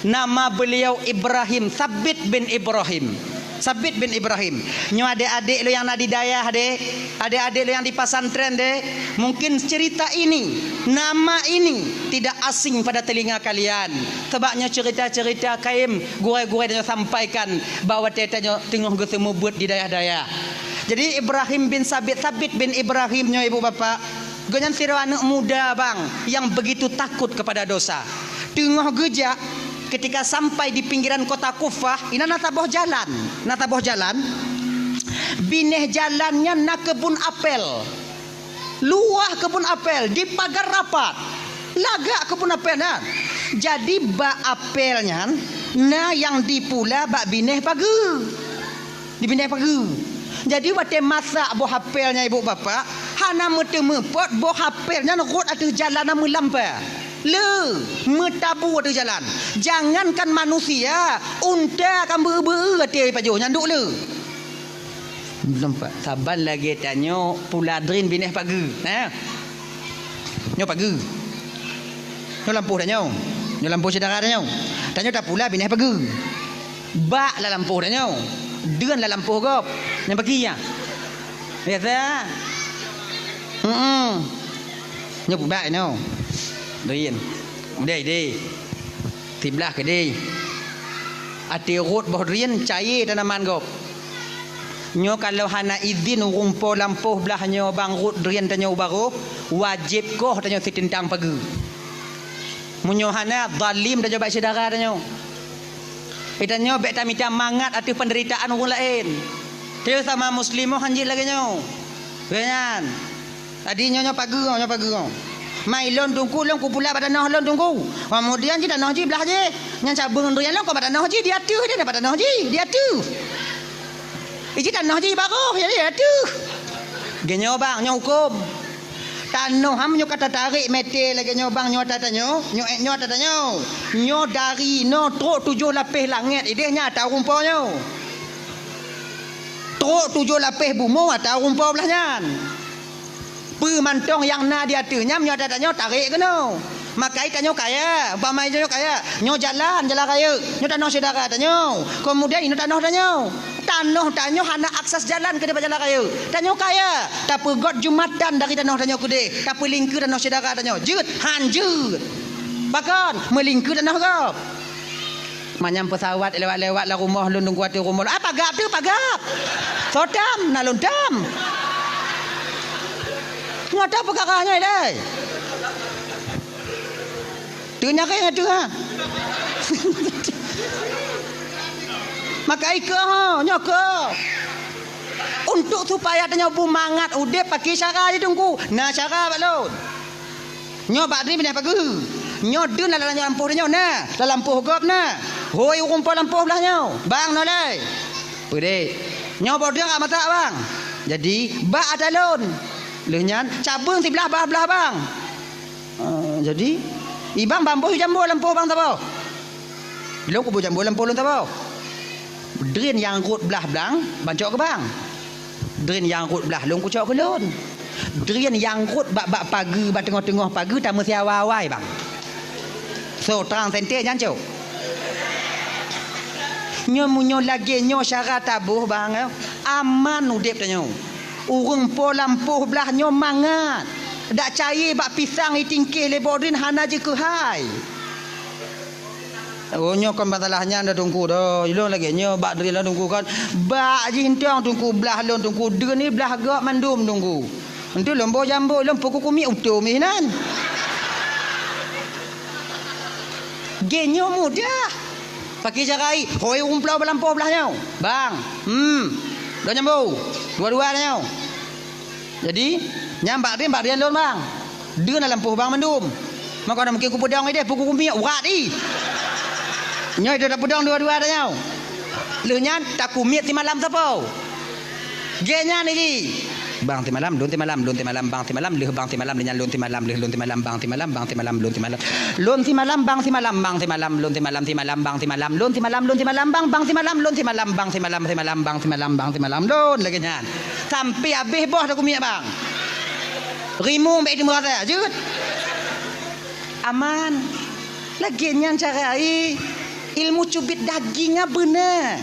Nama beliau Ibrahim, Sabit bin Ibrahim. Sabit bin Ibrahim. Nyoe adék-adék lôn nyang na di dayah deh, adék-adék lôn nyang di pesantren deh, mungkin cerita ini, nama ini tidak asing pada telinga kalian. Sebab nyoe cerita-cerita kayém gurèe-gurèe tanyoe sampaikan bak watèe tanyoe teungoh geuseumeubeuet di dayah-dayah. Jadi Ibrahim bin Sabit, Sabit bin Ibrahim nyoe ibu bapak, gobnyan sidroe aneuk muda bang yang begitu takut kepada dosa. Teungoh geujak, ketika sampai di pinggiran kota Kufah, inan na saboh jalan. Na saboh jalan. Binéh jalan nyan na keubun apel. Luwah keubun apel, dipagar rapat. Lagak keubun apel nyan. Jadi bak apel nyan na nyang dipula bak binéh pageue. Di binéh pageue. Jadi watèe masak boh apel nyan ibu bapak, hana meuteumeupot boh apel nyan rhot ateueh jalan na meulampa. Le, meutabu ateueh jalan. Jangankan manusia, unta ka meu-eu-eu ateueh pajoh nyan duek le. Nampak? Saban lagèe tanyoe pula drin binéh pageue. Nah. Nyoe pageue. Nyoe lampôh tanyoe. Nyoe lampôh syedara tanyoe. Tanyoe tapula binéh pageue. Bak lam lampôh tanyoe. Deuen lam lampôh gob. Nyang pageue nyan. Biasa. Heeh. Nyoe peubak nyoe. Drin. Udeh, deh. Siblaih keudeh. Até rhot boh drin, cayé tanaman gob. Nyoe kalau hana izin ureueng po lampôh blaih nyoe bang rhot drin tanyoe u barôh, wajéb koh tanyoe siteuntang pageue. Meunyoe hana, zalim tanyoe bak syedara tanyoe. Geutanyoe bèk tamita mangat ateueh peunderitaan ureueng laén. Teuh sama muslimah hanjeuet lagèe nyoe. Lagèe nyan. Tadi nyoe, nyoe pageue, nyoe pageue. Mai lôn teungku, lôn kupula bak tanoh lôn teungku. Keumudian jih tanoh jih blaih jih. Nyan cabeueng drin lôn keu bak tanoh jih, di ateueh jih, bak tanoh jih, di ateueh. Iji tanoh jih barôh, jadi di ateueh. Geuh nyoe bang, nyoe hukôm. Tanoh ham nyoe ka tatarek mete lagèe nyoe bang, nyoe ata tanyoe, nyoe, nyoe ata tanyoe. Nyoe dari noe trok tujoh lapéh langèt idéh nyan ata ureueng po nyoe. Trok tujoh lapéh bumoe ata ureueng po blaih nyan. Peue mantong nyang na di ateueh nyan nyoe ata tanyoe tarek keunoe. Makai tanyoe kaya, umpama tanyoe kaya, nyoe jalan, jalan rayeuk, nyoe tanoh syedara tanyoe. Keumudian inoe tanoh tanyoe. Tanoh tanyoe hana akses jalan keudeh bak jalan rayeuk. Tanyoe kaya, tapeugot jumatan dari tanoh tanyoe keudeh, tapeulingkeue tanoh syedara tanyoe. Jeuet, han jeuet. Pakon, meulingkeue tanoh gob. Manyang peusawat lewat-lewat lam rumoh lôn, teungku, ateueh rumoh lôn. Ah, pagab teuh, pagab. Soe tam, na lôn tam. Nyoe ata peukara nyoe ilèe. Teunyareng ateueh, ha. Maka ikeu, ha, nyoe keu. Untuk supaya tanyoe beumangat udép pakai cara jih, teungku. Na cara bak lôn. Nyoe bak drin binéh pageue. Nyoe deun lam lampôh tanyoe na, lam lampôh gob na. Hôi ureueng po lampôh blaih nyoe. Bang nolai. Peudeh. Nyoe boh drin ka masak, bang. Jadi, bak ata lôn. Lheueh nyan, cabeueng siblah blah-blah bang. Ah, jadi, i bang ban boh jambo lampôh bang saboh. Lôn kuboh jambo lampôh lôn saboh. Drien nyang rhot blah blang, ban cok keu bang. Drien nyang rhot blah lôn kucok keu lôn. Drien nyang rhot bak, bak pageue, bak teungoh-teungoh pageue tameusiawa awai bang. So, trang sente nyan cok. Nyoe meunyoe lagèe nyoe syara taboh bang, aman udép tanyoe. Ureueng po lampôh blah nyoe mangat. Dak cayée bak pisang itingkeh lé boh drien hana jikeuhai. Oh, nyoe kon masalah nyan dah Teungku dah. Ilôn lagèe nyoe bak drien lôn Teungku kan. Bak jih entong Teungku blah lôn Teungku. Drien ni blah gop mandum Teungku. Entu lôn boh jambo lôn pukul kumiet utom ih nan. Gèt nyoe mudah. Pakri cara i, hôi umplo balampôh blah nyoe. Bang, hmm, dua jambo. Dua-dua nyoe. Jadi, nyan bak drien, bak drien lôn, bang. Drien na lampôh bang mandum. Maka na mungkin kupeudong ideh, pukul kumiet, urat i. Nyoe itu tapeudong dua-dua nyoe. Lheueh nyan, takumiet simalam sapo. Gèt nyan ni ji. Bang simalam, lôn simalam, lôn simalam, bang simalam, lheueh bang simalam, lheueh nyan lôn simalam, lheueh lôn simalam, bang simalam, bang simalam, lôn simalam. Lôn simalam, bang simalam, bang simalam, lôn simalam, simalam, bang simalam, lôn simalam, lôn simalam, bang, bang simalam, lôn simalam, bang simalam, simalam, bang simalam, bang simalam, lôn lagèe nyan. Sampai habéh boh takumiet, bang. Rimueng bèk teumeu rasa, jeuet. Aman. Lagèe nyan cara i. Ilmu cubit daging a beuna.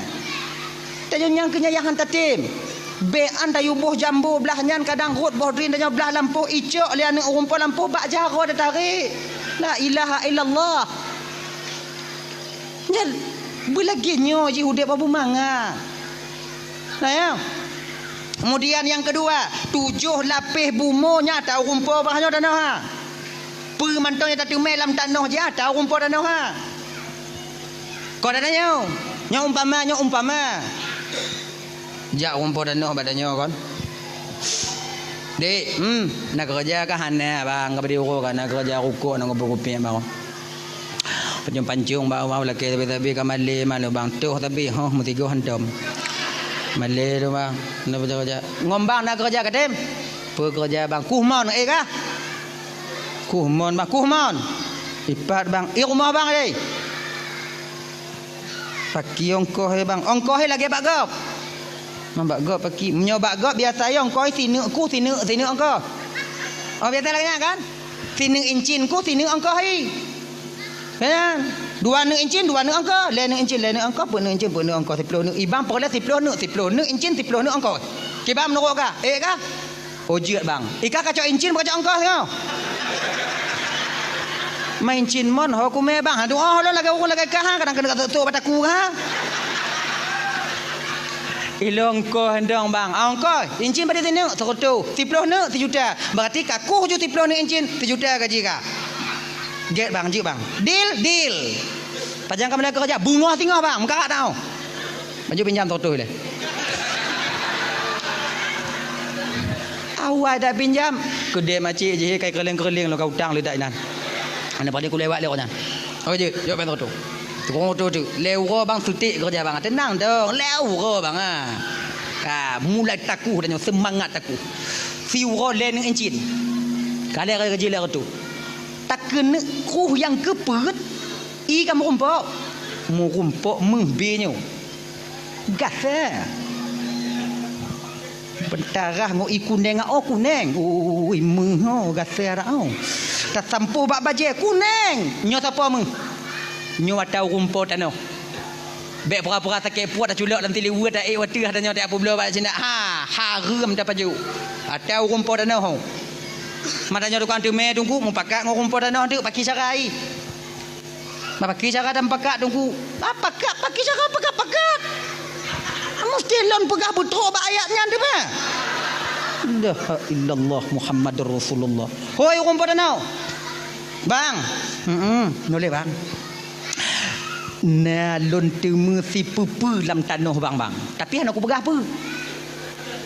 Tanyoe nyang keu nyan nyang han tatem. Bèk an tayue boh jambo blah nyan kadang rhot boh drien tanyoe blah lampôh icok lé aneuk ureueng po lampôh bak jaroe tatarek. La ilaha illallah. Nyan beulagèe nyoe jih udép Abu Manga. Nah, ya. Kemudian yang kedua, tujoh lapéh bumoe nyang ata ureueng po bak nyoe tanoh ha. Peue mantong nyang tateumé lam tanoh jih ata ureueng po tanoh ha. Kon ata nyoe, nyoe umpama, nyoe umpama. Jak ureueng po tanoh bak tanyoe kon. Dek, hmm, na keureuja kah? Hana, bang, ka bri uroe ka na keureuja rukok na ngubur kupiek bang. Pancong-pancong bak awak lakèe sabe-sabe ka malèe manoe bang. Toh sabe, hoh, meusigoe hantom. Malèe tu bang, na keureuja. Ngon bang na keureuja katem? Peue keureuja bang? Kuh mon, eh kah? Kuh mon bang, kuh mon. Ipat bang, i rumoh bang deh. Paki ongkoh he bang. Ongkoh he lagèe bak gob. Bang bak gob paki. Meunyoe bak gob biasa he ongkoh he sineuk kuh, sineuk, sineuk ongkoh. Oh, biasa lagèe nyan kan? Sineuk incin kuh, sineuk ongkoh he. Kan? Dua neuk incin, dua neuk ongkoh. Lhèe neuk incin, lhèe neuk ongkoh. Peuet neuk incin, peuet neuk ongkoh. Siploh neuk. I bang peureulèe siploh neuk, siploh neuk incin, siploh neuk ongkoh. Kiban meunurot kah? Eh kah? Oh, jeuet bang. I kah kacok incin, kacok ongkoh nyoe. Ma incin mon, ho kumè bang. Aduh, oh, lôn lagèe ureueng lagèe kah, kadang keuneuk sôk-sôk bak takue ha. Ilôn ongkoh dong bang. Ah, ongkoh, incin padum sineuk? Seureutôh. Siploh neuk? Sijuta. Berarti ka kuh ju siploh neuk incin, sijuta gaji kah. Gèt bang, jeuet bang. Deal, deal. Pajan ka meunan keureuja, beungoh singoh bang, meukarat tanoh. Maju pinjam seratus ilèe. Awai dak pinjam, keudè macik jih kai keureulieng-keureulieng lôn ka utang leudak inan. Aneuk padé kulewat lé nyan. Oh jeuet, jok pèng seratus. Tukang oto tu, lhèe uroe bang sutek keureuja bang. Teunang dong, lhèe uroe bang ah. Ka mulai takuh dan nyoe seumangat takuh. Siuroe lhèe neuk incin. Ka lhèe gaji lhèe reutôh. Takeuneuk kruh nyang keupeuet, i ka meurumpok. Meurumpok meuh bée nyoe. Gasa. Beutarah ngon i kuneng, oh kuneng. Ui, meuh oh, gasa dak oh. Tasampôh bak bajèe, kuneng. Nyoe sapo meuh? Nyoe ata ureueng po tanoh. Bèk pura-pura sakét puet, taculok lam siliweuet, taék u ateueh, tanyoe tapeubloe bak sindak. Ha, hareuem tapajoh. Ata ureueng po tanoh. Mata nyoe tukang teumè teungku, mupakat ngon ureueng po tanoh teuk, pakri cara i. Pakri cara dan pakat teungku. Ah, pakat, pakri cara pakat-pakat. Musti lôn peugah beutrok bak ayat nyan teuma. La ilaha illallah Muhammadur Rasulullah. Hoi, ureueng po tanoh. Bang. Heeh, noleh bang. Na lôn teumé sipeue-peue lam tanoh bang, bang. Tapi hana kupeugah peue.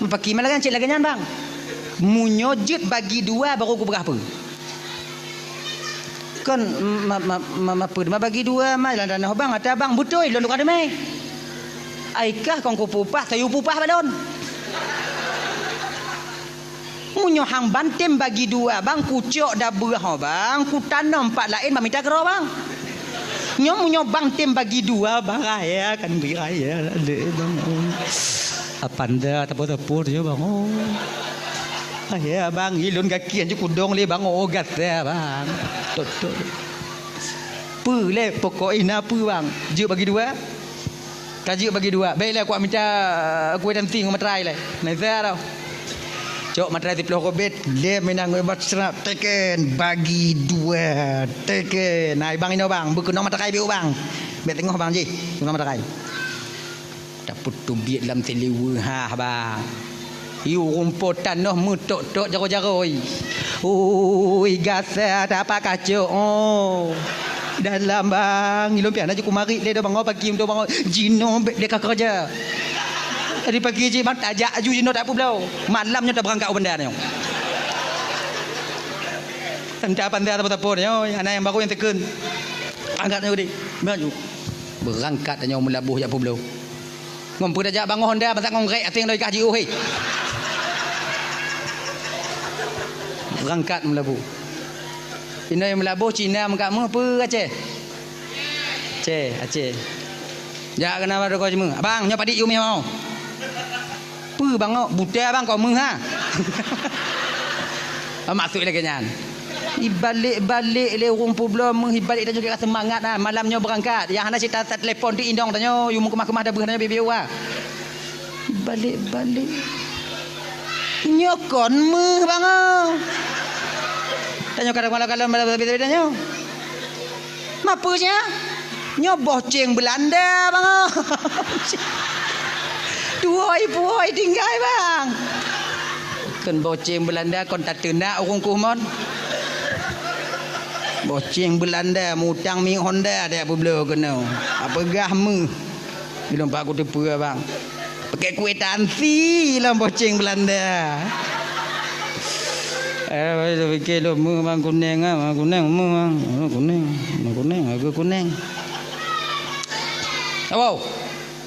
Pakri ma lagèe nyan, cit lagèe nyan, bang. Meunyoe jeuet bagi dua baru kupeugah peue. Kon ma, ma, ma, ma peue ma bagi dua ma lam tanoh bang, ata bang beutôi lôn tukang teumè. Ai kah kon kupeupah, tayue peupah bak lôn. Meunyoe hang ban tem bagi dua, bang, kucok dabeuh ho, bang, kutanom pat laén bak mita keudroe, bang. Nyoe meunyoe bang tem bagi dua, bang, raya kan, bang, raya, adé, bang. Oh. Apanda tapot-tapot nyoe, bang. Oh. Raya, bang, ilôn gaki anju kudong lé, bang. Oh, gata, bang. Tok, tok. Peue lé pokok ina peue, bang? Jeuet bagi dua? Ka jeuet bagi dua. Baiklah, kuat mita, eh, kueh danti ngon materai lé. Neza tau. Cok materai siplôh kobet, lé minang ngon bat seurap. Teken, bagi dua. Teken. Nah, bang inoe bang, beukeunong materai biu bang. Bèk teungoh bang jih, keunong materai. Tapeutubiet lam siliweue ha bang. Yue ureueng po tanoh meutok-tok jaroe-jaroe. Ui, gasa tapak kacok, oh. Dalam bang, ilôn pian aju kumarit lé do bangoe pagi, do bangoe jinoe bèk lé ka keureuja. Tadi pagi jih bang tajak aju jinoe tak peubloe. Malam nyoe tabeurangkat u banda nyoe. Teuntang banda sapo-sapo nyoe, aneuk nyang barô nyang teukheun. Angkat nyoe deh. Maju. Beurangkat nyoe meulaboh jak peubloe. Ngon peue tajak bangoh honda, masak ngon grék até ngon ikah jiôh, hé. Beurangkat meulaboh. Inoe meulaboh Cina meukat meuh peue Aceh? Aceh, Aceh. Jak keunan bak toko jimeung. Abang, nyoe padit yue meuh mau. Peue bang, oh, buta bang, kau meuh ha? Ah, maksud lagèe nyan. Ibalek-balek lé ureueng peubloe meuh, ibalek tanyoe kira seumangat ha. Malam nyoe beurangkat. Nyang hana cit ta-, tatelepon di inong tanyoe, yue meukeumah-keumah dabeuh tanyoe bibi wa. Ibalek-balek. Nyoe kon meuh bang, oh. Tanyoe kadang malam-malam malam tanyoe. Mapeue nya? Nyoe boh ceng Beulanda, bang. Tuwoi-puwoi tinggai, bang. Kon boh ceng Beulanda, kon tateunak ureueng kuh mon. Boh ceng Beulanda, mutang minyeuk Honda, dak peubloe keunoe. Apeugah meuh. Ilôn pat kuteupeue, bang. Pakai kwitansi lam boh ceng Beulanda. Eh, baru pike lôn meuh bang kuneng ah, bang kuneng meuh bang. Oh, kuneng, bang kuneng, aku kuneng. Wow.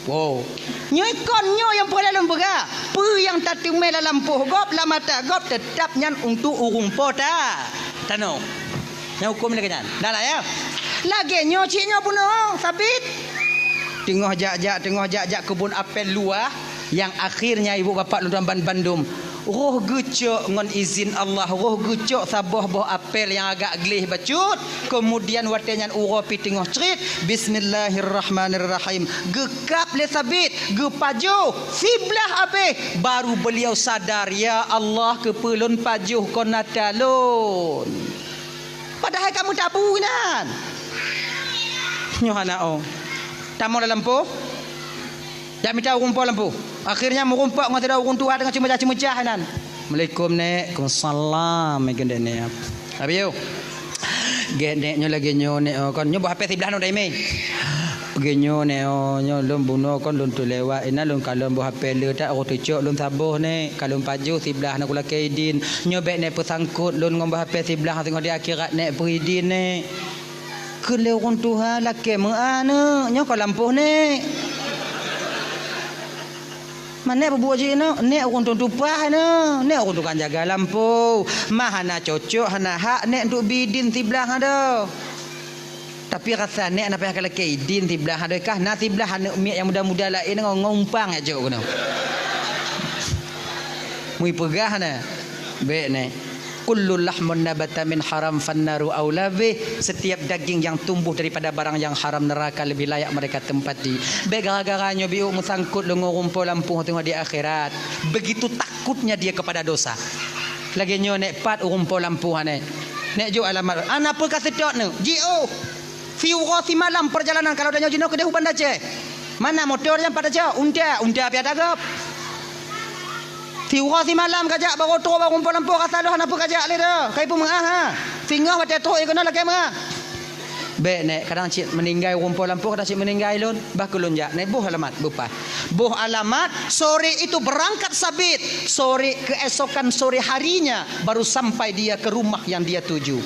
Wow. Nyoe kon nyoe nyang peureulée lôn peugah. Peue nyang tateumé lam lampôh gob, lam ata gob, teutab nyan untuk ureuëng po ta-, tanoh. Nyang huköm lagée nyan. Dah lah ya. Lagée nyoe cit nyoe bunoe, Sabit. Teungoh jak-jak, teungoh jak-jak keubon apel luwah, nyang akhirnya ibu bapak lôn tuan ban-, bandum roh geucok ngon izin Allah, roh geucok saboh boh apel nyang agak gleh bacut. Kemudian watée nyan uroe pih teungoh crit, bismillahirrahmanirrahim. Geukab lé Sabit, geupajoh, siblah abéh, baru beliau sadar, "Ya Allah, keupeue lôn pajoh kon ata lôn?" Padahai ka meutabu inan. Nyoe hana oh. Tamong lam lampôh. Jak mita ureuëng po lampôh. Akhirnya meurumpok ngon sidroe ureuëng tuha teungoh ceumeucah-ceumeucah inan. "Assalamualaikum, Nek." "Waalaikumsalam," meugeundek Nek. Abi yo. Gét Nek nyoe lagée nyoe Nek, oh, kon nyoe boh H P siblah nyoe daimé. Lagée nyoe Nek, oh, nyoe lôn bunoe kon lôn teulewat inan lôn kalon boh H P le that, oh, teucok lôn saboh Nek, kalon pajoh siblah na kulakée idin. Nyoe bék Nek peusangkot lôn ngon boh H P siblah teungoh di akhirat Nek peuidin Nek. Kheun lé ureuëng tuha lakée meu'ah Nek, nyoe ka lampôh Nek. Ma Nek peubuet jih Nek, Nek ureuëng tueng tupaih Nek, Nek ureuëng tukang jaga lampôh. Ma hana cocok, hana hak Nek untuk bidin siblah adoe. Tapi rasa Nek na payah kalakée idin siblah adoe kah, na siblah aneuëk miet nyang muda-muda laén ngon, ngon umpang jak jok keunoe. Mui peugah na. Bék Nek. Kullu lahmun nabata min haram fannaru aula bih. Setiap daging yang tumbuh daripada barang yang haram, neraka lebih layak mereka tempati. Bék gara-gara nyoe biuk meusangkot lôn ngon ureuëng po lampôh teungoh di akhirat. Begitu takutnya dia kepada dosa. Lagée nyoe Nek, pat ureuëng po lampôh Nek. Nek jok alamat. Ana peue ka seutôt Nek? Jiôh. Siuroe simalam perjalanan kalau tanyoe jinoe keudeh u Banda Aceh. Mana motor nyan pat tacok? Unta, unta pih ata gob. Siuroe simalam kajak baru trok bak ureuëng po lampôh rasa lôn hana peue kajak lé dah. Kai peumeu'ah ha. Singoh watée trok ie keunoe lakée meu'ah. Bék Nek, kadang cit meuninggai ureuëng po lampôh, kadang cit meuninggai lôn. Bah keu lôn jak Nek, boh alamat, beupah. Boh alamat, sore itu berangkat Sabit. Sore, keesokan sore harinya baru sampai dia ke rumah yang dia tuju.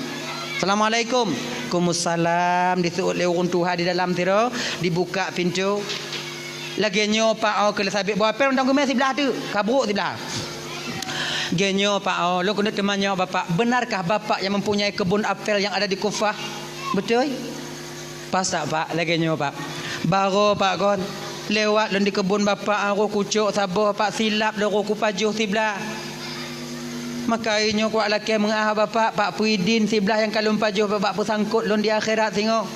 "Assalamualaikum." "Waalaikumsalam." Diseuôt lé ureuëng tuha di dalam sidroe, dibuka pintoe. Lagée nyoe pak oh keu lé Sabit boh apel mantong geumé siblah teuk, ka brok siblah. Geuh nyoe, Pak, oh, lôn keuneuk teumanyong Bapak, beunarkah Bapak nyang mempunyai keubon apel nyang ada di Kufah? Beutôi? Pasak, Pak, lagèe nyoe, Pak. Barô, Pak, kon. Lewat lôn di keubon Bapak, ah, roh kucok saboh, Pak, silap lôn roh kupajoh siblah. Maka nyoe kuwat lakèe meu'ah Bapak, Pak, peuidin siblah nyang ka lôn pajoh Bapak peusangkot lôn di akhirat singoh.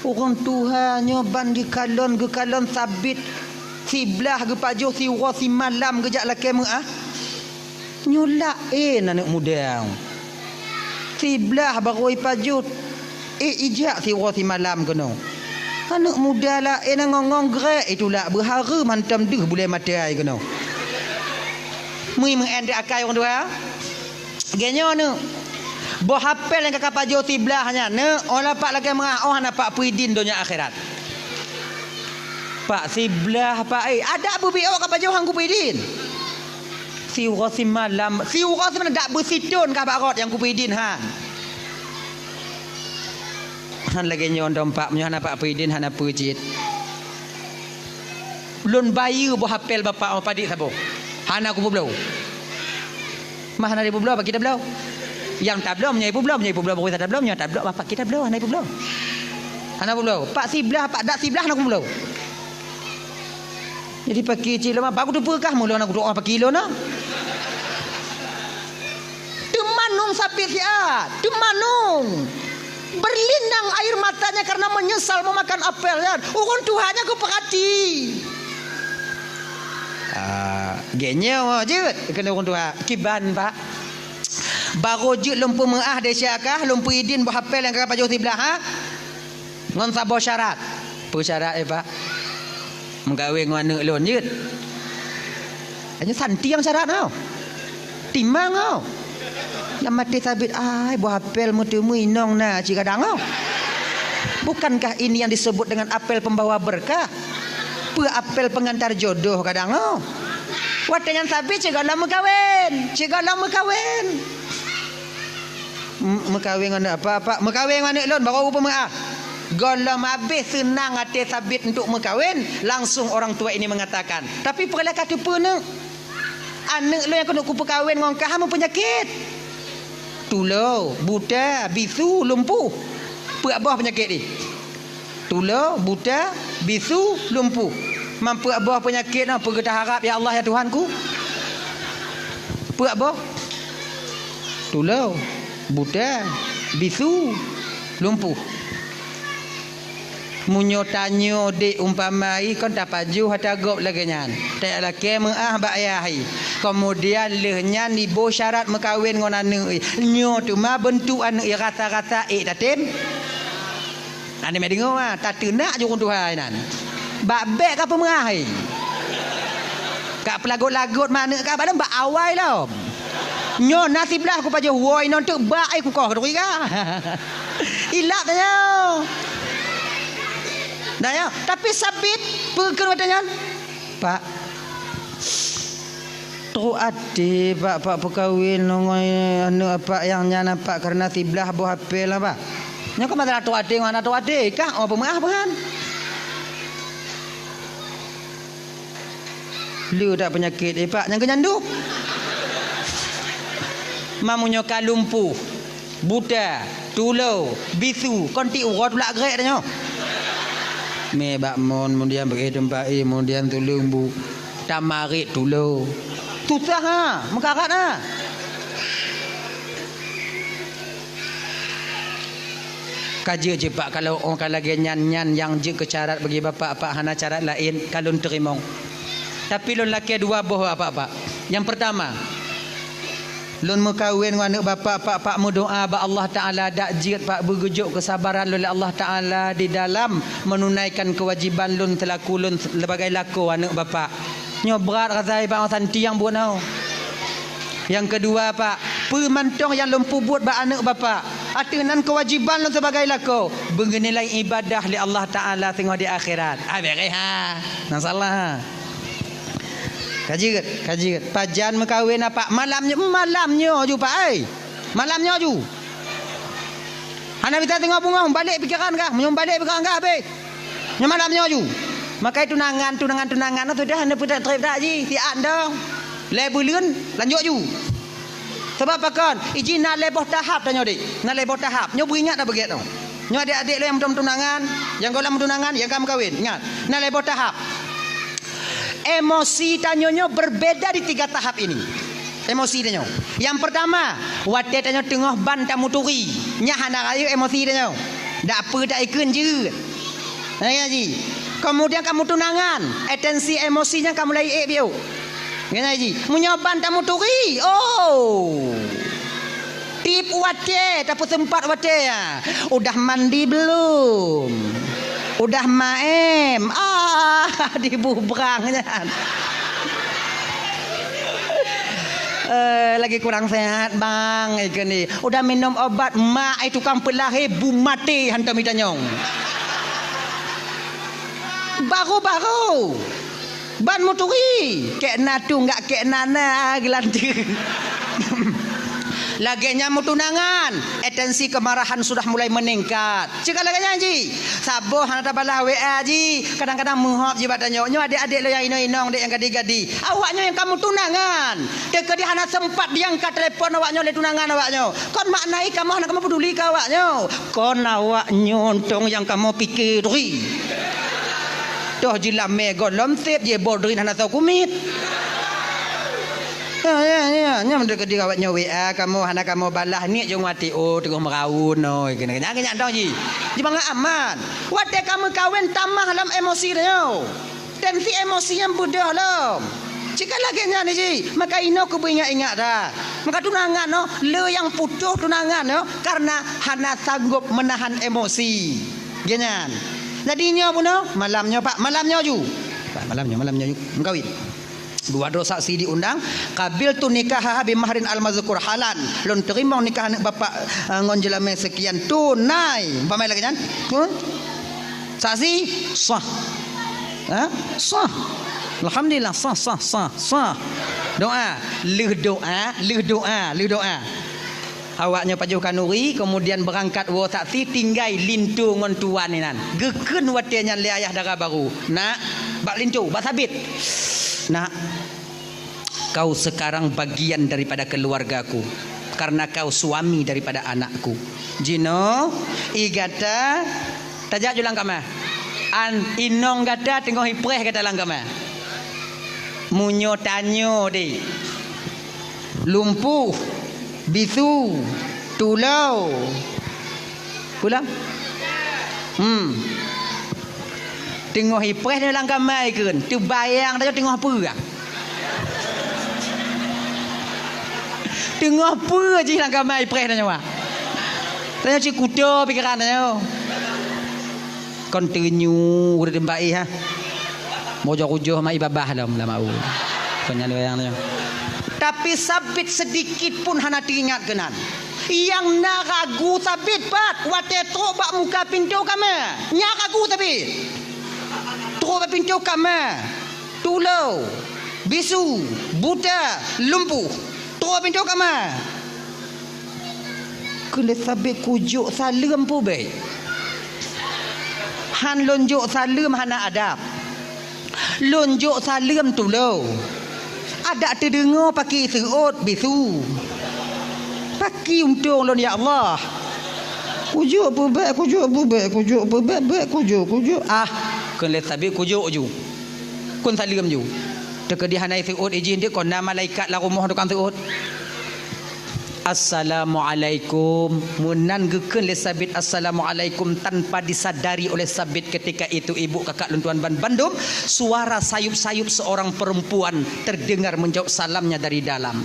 Ureueng tuha nyoe ban geukalon, geukalon sabit siblah geupajoh siuroe simalam geujak lakèe meu'ah. Nyoe laén aneuk muda. Siblah barô ipajoh, éh ijak siuroe simalam keunoe. Aneuk muda laén ngong-ngong grek itulak beuhareuem hantom deuh bulèe maté ai keunoe. Mui meu'en teuh akai ureueng tuha. Geuh nyoe neuk. Boh apel nyang ka kapajoh siblah nyan neuk, oh la Pak lakèe meu'ah, oh hana Pak peuidin donya akhirat. Pak siblah Pak, eh, adak beubiôh kapajoh han kupeuidin. Siuroe simalam, siuroe simalam dak beusithon kah bak rot nyang kupeuidin han. Han lagèe nyoe dong Pak, meunyoe hana Pak peuidin hana peue cit. Lôn bayeue boh apel Bapak, oh, padit saboh. Hana kupeubloe. Mah hana ipeubloe, Pak, kita bloe. Nyang tabloe, meunyoe ipeubloe, meunyoe ipeubloe, baru tabloe, meunyoe tabloe, Bapak, kita bloe, hana ipeubloe. Hana peubloe. Pak siblah, Pak dak siblah hana kupeubloe. Jadi paki cit lôn, Bapak, kuteupeue kah meulôn hana kudoa paki lôn, nah. Teumanong sabit siat, teumanong. Berlinang air matanya karena menyesal memakan apel nyan. Ureueng tuha nyan kupeurati. Ah, geuh nyoe jeuet keuneuk ureueng tuha. Kiban, Pak. Barô jeuet lôn peumeu'ah desya kah, lôn peuidin boh apel nyang ka pajoh siblah, ha? Ngon saboh syarat. Peue syarat, eh, Pak? Meukawen ngon aneuk lôn jeuet. Hanya santiang syarat nyoe. Timang nyoe. Lam até sabit, ai, boh apel meuteumé inong na cit kadang nyoe. Bukankah ini yang disebut dengan apel pembawa berkah? Peue apel pengantar jodoh kadang nyoe. Watèe nyan sabit cit gohlom meukawen, cit gohlom meukawen. M-, meukawen ngon aneuk Bapak, Pak, meukawen ngon aneuk lôn, barô peumeu'ah. Gohlom habéh seunang até sabit untuk meukawen, langsung orang tua ini mengatakan, "Tapi peue lé ka teupeue neuk? Aneuk lôn nyang keuneuk kupeukawen ngon kah meupeunyakét. Tulo, buta, bisu, lumpuh." Peuet boh peunyakét jih. Tulo, buta, bisu, lumpuh. Man peuet boh peunyakét nyoe peue geutaharab, ya Allah, ya Tuhanku? Peuet boh? Tulo, buta, bisu, lumpuh. Meunyoe tanyoe dék umpama i kon tapajoh ata gob lagèe nyan, tajak lakèe meu'ah bak ayah i. Keumudian lheueh nyan iboh syarat meukawen ngon aneuk i. Nyoe teuma beuntuk aneuk i rasa-rasa ék tatem. Aneuk meudeungoe, ah, tateunak ju ureueng tuha inan. Bak bèk ka peumeu'ah i. Ka peulagot-lagot ma aneuk ka bak lom bak awai lom. Nyoe na siblah kupajoh woi non teuk bak ai kukoh keuduri ka. Ilap tanyoe. Tanyoe, tapi sabit peue kheun watèe nyan? Pak, trok até, Pak, Pak peukawen ngon aneuk Apak nyang nyan, Pak, kareuna siblah boh apel, Pak. Nyoe kan masalah trok até ngon hana trok até, kah, oh, peumeu'ah peuhan. Le that peunyakét, eh, Pak, nyang keu nyan duek. Ma meunyoe ka lumpuh, buta, tulo, bisu, kon tiep uroe tulak grek tanyoe. Mé bak mon, kemudian bak teumpat, eh, kemudian tuleueng bu, tamarit tulo. Susah, ha, meukarat, ha. Ka jeuet cit, Pak, kalau ôn ka lagèe nyan, nyan nyang jeuet keu syarat bagi Bapak, Pak, hana syarat laén, ka lôn teurimong. Tapi lôn lakèe dua boh, Bapak, Pak. Nyang peurtama, lôn meukawen ngon aneuk Bapak, Pak, Pak meudoa bak Allah Taala dak jeuet, Pak, beugeujok keusabaran lôn lé Allah Taala di dalam meununaikan keuwajiban lôn seulaku lôn sebagai lakoe aneuk Bapak. Nyoe brat rasa i Pak, santiang buet nyoe. Nyang keudua, Pak, peue mantong nyang lôn peubuet bak aneuk Bapak, ateueh nan keuwajiban lôn sibagai lakoe, beunilai ibadah lé Allah Taala singoh di akhirat. Ah, bèrèh, ha. Masalah, ha. Ka jeuet, ka jeuet. Pajan meukawen, Pak? Malam nyoe, malam nyoe ju, Pak, ai. Malam nyoe ju. Hana bisa teungoh beungoh, balek pikeran kah? Meunyoe balek pikeran kah, habéh. Nyoe malam nyoe ju. Makai tunangan, tunangan, tunangan, sudah hana peudak trép dak jih, siat dong. Lhèe buleuen, lanjut ju. Sabab pakon? Iji na lhèe boh tahap tanyoe, Dik. Na lhèe boh tahap. Nyoe beuingat dah beugét nyoe. Nyoe adék-adék lôn nyang meutunangan, nyang gohlom meutunangan, nyang ka meukawen. Ingat, na lhèe boh tahap. Emosi tanyoe nyoe berbeda di tiga tahap ini. Emosi tanyoe. Nyang peurtama, watèe tanyoe teungoh ban tamuturi, nyan hana rayeuk emosi tanyoe. Dak peue taikheun jeuet. Nyan ji. Kemudian ka meutunangan, atensi emosi nyan ka mulai ék biôh. Nyan ji. Meunyoe ban tamuturi, oh. Tiep watèe, tapeuseumpat watèe, ya. Udah mandi belum? Udah maem? Ah, dibubrang nyan. Eh, lagi kurang sehat, Bang, eh, keunan. Udah minum obat, mak, eh, tukang peulahé bu maté hantom itanyong. Baru-baru. Ban muturi, kek na tu enggak kek na na geulanteue. Lagèe nyan meutunangan, atensi kemarahan sudah mulai meningkat. Cit ka lagèe nyan ji, saboh hana tabalah W A ji, kadang-kadang meuhop ji bak tanyoe. Nyoe adék-adék lôn nyang inong-inong, dek nyang gadi-gadi. Awak nyoe nyang ka meutunangan, teukeudi hana sempat diangkat telepon awak nyoe lé tunangan awak nyoe. Kon makna jih kamoe hana kamoe peduli keu awak nyoe. Kon awak nyoe untông nyang kamoe pike turi. Toh jilamé gohlom sép, jibodrin hana soe kumiet. Ya, ya, ya. Nyan meunyoe keudéh awak nyoe W A kamoe hana kamoe balah, niet jong até, oh, teungoh meuraun, oh, keunan, keunan, keunan toh ji. Jibangat aman. Watèe ka meukawen tamah lom emosi tanyoe. Tensi emosi nyan beudôh lom. Cit ka lagèe nyan ji, maka inoe keuh beuingat-ingat that. Maka tunangan nyoe, le nyang putôh tunangan nyoe karena hana sanggob meunahan emosi. Lagèe nyan. Jadi nyoe bunoe, malam nyoe, Pak, malam nyoe ju. Pak, malam nyoe, malam nyoe ju. Meukawen. Dua droe saksi diundang, qabiltu nikahaha bi mahrin al-mazkur halan. Lôn teurimong nikah aneuk bapak, eh, ngon jeulamé seukian tunai. Umpama lagèe nyan. Pun? Saksi sah. Ha? Sah. Alhamdulillah, sah, sah, sah, sah. Doa. Lheueh doa, lheueh doa, lheueh doa. Awak nyoe pajoh khanuri, kemudian beurangkat woe saksi, tinggai linto ngon tuan inan. Geukheun watèe nyan lé ayah dara barô, "Nak," bak linto, bak Sabit. "Nak, kau sekarang bagian daripada keluargaku, karena kau suami daripada anakku." Jinoe, i gata, tajak ju lam kama. An, inong gata teungoh ipreh gata lam kama. Meunyoe tanyoe deh, lumpuh, bisu, tulô. Pulang? Hmm. Teungoh ipreh nyoe lam kama ikheun, teubayang tanyoe teungoh peue? Teungoh peue jih lam kama ipreh tanyoe? Tanyoe cit kuto pikeran tanyoe. Kon teunyu ureueng baih, ha. Mojok-ujôh mak ibabah lom lam au. Kon nyan wayang nyoe. Tapi Sabit sedikit pun hana teuingat keunan. Nyang na ragu Sabit pat watèe trok bak muka pintoe kama. Nyang ragu Sabit. Trok bak pintoe kama. Tulô, bisu, buta, lumpuh. Trok bak pintoe kama. Kheun lé Sabit, "Kujok saleuem peue bèk? Han lôn jok saleuem hana adab. Lôn jok saleuem tulô. Adak teudeungoe paki seuôt bisu. Paki untông lôn, ya Allah. Kujok peue bèk, kujok peue bèk, kujok peue bèk, bèk kujok, kujok." Ah, kheun lé Sabit, "Kujok ju. Kheun saleuem ju." Teukeudi hana seuôt ijih, kon na malaikat lam rumoh tukang seuôt. "Assalamualaikum." Meunan geukheun lé Sabit, "Assalamualaikum," tanpa disadari oleh Sabit ketika itu, ibu, kakak lôn tuan ban bandum, suara sayup-sayup seorang perempuan terdengar menjawab salamnya dari dalam.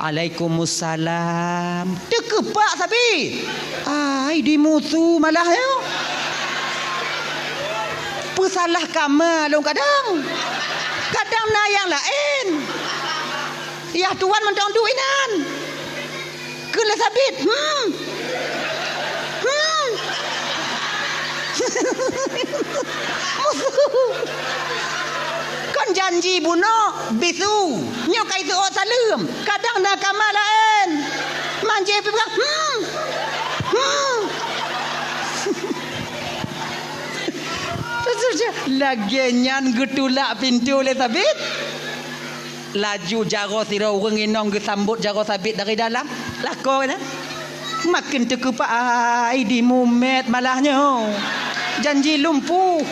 "Alaikumussalam." Teukeupak Sabit. Ai, dimusu malah nyoe. Peusalah kama lôn kadang. Kadang na nyang laén. Yah tuan mantong duek inan. Kheun lé Sabit, "Hmm. Hmm." Musu. Kon janji bunoe bisu. Nyoe ka iseuôt saleuem. Kadang na kama laén. Manjé pih peugah, "Hmm. Hmm." Lagèe nyan geutulak pintoe lé Sabit. Laju jaroe sidroe ureuëng inong geusambot jaroe Sabit dari dalam. Lakoe nyan. Maken teukeupak ai di mumet malah nyoe. Janji lumpuh.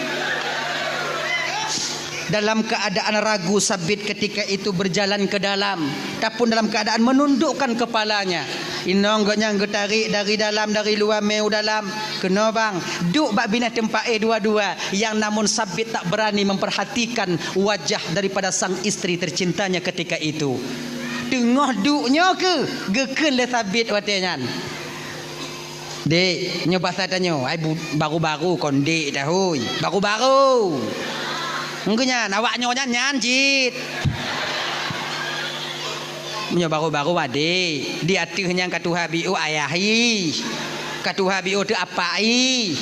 Dalam keadaan ragu, Sabit ketika itu berjalan ke dalam, tapun dalam keadaan menundukkan kepalanya. Inong gobnyan geutarék dari dalam, dari luwa mé u dalam. Keunoe bang, duek bak binéh teumpat éh dua-dua, nyang namun Sabit tak berani memperhatikan wajah daripada sang istri tercintanya ketika itu. Teungoh duek nyoe keuh, geukheun lé Sabit watée nyan. Dek, nyoe basa tanyoe, ai bu-, baru-baru kon dek tahôi. Baru-baru. Engkeu nyan, awak nyoe nyan, nyan cit. Meunyoe baru-baru adek, di ateueh nyang ka tuha biôh ayah ih. Ka tuha biôh teuh apak ih.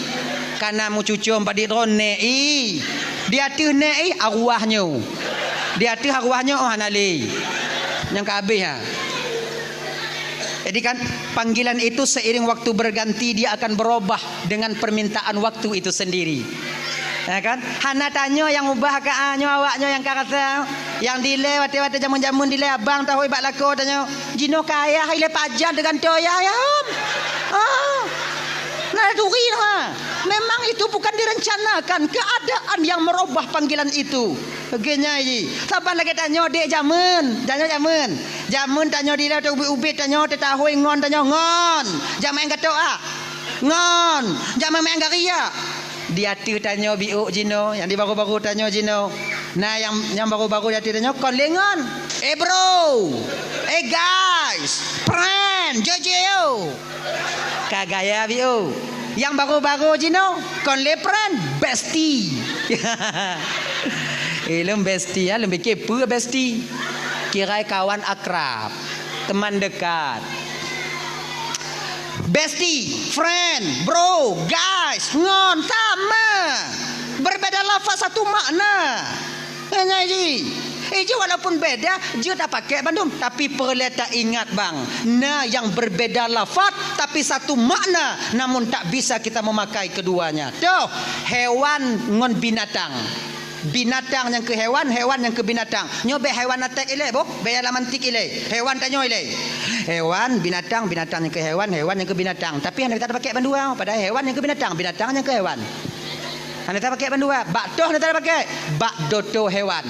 Ka na meucucom padit droe nèk ih. Di ateueh nèk ih arwah nyoe. Di ateueh arwah nyoe oh hana lé. Nyang ka habéh ha. Jadi kan, panggilan itu seiring waktu berganti, dia akan berubah dengan permintaan waktu itu sendiri. Ya kan? Hana tanyoe nyang ubah ka, ah, nyoe awak nyoe nyang ka rasa. Nyang dilée watée-watée jameun-jameun dilée abang tahôi bak lakoe tanyoe. Jinoe ka ayah ilée pajan teugantoe ayah, ya. Ah. Nah, turi ha. Memang itu bukan direncanakan, keadaan yang merubah panggilan itu. Lagée nyan jih. Saban lagée tanyoe dek jameun, tanyoe jameun. Jameun tanyoe dilée teuh ubit-ubit tanyoe teutahôi ngon tanyoe ngon. Jameun gatok ah. Ngon. Jameun meu'en gari ah. Di ateueh tanyoe biôh jinoe, nyang di baru-baru tanyoe jinoe. Nah nyang, nyang baru-baru di ateueh tanyoe kon lé ngon. Eh bro. Eh guys. Friend, jojo. Ka gaya biôh. Nyang baru-baru jinoe kon lé friend, bestie. Eh, lôn bestie, ya, lôn pikir peue bestie? Kirai kawan akrab, teman dekat. Bestie, friend, bro, guys, ngon, sama. Berbeda lafaz satu makna. Nyan jih. Eh, jih walaupun beda, jeuet tapakék bandum. Tapi peureulée taingat bang, na nyang berbeda lafaz, tapi satu makna, namun tak bisa kita memakai keduanya. Toh, hewan ngon binatang. Binatang nyang keu hewan, hewan nyang keu binatang. Nyoe bék hewan atek ilée boh, bék alam antik ilée. Hewan tanyoe ilée. Hewan, binatang, binatang nyang keu hewan, hewan nyang keu binatang. Tapi hana bisa tapakék bandua, padahai hewan nyang keu binatang, binatang nyang keu hewan. Hana tapakék bandua. Bak toh hana tapakék. Bak doto hewan.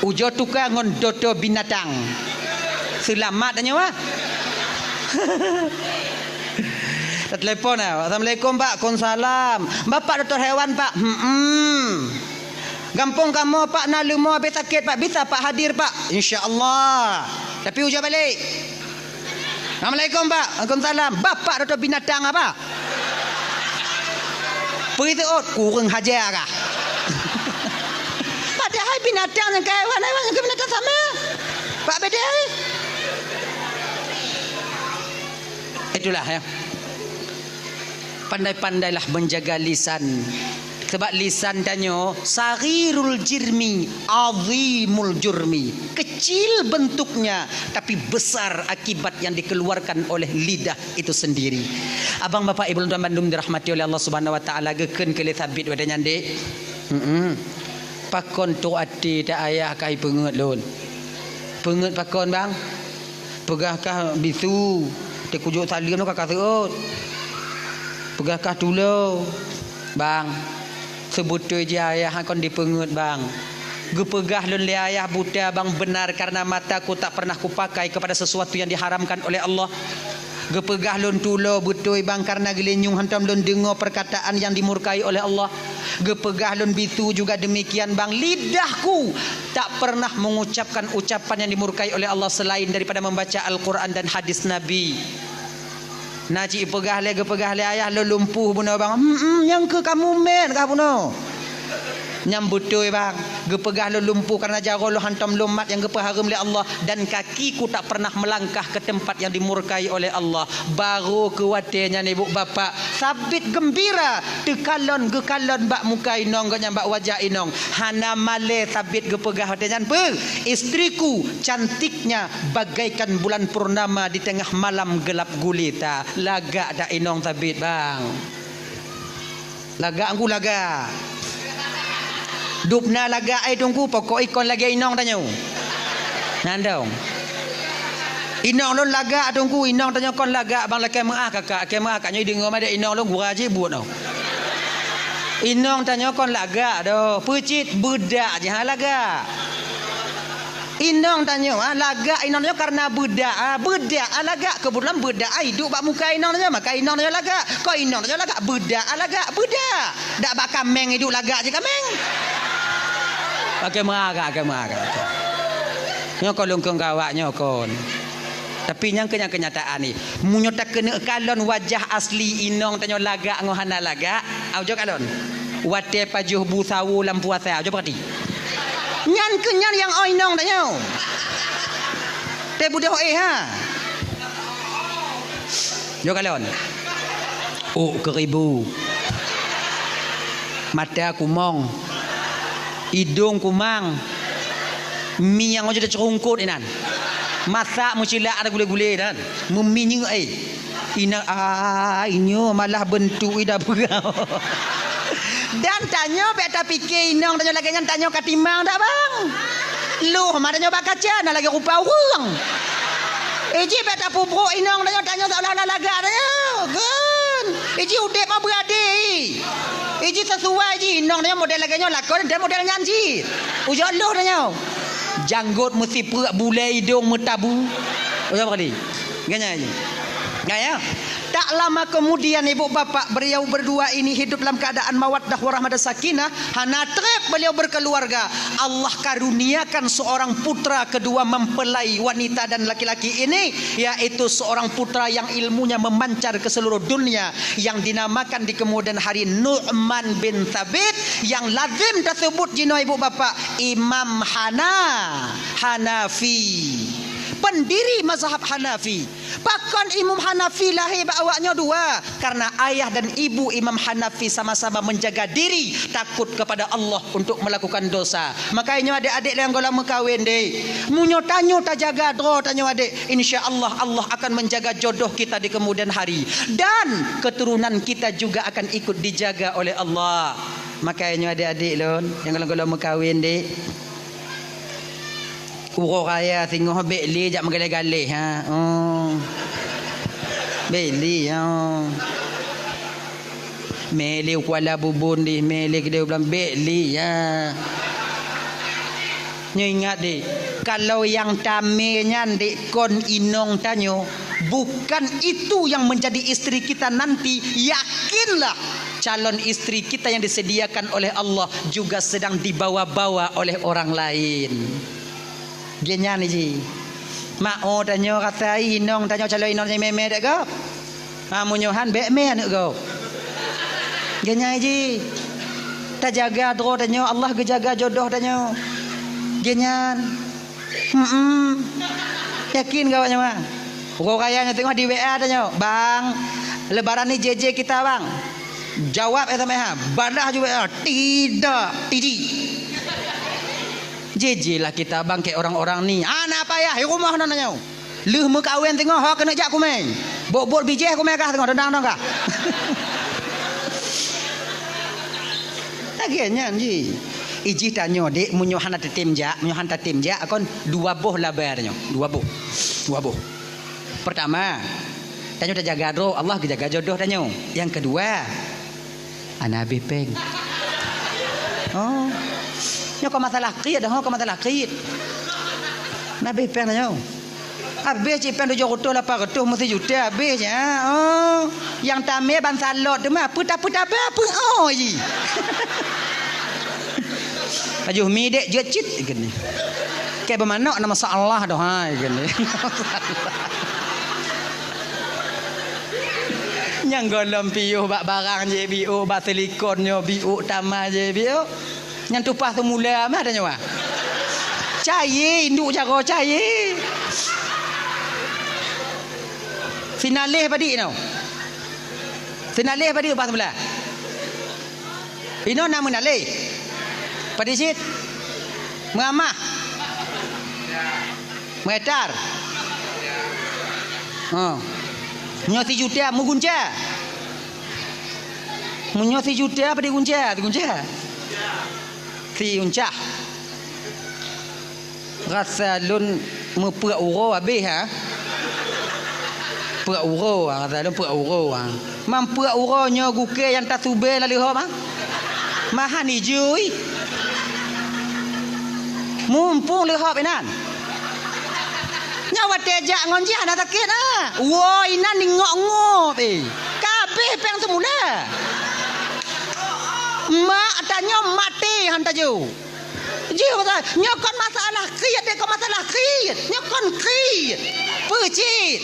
Ujoe tuka ngon doto binatang. Seulamat tanyoe ah. Tatelepon ah. Assalamualaikum Pak. Waalaikumsalam. Bapak doto hewan Pak. Hmm. Gampông kamoe Pak na leumo habéh sakét Pak. Bisa Pak hadir Pak. Insya Allah. Tapi ujoe balek. Assalamualaikum Pak. Waalaikumsalam. Bapak doto binatang apa? Peue seuôt kureueng haja kah? Padahai binatang nyang keu hewan, hewan nyang keu binatang sama. Pak beda. Itulah ya. Pandai-pandailah menjaga lisan. Sebab lisan tanyoe saghirul jismi, azimul jurmi. Kecil bentuknya, tapi besar akibat yang dikeluarkan oleh lidah itu sendiri. Abang, bapak, ibu, lôn tuan bandum dirahmati oleh Allah Subhanahu wa Taala, geukheun keu lé Sabit watée nyan dek. Heeh. Pakon trok até ta ayah ka ipeungeut lôn. Peungeut pakon, bang? Peugah kah bisu, teukujok saleuem ka ka seuôt. Peugah kah tulo, bang. Seubeutôi jih ayah kon dipeungeut, bang. Geupeugah lôn lé ayah buta, bang, benar karena mataku tak pernah kupakai kepada sesuatu yang diharamkan oleh Allah. Geupeugah lôn tulo beutôi, bang, karena geulinyueng hantom lôn deungoe perkataan yang dimurkai oleh Allah. Geupeugah lôn bisu juga demikian, bang, lidahku tak pernah mengucapkan ucapan yang dimurkai oleh Allah selain daripada membaca Al-Quran dan hadis Nabi. Na cit peugah lé, geupeugah lé ayah lôn lumpuh bunoe, bang. Hmm, hmm, nyang keu kamu mét kah bunoe. Nyang beutôi, bang. Geupeugah lôn lumpuh karena jaroe lôn hantom lôn mat nyang geupeuhareuem lé Allah, dan kakiku tak pernah melangkah ke tempat yang dimurkai oleh Allah. Barô keu watée nyan, ibu bapak, Sabit geumbira teukalon geukalon bak muka inong gobnyan, bak wajah inong. Hana malée Sabit geupeugah watée nyan, peue? Istriku cantiknya bagaikan bulan purnama di tengah malam gelap gulita. Lagak dak inong Sabit, bang? Lagak ku lagak. Dub na lagak, eh, Teungku, pokok ikon lagée inong tanyoe. Nyan dong. Inong lôn lagak, Teungku, inong tanyoe kon lagak, bang lakée meu'ah kakak, lakée meu'ah kakak nyoe deungoe madé inong lôn gura cit buet noh. Inong tanyoe kon lagak doh, peucit beudak jih ha lagak. Inong tanyoe, ha, lagak inong tanyoe karena beudak, ha, beudak, ha, lagak. Keubeutulan beudak, ha, iduek bak muka inong tanyoe, maka inong tanyoe lagak. Kon inong tanyoe lagak, beudak, ha, lagak, beudak. Dak bak kaméng iduek lagak cit kaméng. Oke, meuagak, oke, meuagak. Nyoe kon lôn kheun keu awak nyoe kon. Tapi nyang keu-, nyang keunyataan ni, meunyoe takeuneuk kalon wajah asli inong tanyoe lagak ngon hana lagak, au jok kalon. Watée pajoh bu sawo lam puasa, au jok peurati. Nyan keuh nyan nyang oi inong tanyoe. Teubeudôh éh ha. Jok kalon. Ôk keuribu. Mata kumong. Idong kumang. Mi nyang jeuet ceurungkot inan. Masak meucilak ada gulé-gulé inan. Meuminyeuk, eh. Ina, ah, inyoe malah beuntuk ida peugah. Dan tanyoe bék tapike inong tanyoe lagée nyan, tanyoe ka timang dak, bang? Loh, ma tanyoe bak kaca na lagée rupa ureuëng. Iji bék tapubroe inong tanyoe, tanyoe seolah-olah lagak tanyoe. Kan? Iji udeb ma beuadé. Iji sesuai ji inong tanyoe model lagée nyoe lakon dan model nyan ji. Ujoe loh tanyoe. Janggot meusipreuk, bulée idong meutabu. Ujoe kali. Ganya ji. Gaya. Tak lama kemudian ibu bapak beliau berdua ini hidup dalam keadaan mawaddah warahmah dan sakinah, hana treb beliau berkeluarga. Allah karuniakan seorang putra kedua mempelai wanita dan laki-laki ini, yaitu seorang putra yang ilmunya memancar ke seluruh dunia yang dinamakan di kemudian hari Nu'man bin Thabit yang lazim tersebut jinoe ibu bapak Imam Hana, Hanafi. Pendiri mazhab Hanafi. Pakon Imam Hanafi lahé bak awaknyoe dua? Karena ayah dan ibu Imam Hanafi sama-sama menjaga diri takut kepada Allah untuk melakukan dosa. Makanya nyoe adik-adik nyang gohlom meukawen deh. Meunyoe tanyoe tajaga droe tanyoe adik, insya Allah, Allah akan menjaga jodoh kita di kemudian hari. Dan keturunan kita juga akan ikut dijaga oleh Allah. Makanya nyoe adik-adik lôn nyang gohlom-gohlom meukawen deh. Uroe raya singoh bék lé jak meugaleh-galeh, ha. Oh. Bék lé, ha. Mé lé u Kuala Bubon deh, mé lé keudéh u Blang, bék lé, ha. Nyoe ingat deh, kalau nyang tamé nyan deh kon inong tanyoe, bukan itu yang menjadi istri kita nanti, yakinlah calon istri kita yang disediakan oleh Allah juga sedang dibawa-bawa oleh orang lain. Geuhnyan ji. Mak oh tanyoe rasa inong tanyoe calon inong tanyoe mé-mé dek gob. Ha, meunyoe han bék mé aneuk gob. Geuhnyan ji. Tajaga droe tanyoe, Allah geujaga jodoh tanyoe. Geuhnyan. Hmm. Yakin keu awak nyoe, bang? Uroe raya nyoe teungoh di W A tanyoe, "Bang, lebaran ni J J kita, Bang." Jawab S M S, ha. Balah ju W A, "Tidak, Tiji." J J lah kita, Bang, keu orang-orang ni. Hana payah, di rumoh na tanyoe. Lheueh meukawen teungoh, ho keuneuk jak kumé. Bot-bot bijéh kumé kah teungoh, dendang dong kah. Lagée nyan ji. Ijih tanyoe, dek, meunyoe hana tatem jak, meunyoe hana tatem jak, kon dua boh laba tanyoe. Dua boh. Dua boh. Pertama, tanyoe tajaga droe, Allah geujaga jodoh tanyoe. Nyang keudua, hana habéh péng. Oh. Nyoe kon masalah kriet dah, kon masalah kriet. Hana habéh péng tanyoe. Habéh cit péng tujoh reutôh lapan reutôh meusijuta habéh cit, ha? Oh. Nyang tamé ban salot teuma, peue ta-, peue taba, peue oh ji. Pajoh mi dek jeuet cit geunih. Keu beumanok na masalah doh hai geunih. Nyang gohlom piôh bak barang je biôk, bak silikon nyoe biôk, tama je biôk. Nyang tupah teumula mah tanyoe. Cayé, induk jaroe cayé. Sinaleh padit nyoe. Sinaleh padit upah seubeulah. Inoe na meunaleh. Padit cit. Meuamah. Meuetar. Ha. Meunyoe sijuta meugunca. Meunyoe sijuta apa digunca? Digunca. Di uncah. Rasa lôn meupeuek uroe habéh, ha? Peuek uroe, ha, rasa lôn peuek uroe, ha. Meupeuek uroe nyoe gukée nyang tasubée lam leuhop, ha? Mahan ijui. Mumpung leuhop inan. Nyoe watée jak ngon jih hana sakét, ha? Woe inan ingok-ngop, eh. Ka habéh péng seumula. Mak tanyoe maté han tajok. Jih pasai, nyoe kon masalah kriet, deh, kon masalah kriet. Nyoe kon kriet. Peue cit?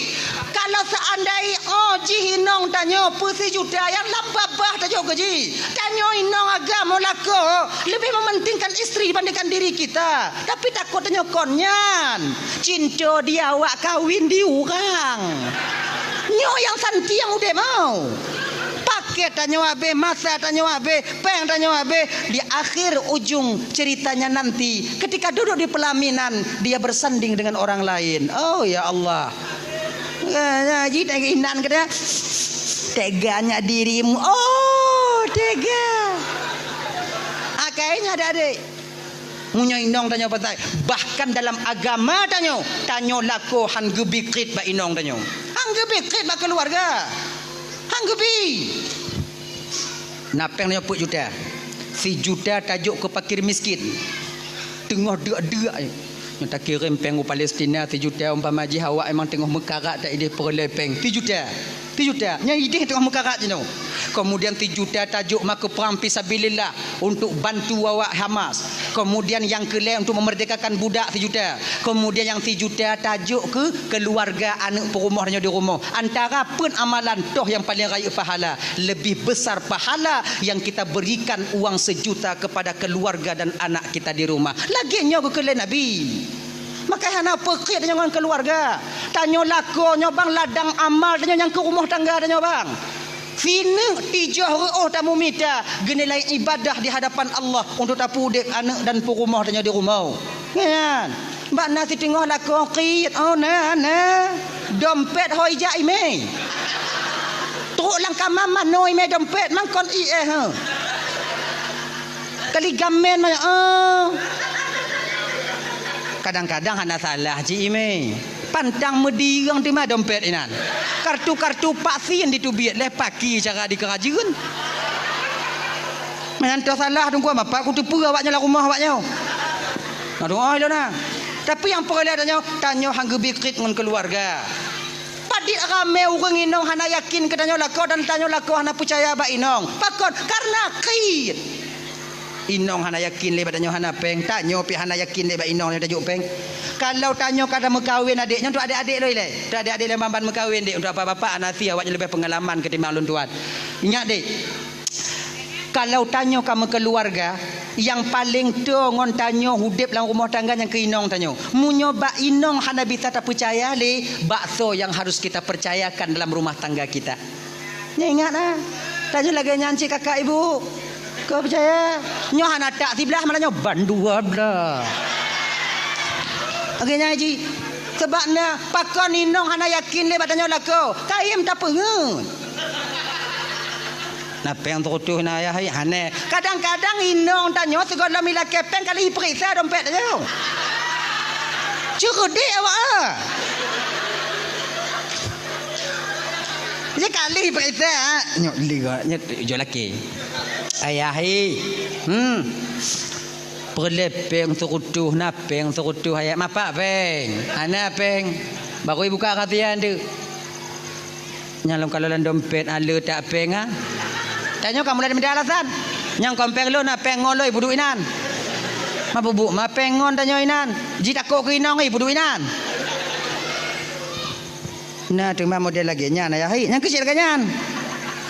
Kalau seandai, oh, jih inong tanyoe peusijuta nyang lam babah tajok keu jih. Tanyoe inong agam lakoe lebih mementingkan istri dibandingkan diri kita. Tapi takot tanyoe kon nyan. Cinta di awak kawin di urang. Nyoe nyang santiang udeb mau. Paket tanyoe habéh, masa tanyoe habéh, péng tanyoe habéh. Di akhir ujung ceritanya nanti, ketika duduk di pelaminan, dia bersanding dengan orang lain. Oh, ya Allah. Ya, ya, ji tega inan kata. Teganya dirimu. Oh, tega. Akhirnya ada adik. Meunyoe inong tanyoe pasai, bahkan dalam agama tanyoe, tanyoe lakoe han geubi kriet bak inong tanyoe. Han geubi kriet bak keuluwarga. Han geubi. Na péng tanyoe peuet juta. Sijuta tajok keu fakir miskin. Teungoh deuk-deuk, eh. Nyoe takirém péng u Palestina sijuta, umpama jih awak memang teungoh meukarat, ta idéh peureulée péng sijuta. Sijuta. Nyan idéh teungoh meukarat jinoe. Kemudian sijuta tajok ma keu prang fisabilillah untuk bantu awak Hamas. Kemudian nyang keulhée untuk memerdekakan budak sijuta. Kemudian nyang sijuta tajok keu keuluwarga aneuëk peurumoh tanyoe di rumoh. Antara peuet amalan toh nyang paleng rayeuk pahala. Lebih besar pahala yang kita berikan uang sejuta kepada keluarga dan anak kita di rumah. Lagée nyoe geukheun lé Nabi. Maka hana peukhiet tanyoe ngon keuluwarga. Tanyoe lakoe nyoe bang ladang amal tanyoe nyang keu rumoh tangga tanyoe bang. Sineuk tijoh reuôh tamumita geunilai ibadah di hadapan Allah untuk tapeudeb aneuëk dan peurumoh tanyoe di rumoh. Nyan. Bak na siteungoh lakoe kriet, oh na, na. Dompet hôi jak imé. Trok lam kama manoe imé dompet mangkon ié, ha. Kali gamen manyang, oh. Kadang-kadang hana salah cit imé. Pantang meudireung teuma dompet inan. Kartu-kartu vaksin diteubiet lé paki cara dikeurajeuen. Meunan toh salah dungkua mapak kuteupeue awaknyan lam rumoh awaknyan. Aduh, oh, ilona. Tapi nyang peureulée tanyoe, tanyoe han geubi kriet ngon keuluwarga. Padit ramé ureuëng inong hana yakin keu tanyoe lakoe dan tanyoe lakoe hana peucaya bak inong. Pakon? Karena kriet. Inong hana yakin lé bak tanyoe hana péng, tanyoe pih hana yakin lé bak inong nyoe tajok péng. Kalau tanyoe ka tameukawen adék nyoe, untuk adék-adék lôn ilée. Untuk adék-adék lôn ban-ban meukawen dék, untuk bapak-bapak hana sie awaknyan leubeh peungalaman ketimbang lôn tuan. Ingat dék, kalau tanyoe ka meukeuluwarga, nyang paleng toe ngon tanyoe udeb lam rumoh tangga nyang keu inong tanyoe. Meunyoe bak inong hana bisa tapeucaya lé, bak soe nyang harus kita percayakan dalam rumah tangga kita? Nyan ingat na. Tanyoe lagée nyan cit kakak ibu. Kau percaya? Nyoe hana tak siblah malah nyoe ban dua blah. Lagée nyan cit. Sebab na pakon inong hana yakin lé bak tanyoe lakoe. Kayém tapeungeut. Na péng seureutôh na ayah hai hane. Kadang-kadang inong tanyoe sigohlom ilakée péng kali iperiksa dompet tanyoe. Ceureudek awak ah. Nyan kali peuriksa, nyoe liga, nyoe jok laki. Ayah, eh. Hmm. Peureulée péng seureutôh, na péng seureutôh, ayah. Mapak péng. Hana péng. Baru ibuka rahsia tu. Nyang lôn kalon lam dompet, ale tak péng, ah. Tanyoe ka mulai mita alasan. Nyang kon péng lôn, na péng ngon lôn, ibuduek inan. Ma bubuek, ma péng ngon tanyoe inan. Jitakot keu inong, ibuduek inan. Na teuma model lagée nyan, ayah hai, nyang keuchik lagée nyan.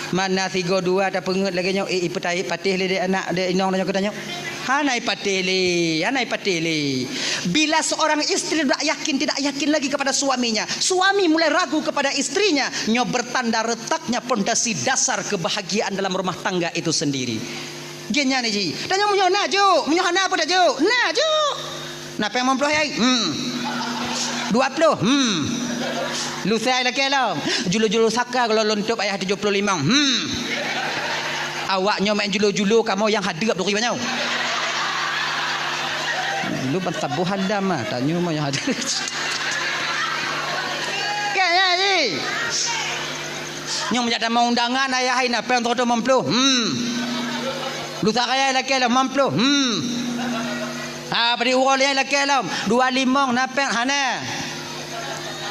Mana sigoe dua tapeungeut lagée nyoe, eh, ipeutai patéh lé dek anak, dek inong tanyoe keu tanyoe. Hana ipatéh lé, hana ipatéh lé. Bila seorang istri tidak yakin, tidak yakin lagi kepada suaminya, suami mulai ragu kepada istrinya, nyoe bertanda retaknya pondasi dasar kebahagiaan dalam rumah tangga itu sendiri. Gen nyan ji. Tanyoe meunyoe na jok, meunyoe hana peue tajok. Na jok. Na péng limong ploh hai? Hmm. Dua ploh? Hmm. Lusai lakée lom. Julo-julo saka kalau lôn tôb ayah tujoh ploh limong. Hmm. Awak nyoe main julo-julo kamoe nyang hadeup duri banyoe. Lu ban saboh halam ah, tanyoe mah nyang hadir. Kan ya, ji? Nyang meujak tamong undangan ayah hai na péng seratus lima puluh. Hmm. Lusa raya lakée lom lima puluh. Hmm. Ha, bri uroe lé lakée lom dua limong na péng hana.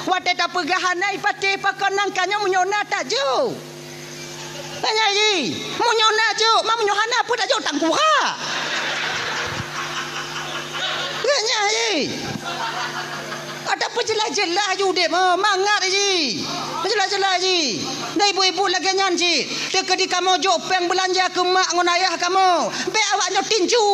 Watée tapeugah hana ipatéh pakon nang ka nyoe meunyoe na tajok. Tanya ji, meunyoe na jok, ma meunyoe hana peue tajok tangkurak. Tanya ji. Ada peujeulaih-jeulaih ju udeb, oh, mangat ji. Peujeulaih-jeulaih ji. Dah ibu-ibu lagée nyan cit. Teukeudi kamoe jok péng beulanja keu mak ngon ayah kamoe. Bék awak nyoe tinju.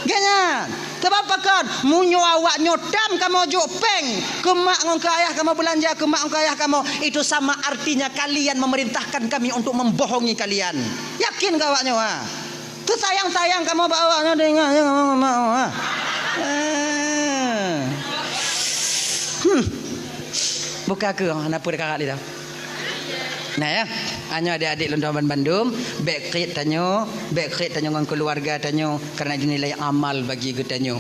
Geuh nyan. Sabab pakon? Meunyoe awak nyoe tam kamoe jok péng keu mak ngon keu ayah kamoe, beulanja keu mak ngon keu ayah kamoe, itu sama artinya kalian memerintahkan kami untuk membohongi kalian. Yakin keu awak nyoe, ha? Teusayang-sayang kamoe bak awak nyoe, teuingat, ya, kamoe ngon mak, ha? Eh. Hmm. Buka keu, hana peue karat lé dah. Nah ya, nyoe adik-adik lôn tuan ban bandum, bék kriet tanyoe, bék kriet tanyoe ngon keuluwarga tanyoe, karena itu nilai amal bagi geutanyoe.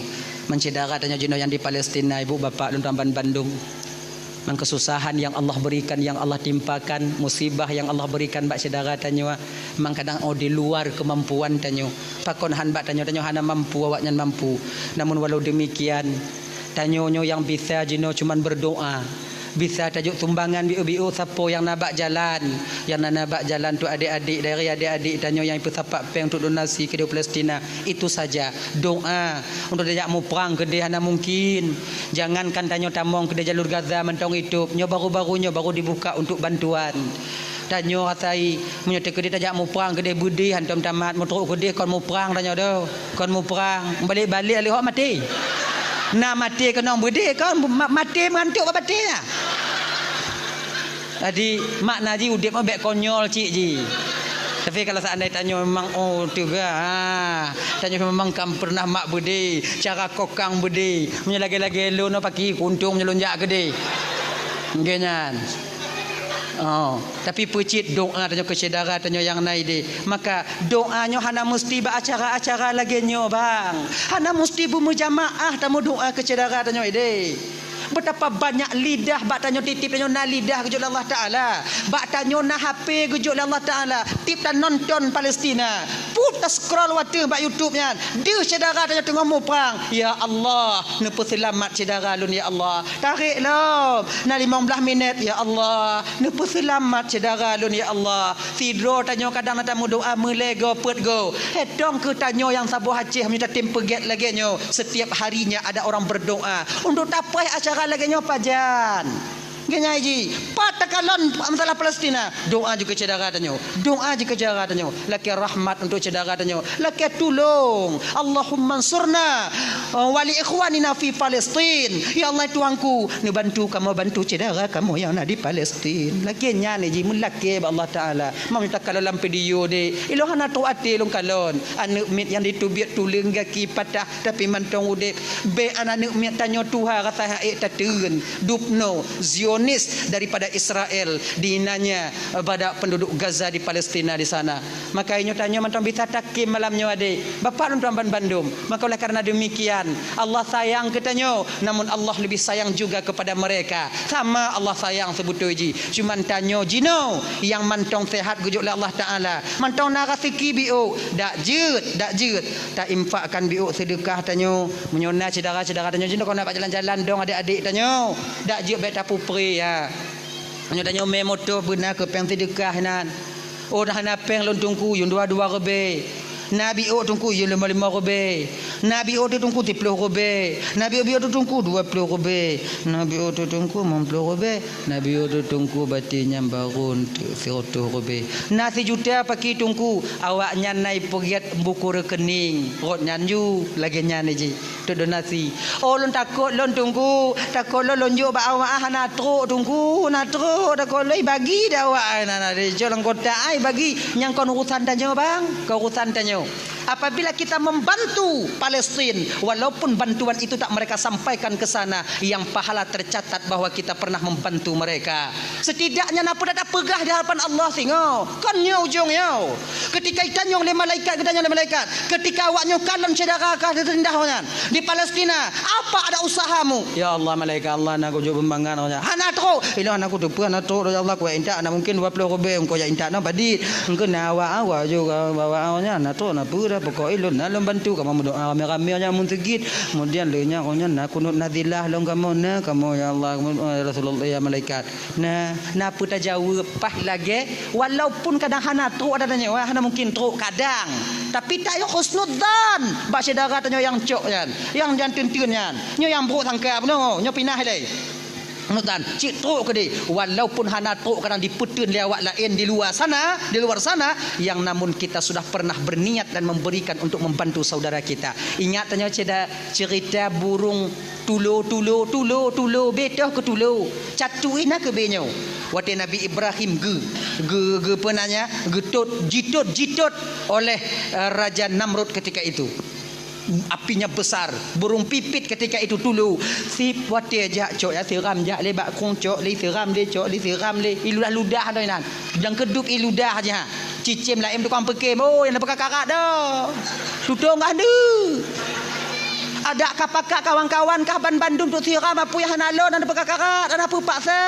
Meusyedara tanyoe jinoe nyang di Palestina, ibu bapak lôn tuan ban bandum. Meukesusahan yang Allah berikan, yang Allah timpakan, musibah yang Allah berikan bak syedara tanyoe, meuh kadang oh di luar kemampuan tanyoe. Pakon han bak tanyoe, tanyoe hana mampu, awaknyan mampu. Namun walau demikian, tanyoe nyoe nyang bisa jinoe cuman berdoa. Bisa tajok sumbangan biôh-biôh sapo nyang na bak jalan. Nyang na, na bak jalan tu adik-adik, dari adik-adik tanyoe nyang peusapat péng untuk donasi keudéh Palestina. Itu saja. Doa. Untuk tajak muprang keudéh hana mungkin. Jangankan tanyoe tamong keudéh jalur Gaza mantong itôb. Nyoe baru-baru nyoe baru dibuka untuk bantuan. Tanyoe rasai, meunyoe teukeudéh tajak muprang keudéh beudéh hantom tamat, meutrok keudéh kon muprang tanyoe doh. Kon muprang, balek-balek lheueh maté. Na maté keunong beudéh kon ma-, maté meugantok bak batée nyan. Jadi, makna jih udeb nyoe bék konyol cit jih. Tapi kalau seandai tanyoe memang, oh, teuga, ha, tanyoe memang kan pernah mak beudéh, cara kokang beudéh. Meunyoe lagée-lagée lôn nyoe paki kuntong meunyoe lôn jak keudéh. Nggih nyan. Oh, tapi peucit doa tanyoe keu syedara tanyoe nyang na idéh. Maka doa nyoe hana meusti bak acara-acara lagée nyoe, bang. Hana meusti beumeujamaah tameudoa keu syedara tanyoe idéh. Betapa banyak lidah bak tanyoe tieb-tieb tanyoe na lidah geujok lé Allah Taala. Bak tanyoe na H P geujok lé Allah Taala. Tieb tanonton Palestina. Pue ta-scroll watée bak YouTube nyan. Deuh syedara tanyoe teungoh muprang. Ya Allah, neupeuseulamat syedara lôn ya Allah. Tarek lom. Na limong blaih minét, ya Allah, neupeuseulamat syedara lôn, ya Allah. Sidroe tanyoe kadang na tameudoa meulée goe peuet goe. Etong keu tanyoe nyang saboh Aceh meunyoe tatem peugét lagée nyoe, setiap harinya ada orang berdoa untuk tapaih acara lagée nyoe pajan. Geunyai jih, pat takalon masalah Palestina, doa jih keu syedara tanyoe. Doa jih keu syedara tanyoe. Lakée rahmat untuk syedara tanyoe. Lakée tulông. Allahumma ansurna, eh, wa li ikhwanina fi Palestin. Ya Allah Tuhanku, neubantu kamoe, bantu syedara kamoe nyang na di Palestin. Lakée nyan jih meulakée bak Allah Taala. Meunyoe takalon lam video deh, ilôn hana trok até lôn kalon. Aneuëk miet nyang diteubiet tuleueng gaki patah, tapi mantong udeb. Bék aneuëk miet tanyoe tuha rasa hak ék tateun. Dubno, Zionis daripada Israel, dinanya pada penduduk Gaza di Palestina di sana. Maka inyoe tanyoe mantong bisa takim malam nyoe adé. Bapak lôn tuan ban bandum. Maka oleh karena demikian, Allah sayang keu tanyoe, namun Allah lebih sayang juga kepada mereka. Sama Allah sayang sebetul jih. Cuman tanyoe jinoe nyang mantong sehat geujok lé Allah Taala. Mantong na raseuki biôk, dak jeuet, dak jeuet. Ta infakkan biôk seudeukah tanyoe. Meunyoe na syedara-syedara tanyoe jinoe kon na bak jalan-jalan dong adék-adék tanyoe. Dak jeuet bék tapupre ya. Meunyoe tanyoe mé moto beuna keu péng seudeukah nan. Oh, na hana péng lôn teungku, yum dua-dua ribée. Na biôk teungku, yum limong-limong ribée. Na biôk teungku, siplôh ribée. Na biôk-biôk teungku, dua plôh ribée. Na biôk teungku, limong plôh ribée. Na biôk teungku, batée nyan barô teuk siratoh ribée. Na sijuta paki teungku, awaknyan na ipeugét buku rekening. Rot nyan ju, lagée nyan jih. Untuk donasi. Oh, lôn takot lôn teungku, takot lôn, lôn jok bak awak ah, hana trok teungku, hana trok, takot lôn ibagi dak awak ah, na, na, dijok lam kotak ah, ibagi. Nyang kon urusan tanyoe bang, kon urusan tanyoe. Apabila kita membantu Palestin, walaupun bantuan itu tak mereka sampaikan ke sana, yang pahala tercatat bahwa kita pernah membantu mereka. Setidaknya na peue tapeugah di hadapan Allah singoh. Kon nyoe ujong nyoe. Ketika itanyong lé malaikat, geutanyong lé malaikat, ketika awak nyoe kalon syedara ka teurindah nyan di Palestina, apa ada usahamu? Ya Allah, malaikat Allah, na kujok beumangat nyan. Hana trok. Ilôn hana kuteupeue, hana trok, ya Allah, kuintat, na mungkin dua ploh rubée, engkau jak intat na padit. Engkau na awak-awak juga bawa nyan, na trok, na peue dah, pokok ilôn na lôn bantu, kamoe meudoa ramé-ramé nyan mun seugit. Kemudian lé nyan, nyan na kunut nazilah lôn kamoe na, kamoe ya Allah, ya Rasulullah, ya malaikat. Nah, na peue tajaweueb paih lagée, walaupun kadang hana trok ada tanyoe, hana mungkin trok kadang. Tapi tayoe husnudzan bak syedara tanyoe nyang cok nyan, nyang janteun-teun nyan, nyoe nyang brok sangka bunoe, nyoe pinah lé. Husnudzan, cit trok keudeh, walaupun hana trok kadang dipeuteun lé awak laén di luwa sana, di luar sana, yang namun kita sudah pernah berniat dan memberikan untuk membantu saudara kita. Ingat tanyoe ceda-, cerita burung Tulo, tulo, tulo, tulo, betoh keu tulo. Catu ih na keu bé nyoe. Watée Nabi Ibrahim geu-, geu-, geupeunanya, geutot, jitot, jitot oleh, eh, Raja Namrud ketika itu. Apinya besar, burung pipit ketika itu tulo. Sip watée jak cok ya siram jak lé bak kong cok lé siram lé cok lé siram lé. Iludah-ludah tu inan. Dan keudub iludah aja. Cicém laén tukang peukem, oh, nyang na peuka karat dah. Tutong kah ndeuk. Adak ka pakat kawan-kawan kah ban bandum tu siram apui hana lôn, hana peuka karat, hana peue paksa.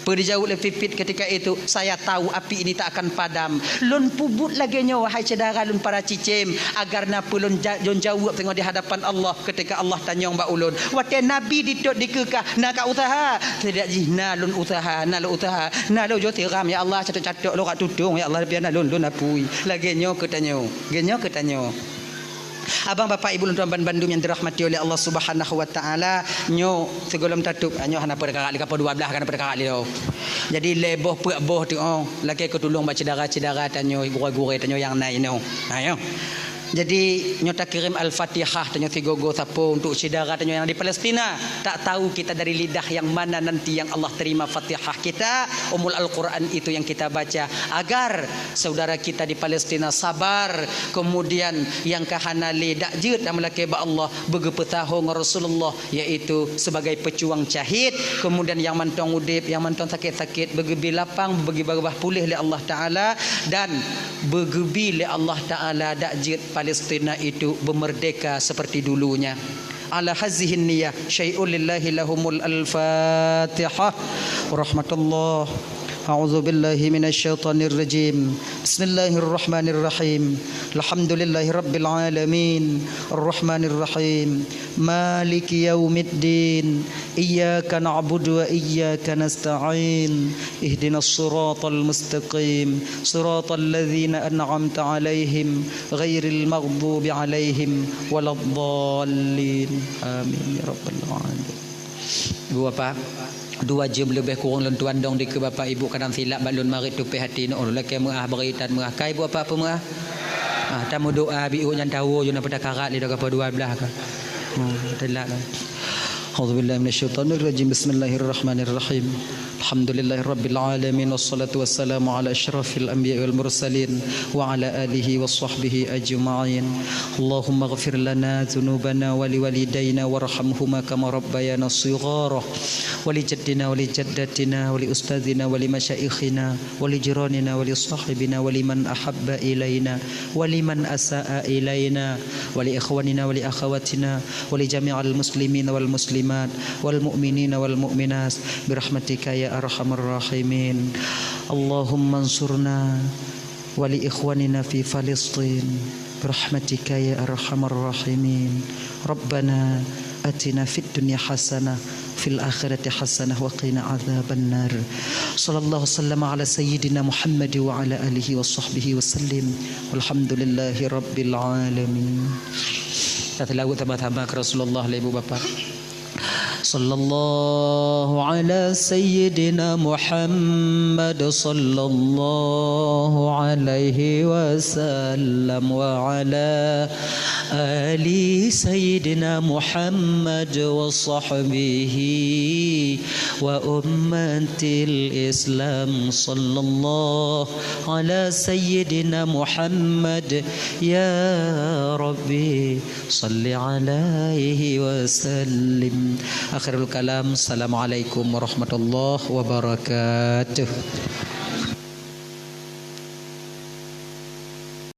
Peue dijaweueb lé Pipit ketika itu, "Saya tahu api ini tak akan padam." Lôn peubuet lagée nyoe, wahai syedara lôn para cicém, agar na peue lôn ja-, lôn jaweueb teungoh di hadapan Allah. Ketika Allah tanyong bak ulôn, watée Nabi ditot dikeue kah, na ka useuha? Tidak jih, na lôn useuha, na lôn useuha, na lôn jok siram, ya Allah, catok-catok lôn ka tutong, ya Allah, biar na lôn, lôn apui. Lagée nyoe keu tanyoe, lagée nyoe keu tanyoe. Abang, bapak, ibu, lôn tuan ban bandum nyang dirahmati oleh Allah Subhanahu wa Taala, nyoe sigohlom tatup, nyoe hana peue karat lé, ka poh dua blaih hana peue karat lé. Jadi lhée boh peuet boh tu, oh, lakée keu tulông bak syedara-syedara tanyoe, gurée-gurée tanyoe nyang na inoe. Ha, nyoe. Jadi, nyoe takirém Al-Fatihah tanyoe sigoe-goe sapeue untuk syedara tanyoe nyang di Palestina. Tak tahu kita dari lidah yang mana nanti yang Allah terima Fatihah kita, Ummul Al-Quran itu yang kita baca, agar saudara kita di Palestina sabar, kemudian nyang ka hana lé dak jeuet dan meulakée bak Allah, beugeupeusaho ngon Rasulullah, yaitu sebagai pejuang syahid, kemudian nyang mantong udeb, nyang mantong sakét-sakét, beugeubri lapang, beugeubri babah puléh lé Allah Taala, dan beugeubri lé Allah Taala dak jeuet Palestina itu beumerdeka seperti dulunya. Ala hazihin niyah, syai'un lillahi lahumul al-Fatihah. Warahmatullah. A'udzubillahi minasyaitonirrajim. Bismillahirrahmanirrahim. Alhamdulillahi rabbil alamin. Arrahmanirrahim. Maliki yaumiddin. Iyyaka na'budu wa iyyaka nasta'in. Ihdinas siratal mustaqim. Siratal ladzina an'amta 'alaihim ghairil maghdubi 'alaihim waladdallin. Amin ya rabbal alamin. Ibu bapak, dua jeuem leubeh kureueng lôn tuan dong dikeue bapak ibu kadang silap bak lôn marit tupéh até nyoe. Lakée meu'ah bri tan meu'ah. Ka ibu bapak peumeu'ah? Ah, tameudoa biôh nyan tawoe jeuet na peue karat lé dak ka poh dua blaih ka. Hmm, telat lah. A'udzubillahi minasyaitonirrajim. Bismillahirrahmanirrahim. Alhamdulillahirabbil alamin, wassalatu wassalamu ala asyrafil anbiya'i wal mursalin, wa ala alihi wa sahbihi ajma'in. Allahumma ighfir lana dzunubana wa liwalidaina warhamhuma kama rabbayana shighara, wa li jaddina wa li jaddatina wa li ustadzina wa li masyaikhina wa li jiranina wa li sahibina wa liman ahabba ilaina wa liman asa'a ilaina wa li ikhwanina wa li akhawatina wa li jami'il muslimin wal muslimat wal mu'minina wal mu'minat birahmatika ya arhamar rahimin. Allahumma ansurna wa li ikhwanina fi Filistin birahmatika ya arhamar rahimin. Rabbana atina fid dunya hasanah fil akhirati hasanah wa qina adzabannar. Sallallahu sallama ala sayyidina Muhammad wa ala alihi wa sahbihi wa sallim. Walhamdulillahi rabbil alamin. Kita selawat sama-sama ke Rasulullah, ibu bapak. صلى الله على سيدنا محمد صلى الله عليه وسلم وعلى آل سيدنا محمد وصحبه وأمة الإسلام. صلى الله على سيدنا محمد. يا ربي صل عليه وسلم. آخر الكلام، السلام عليكم ورحمة الله وبركاته.